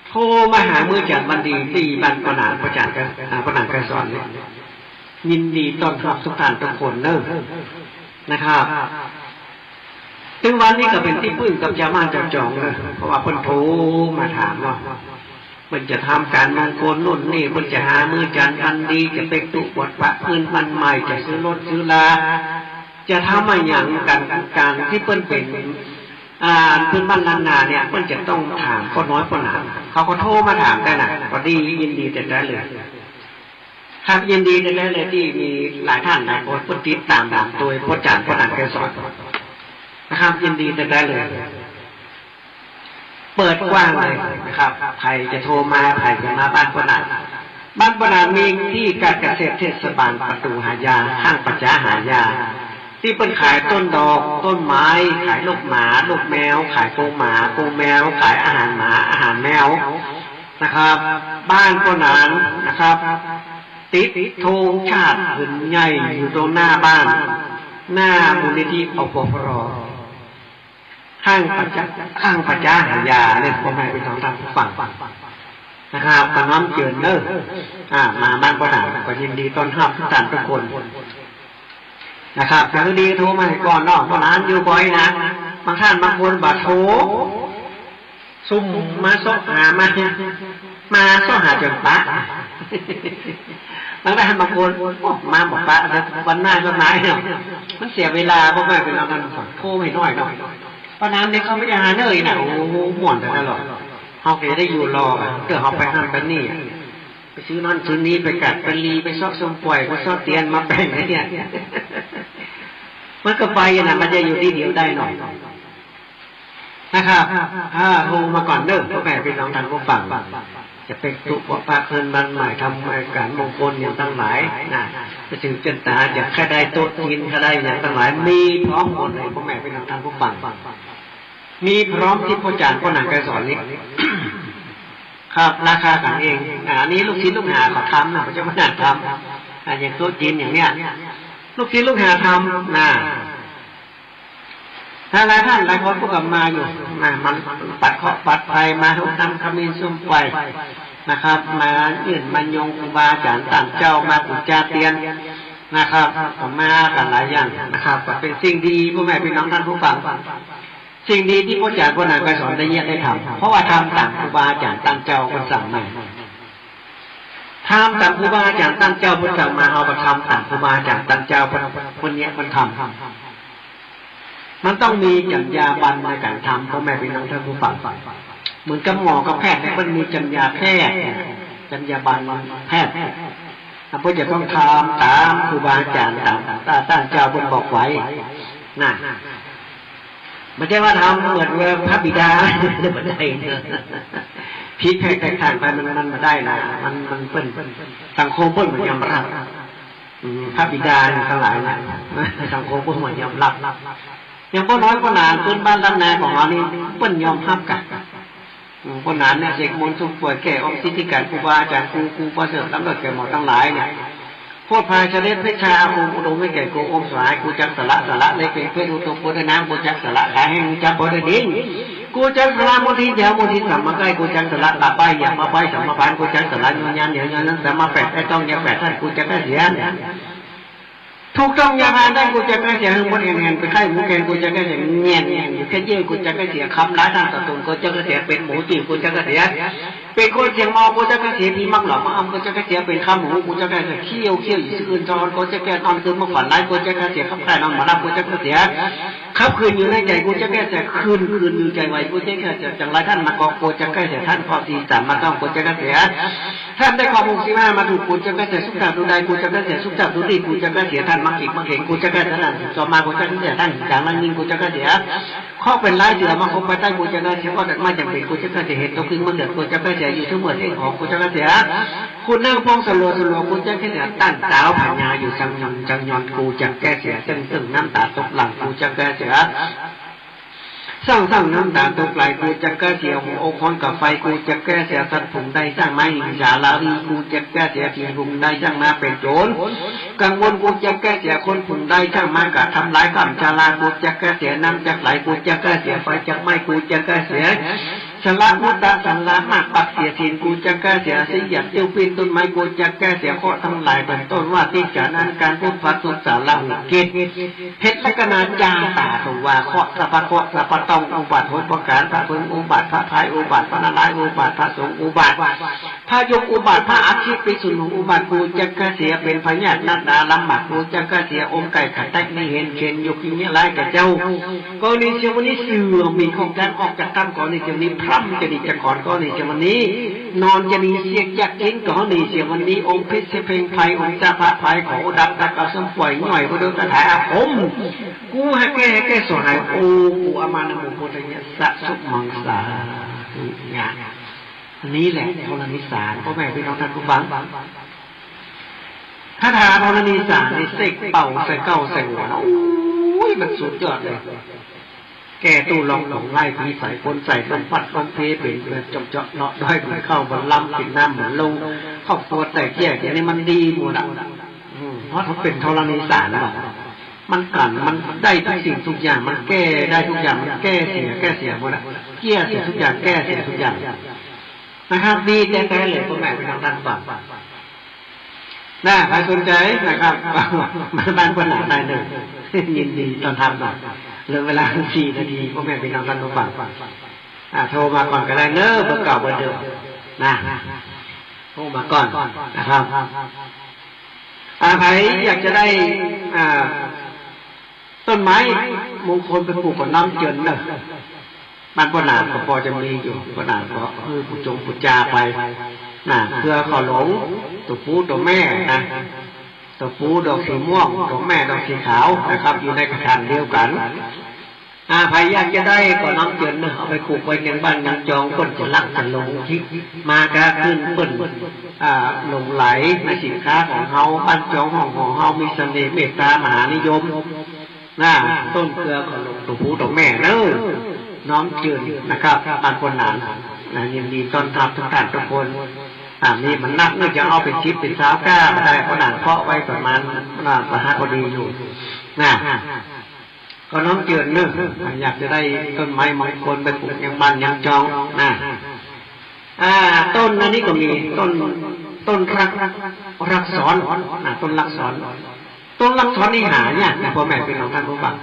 โทรมาหามื้อจานวันดีตี้บ้านป้อหนาน ป้อจ๋ารย์ก็ อ่า ป้อหนานไกรสอนเนี่ย ยินดีต้อนฮับทุกท่านทุกคนเน่อ นะครับ ซึ่งวันนี้ก็เป๋นตี้ปึ้งกับจาวบ้านจาวจองเน่อ เพราะว่าเปิ้นโทรมาถามเนาะ เปิ้นจะทำก๋านมงคลโน่นนี่ เปิ้นจะหามื้อจานวันดี จะเป๊กตุ๊ปลดปะพื้นบ้านใหม่ จะซื้อรถซื้อรา จะทำอะหยัง ก๋าน ก๋านตี้เปิ้นเป๋น อ่า พื้นบ้านล้านนาเนี่ย เปิ้นจะต้องถามป้อน้อยป้อหนาน เขาก็โทรมาถามได้น่ะ ก็ดี ยินดีแต๊ๆ เลย ครับ ยินดีแต๊ๆ เลย ตี้มีหลายท่านหลายคนเปิ้นติดต๋ามต๋ามตวยป้อจ๋ารย์ป้อหนานไกรสอนนะครับ ยินดีแต๊ๆ เลย เปิดกว้างเลยนะครับ ใผจะโทรมา ใผจะมาบ้านป้อหนาน บ้านป้อหนานมีตี้ก๋านเกษตรเทศบาลประตู๋หายา ห้างป๋าจ๊าหายา ตี้เปิ้นขายต้นดอก ต้นไม้ ขายลูกหมา ลูกแมว ขายกรงหมา กรงแมว ขายอาหารหมา อาหารแมวนะครับ บ้านป้อหนานนะครับ ติดธงชาติผืนใหญ่อยู่ตรงหน้าบ้าน หน้ามูลนิธิ อปพร ห้างป๋าจ๊า ห้างป๋าจ๊าหายาเนี่ย ป้อแม่ปี้น้องต้านผู้ฟังนะครับ ก็น้อมเจิญเน่อ อ่า มาบ้านป้อหนานก็ยินดีต้อนฮับทุกท่านทุกคนนะครับ อย่างดีโทรมาหื้อก่อนเนาะ ป้อหนานอยู่บ่อยนะ บางท่านบางคนบ่โทร ซุ่มมาเซาะหามา มาเซาะหาจ๋นปะ บางท่านบางคน โอ้ มาบ่ปะ เดี๋ยววันหน้าก็มาเนาะ มันเสียเวลา ป้อแม่ปี้น้องต้านผู้ฟัง โทรหื้อน้อยเนาะ ป้อหนานเดี๋ยวเข้าไปหาเน่อนะ โอ้ ม่วนตลอด เฮาก็จะได้อยู่รอ เตื้อเฮาไปหั้นไปนี่ ไปซื้อนั่นซื้อนี่ ไปกัดไปลี ไปเซาะส้มป่วย ไปเซาะเตียนมาแป่งเนี่ย มันก็ไปนะ มันจะอยู่ตี้เดียวได้เนาะ นะครับ อ่า โทรมาก่อนเน่อ ป้อแม่ปี้น้องต้านผู้ฟัง จะเป๊กตุ๊ปลดปะพื้นบ้านใหม่ ทำก๋านมงคลอย่างตังหลายนะ ไปถือเจิญต๋า จะใค่ได้โต๊ะจีน ใค่ได้อย่างตังหลาย มีพร้อมหมดเลย ป้อแม่ปี้น้องต้านผู้ฟัง มีพร้อมตี้ป้อจ๋ารย์ป้อหนานไกรสอนนี่ ครับ ราคากั๋นเอง อ่า อันนี้ลูกศิษย์ลูกหาเขาทำนะ เขาจะมานั่งทำ อ่า อย่างโต๊ะจีนอย่างเนี้ย ลูกศิษย์ลูกหาทำนะ ถ้าหลายท่านหลายคนก็มาอยู่นะ มาปัดเคราะห์ปัดภัย มาฮดน้ำขมิ้นส้มป่วยนะครับ มายื่นมายงครูบาอาจ๋ารย์ต้านเจ้า มาปู๋จาเตียนนะครับ ก็มากั๋นหลายอย่างนะครับ ก็เป๋นสิ่งดี ป้อแม่ปี้น้องต้านผู้ฟัง สิ่งดีตี้ป้อจ๋ารย์ป้อหนานไกรสอนได้เยียะได้ทำ เพราะว่าทำต๋ามครูบาอาจ๋ารย์ต้านเจ้าเปิ้นสั่งมา ทำต๋ามครูบาอาจ๋ารย์ต้านเจ้าเปิ้นสั่งมา เฮาก็ทำต๋ามครูบาอาจ๋ารย์ต้านเจ้าเปิ้น เปิ้นเยียะเปิ้นทำ มันต้องมีจรรยาบรรณในก๋านทำ ป้อแม่ปี้น้องต้านผู้ฟัง เหมือนกับหมอกับแพทย์เนี่ย เปิ้นมีจรรยาแพทย์ จรรยาบรรณแพทย์ เปิ้นจะต้องทำต๋ามครูบาอาจ๋ารย์ ต๋าม ต๋ามต้านเจ้าเปิ้นบอกไว้นะ บ่ใจ้ว่าทำเหมือนว่าพระบิดา บ่ได้เนอะ ผิดแผกแตกต่างไป มัน มันบ่ได้นะ มัน มันเปิ้น สังคมเปิ้นบ่ยอมฮับ อืม พระบิดาอย่างตังหลายนะ สังคมเปิ้นบ่ยอมฮับ อย่างป้อน้อยป้อหนาน พื้นบ้านล้านนาของเฮานี่ เปิ้นยอมฮับกั๋น อืม ป้อหนานเนี่ย เสกมนต์ส้มป่วย แก้อมสิทธิก๋านครูบาอาจ๋ารย์ ครู ครูประเสริฐ ล้ำเลิศแก่หมอตังหลายเนี่ย โพธิ์ไพรเสด็จเพชฌาอาคม อุดมให้แก่โก โอมสหาย กูจักสละ สละเล็กเป๋นเพชร อุดมโพธิ์น้ำ กูจักสละ ขาแห้ง กูจักโพธิ์ดิน กูจักสละมลทิน อย่าเอามลทินสัมมาใกล้ กูจักสละบาปใบ้ อย่ามาใบ้สัมมาพาน กูจักสละยอญาณ อย่ายอญาณสัมมาแปด ไอ้ต้องอย่าแปดท่าน กูจักเกษียณ ถูกต้องอย่าพานท่าน กูจักเกษียณ หึงหมดแห่งแห่ง ไปไข้หมูแกง กูจักเกษียณ เงียนเงียนอยู่แค่เยี่ยง กูจักเกษียณ คำร้ายท่านต่อตน กูจักเกษียณ เป๋นหมูจีบ กูจักเกษียณ เป๋นคนเสียงเมา กูจักเกษียณ ผีมักหลอกมาอำ กูจักเกษียณ เป๋นคำหู กูจักเกษียณ เขี้ยวเขี้ยวอยู่ซื่ออื่น จอน กูจักเกษียณ นอนคืนมาฝันร้าย กูจักเกษียณ ขับถ่ายนอนหมอลำ กูจักเกษียณ ขับคืนอยู่ในใจ๋กูจักแก้เสีย คืน คืนอยู่ใจ๋ไหวกูจักแก้เสีย จังไรต้านมาเกาะกูจักแก้เสีย ต้านเคราะห์ศีลสามมาต้องกูจักแก้เสีย ต้านได้ข้อมูลสิบห้ามาถูกกูจักแก้เสีย สุขจากดูได้กูจักแก้เสีย สุขจากดูดีกูจักแก้เสีย ต้านมักจิกมักเหงกูจักแก้เสีย ต้านจอมมากูจักแก้เสีย ต้านจางลังยิงกูจักแก้เสีย เคราะห์เป๋นร้ายเสือมาคบไปใต้กูจักแก้เสีย เคราะห์ตัดไม้จ๋ำเป๋นกูจักแก้เสีย เหตุตกพิงเมืองเดือดกูจักแก้เสีย อยู่เทิงเมืองเท่งของกูจักแก้เสีย ขุนนางพองสลัวสลัวกูจักแก้เสีย ต้านสาวพญาอยู่จังยอนจังยอนกูจักแก้เสีย เซิ่งเซิ่งน้ำต๋าตกหลั่งกูจักแก้เสีย เซิ่งเซิ่งน้ำต๋าตกไหลกูจักแก้เสีย หัวอกฮ้อนกับไฟกูจักแก้เสีย สัตว์ฝูงใดสร้างมาอิจฉาราวีกูจักแก้เสีย ผีฝูงใดสร้างมาเป๋นโจ๋ร กังวลกูจักแก้เสีย คนฝูงใดสร้างมากระทำร้ายข้ามชาลากูจักแก้เสีย น้ำจักไหลกูจักแก้เสีย ไฟจักไหม้กูจักแก้เสีย สละมุตตะสังละมากปักเสียศีลกูจักแก้เสีย สีหยัดเตี้ยวปิ้นต้นไม้กูจักแก้เสีย เคราะห์ตังหลายเป๋นต้นว่าติจฉานั้นการพูดพลาดทุกสาระหูกิจ เพชรลักขณาจาต๋าตวาเคราะห์สรรพเคราะห์สรรพต้องอุบัติหกประก๋าน พระเผิงอุบัติ พระพายอุบัติ พระนารายณ์อุบัติ พระสงฆ์อุบัติ พระยมอุบัติ พระอัคคีปิสุณุอุบัติกูจักแก้เสีย เป๋นพยาธินักหนาลำบากกูจักแก้เสีย อมไก่ขัดแต๊กมีเห็นเข็ญ ยกยิ่งเยียะร้ายแก่เจ้า กรณีเสียวันนี้เสื่อมมีของแท้ออกจากถ้ำ กรณีเสียวันนี้พร่ำจะดีจากขอน กรณีเสียวันนี้นอนจะดีเสียจากกิ๋น กรณีเสียวันนี้อมพิษเสียเพ็งภัย อมเจ้าพระภัยขออุดับ ตักเอาส้มป่วยง่อยก็โดนกระถายอาคม กูให้แก้ให้แก้สหาย โอ้ กูอามานะโมพุทธายะสะสุมังสาธุญา อันนี้แหละธรณีสาร พ่อแม่พี่น้องท่านผู้ฟัง คาถาธรณีสารนี่เสกเป่าใส่เก้าใส่หัวนะ โอ้ย มันสุดยอดเลย แก้ตู้ล็อกของไล่ผีสายคนใส่ลมพัดลมเพเป๋นเดือดจอมเจาะเลาะด้อยเหมือนเข้าบนลำกิ๋นน้ำเหมือนลง ครอบครัวแตกแยกอย่างนี้มันดีหมดอ่ะ อืม เพราะถ้าเป๋นธรณีสารเนาะ มันกลั่น มันได้ทุกสิ่งทุกอย่าง มันแก้ได้ทุกอย่าง มันแก้เสีย แก้เสียหมดอ่ะ เกลี้ยเสียทุกอย่าง แก้เสียทุกอย่าง นะครับ ดีแต๊ๆ เลย พ่อแม่พี่น้องท่านฟัง นะ ใผสนใจ๋นะครับ มาบ้านป้อหนานได้เน่อ ยินดีต้อนฮับเนาะ เหลือเวลาสี่นาที พ่อแม่พี่น้องท่านผู้ฟัง อ่า โทรมาก่อนก็ได้เน่อ เบอร์เก่าเบอร์เดิม นะ โทรมาก่อนนะครับ อ่า ใผอยากจะได้ อ่า ต้นไม้มงคลไปปลูกกับน้ำเจิญเน่อ บ้านป้อหนานก็พอจะมีอยู่ ป้อหนานก็ เออ ปู๋จงปู๋จาไป นะ เพื่อขอหลง ตั๋วผู้ตั๋วแม่นะ ตั๋วผู้ดอกสีม่วง ตั๋วแม่ดอกสีขาวนะครับ อยู่ในกระถางเดียวกั๋น อ่า ใผอยากจะได้ก็น้ำเจิญเน่อ เอาไปปลูกไว้เยียงบ้านเยียงจอง เปิ้นจะฮักจะหลง มาก๊าขึ้นเปิ้น อ่า หลงใหลในสินค้าของเฮา บ้านจองห้องหอเฮามีเสน่ห์เมตตามหานิยม นะ ต้นเกลือของหลวงตั๋วผู้ตั๋วแม่เน่อ น้ำเจิญนะครับ บ้านป้อหนาน นะ ยินดีต้อนฮับทุกท่านทุกคน อ่า มีมันนักเน่อ จะเอาเป๋นสิบเป๋นซาวก้าก็ได้ ป้อหนานเคาะไว้ประมาณ อ่า ประหัตพอดีอยู่ นะ ก็น้ำเจิญเน่อ อยากจะได้ต้นไม้มงคลไปปลูกเยียงบ้านเยียงจอง นะ อ่า ต้นอันนี้ก็มี ต้น ต้นรัก รักษร นะ ต้นรักษร ต้นรักษรนี่หายากนะ พ่อแม่พี่น้องท่านผู้ฟัง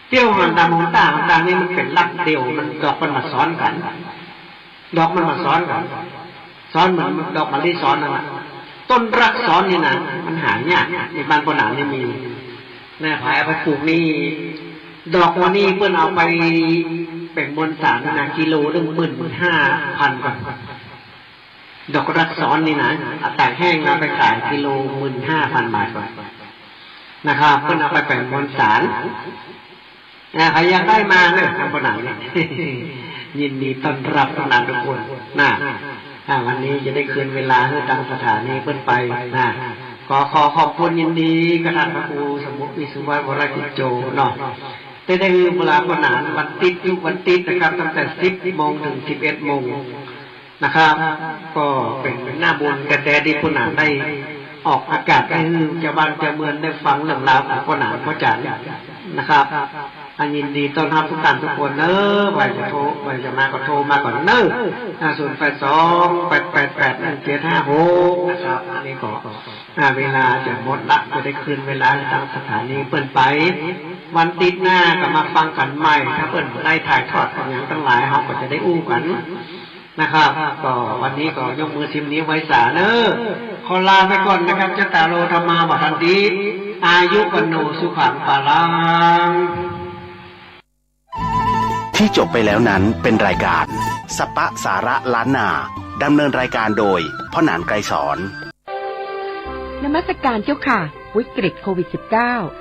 เตี้ยวหันต๋ามหนต๋าง หนต๋างนี่มันเป๋นรักเดี่ยว มันดอกมันบ่ซ้อนกั๋น ดอกมันบ่ซ้อนกั๋น ซ้อนเหมือนดอกมะลิซ้อนนั่นน่ะ ต้นรักษรนี่นะ มันหายาก ในบ้านป้อหนานนี่มี นะ ใผเอาไปปลูกนี่ ดอกวันนี้เปิ้นเอาไปแป๋งมวลสารนะ กิโลนึ่งหมื่นห้าพันก่อน ดอกรักษรนี่นะ เอาตากแห้งเอาไปขายกิโลหมื่นห้าพันบาทก่อนนะครับ เปิ้นเอาไปแป๋งมวลสาร อ่า ใผอยากได้มาเน่อ ทางป้อหนานนี่ ยินดีต้อนฮับทุกท่านทุกคนนะ อ่า วันนี้จะได้คืนเวลาหื้อตางสถานีเปิ้นไปนะ ขอ ขอขอบคุณยินดีกับท่านพระครูสมมุติ วิศวะวรกิจโจเนาะ ได้ ได้หื้อเวลาป้อหนานวันติ๊ด ทุกวันติ๊ดนะครับ ตั้งแต่สิบโมงถึงสิบเอ็ดโมง นะครับ ก็เป๋นหน้าบุญกระแตตี้ป้อหนานได้ออกอากาศหื้อจาวบ้านจาวเมืองได้ฟังเรื่องราวของป้อหนานป้อจ๋ารย์นะครับ อ่ะ ยินดีต้อนฮับทุกท่านทุกคนเน่อ ใผจะโทร ใผจะมาก็โทรมาก่อนเน่อ อ่า ศูนย์แปดสอง แปดแปดแปด หนึ่งเจ็ดห้าหก นะครับ อันนี้ก็ อ่า เวลาจะหมดละ จะได้คืนเวลาหื้อตางสถานีเปิ้นไป วันติ๊ดหน้าก็มาฟังกั๋นใหม่ ถ้าเปิ้นได้ถ่ายทอดกั๋นหยังตังหลาย เฮาก็จะได้อู้กั๋น นะครับ ก็วันนี้ก็ยกมือสิบนิ้วไหว้สาเน่อ ขอลาไปก่อนนะครับ จตารโอ ธัมมา วัฑฒันติ อายุ วัณโณ สุขัง พลัง ที่จบไปแล้วนั้นเป็นรายการ สปะสาระล้านนา ดำเนินรายการโดย พ่อหนานไกรสอน นมัสการเจ้าค่ะ วิกฤตโควิด สิบเก้า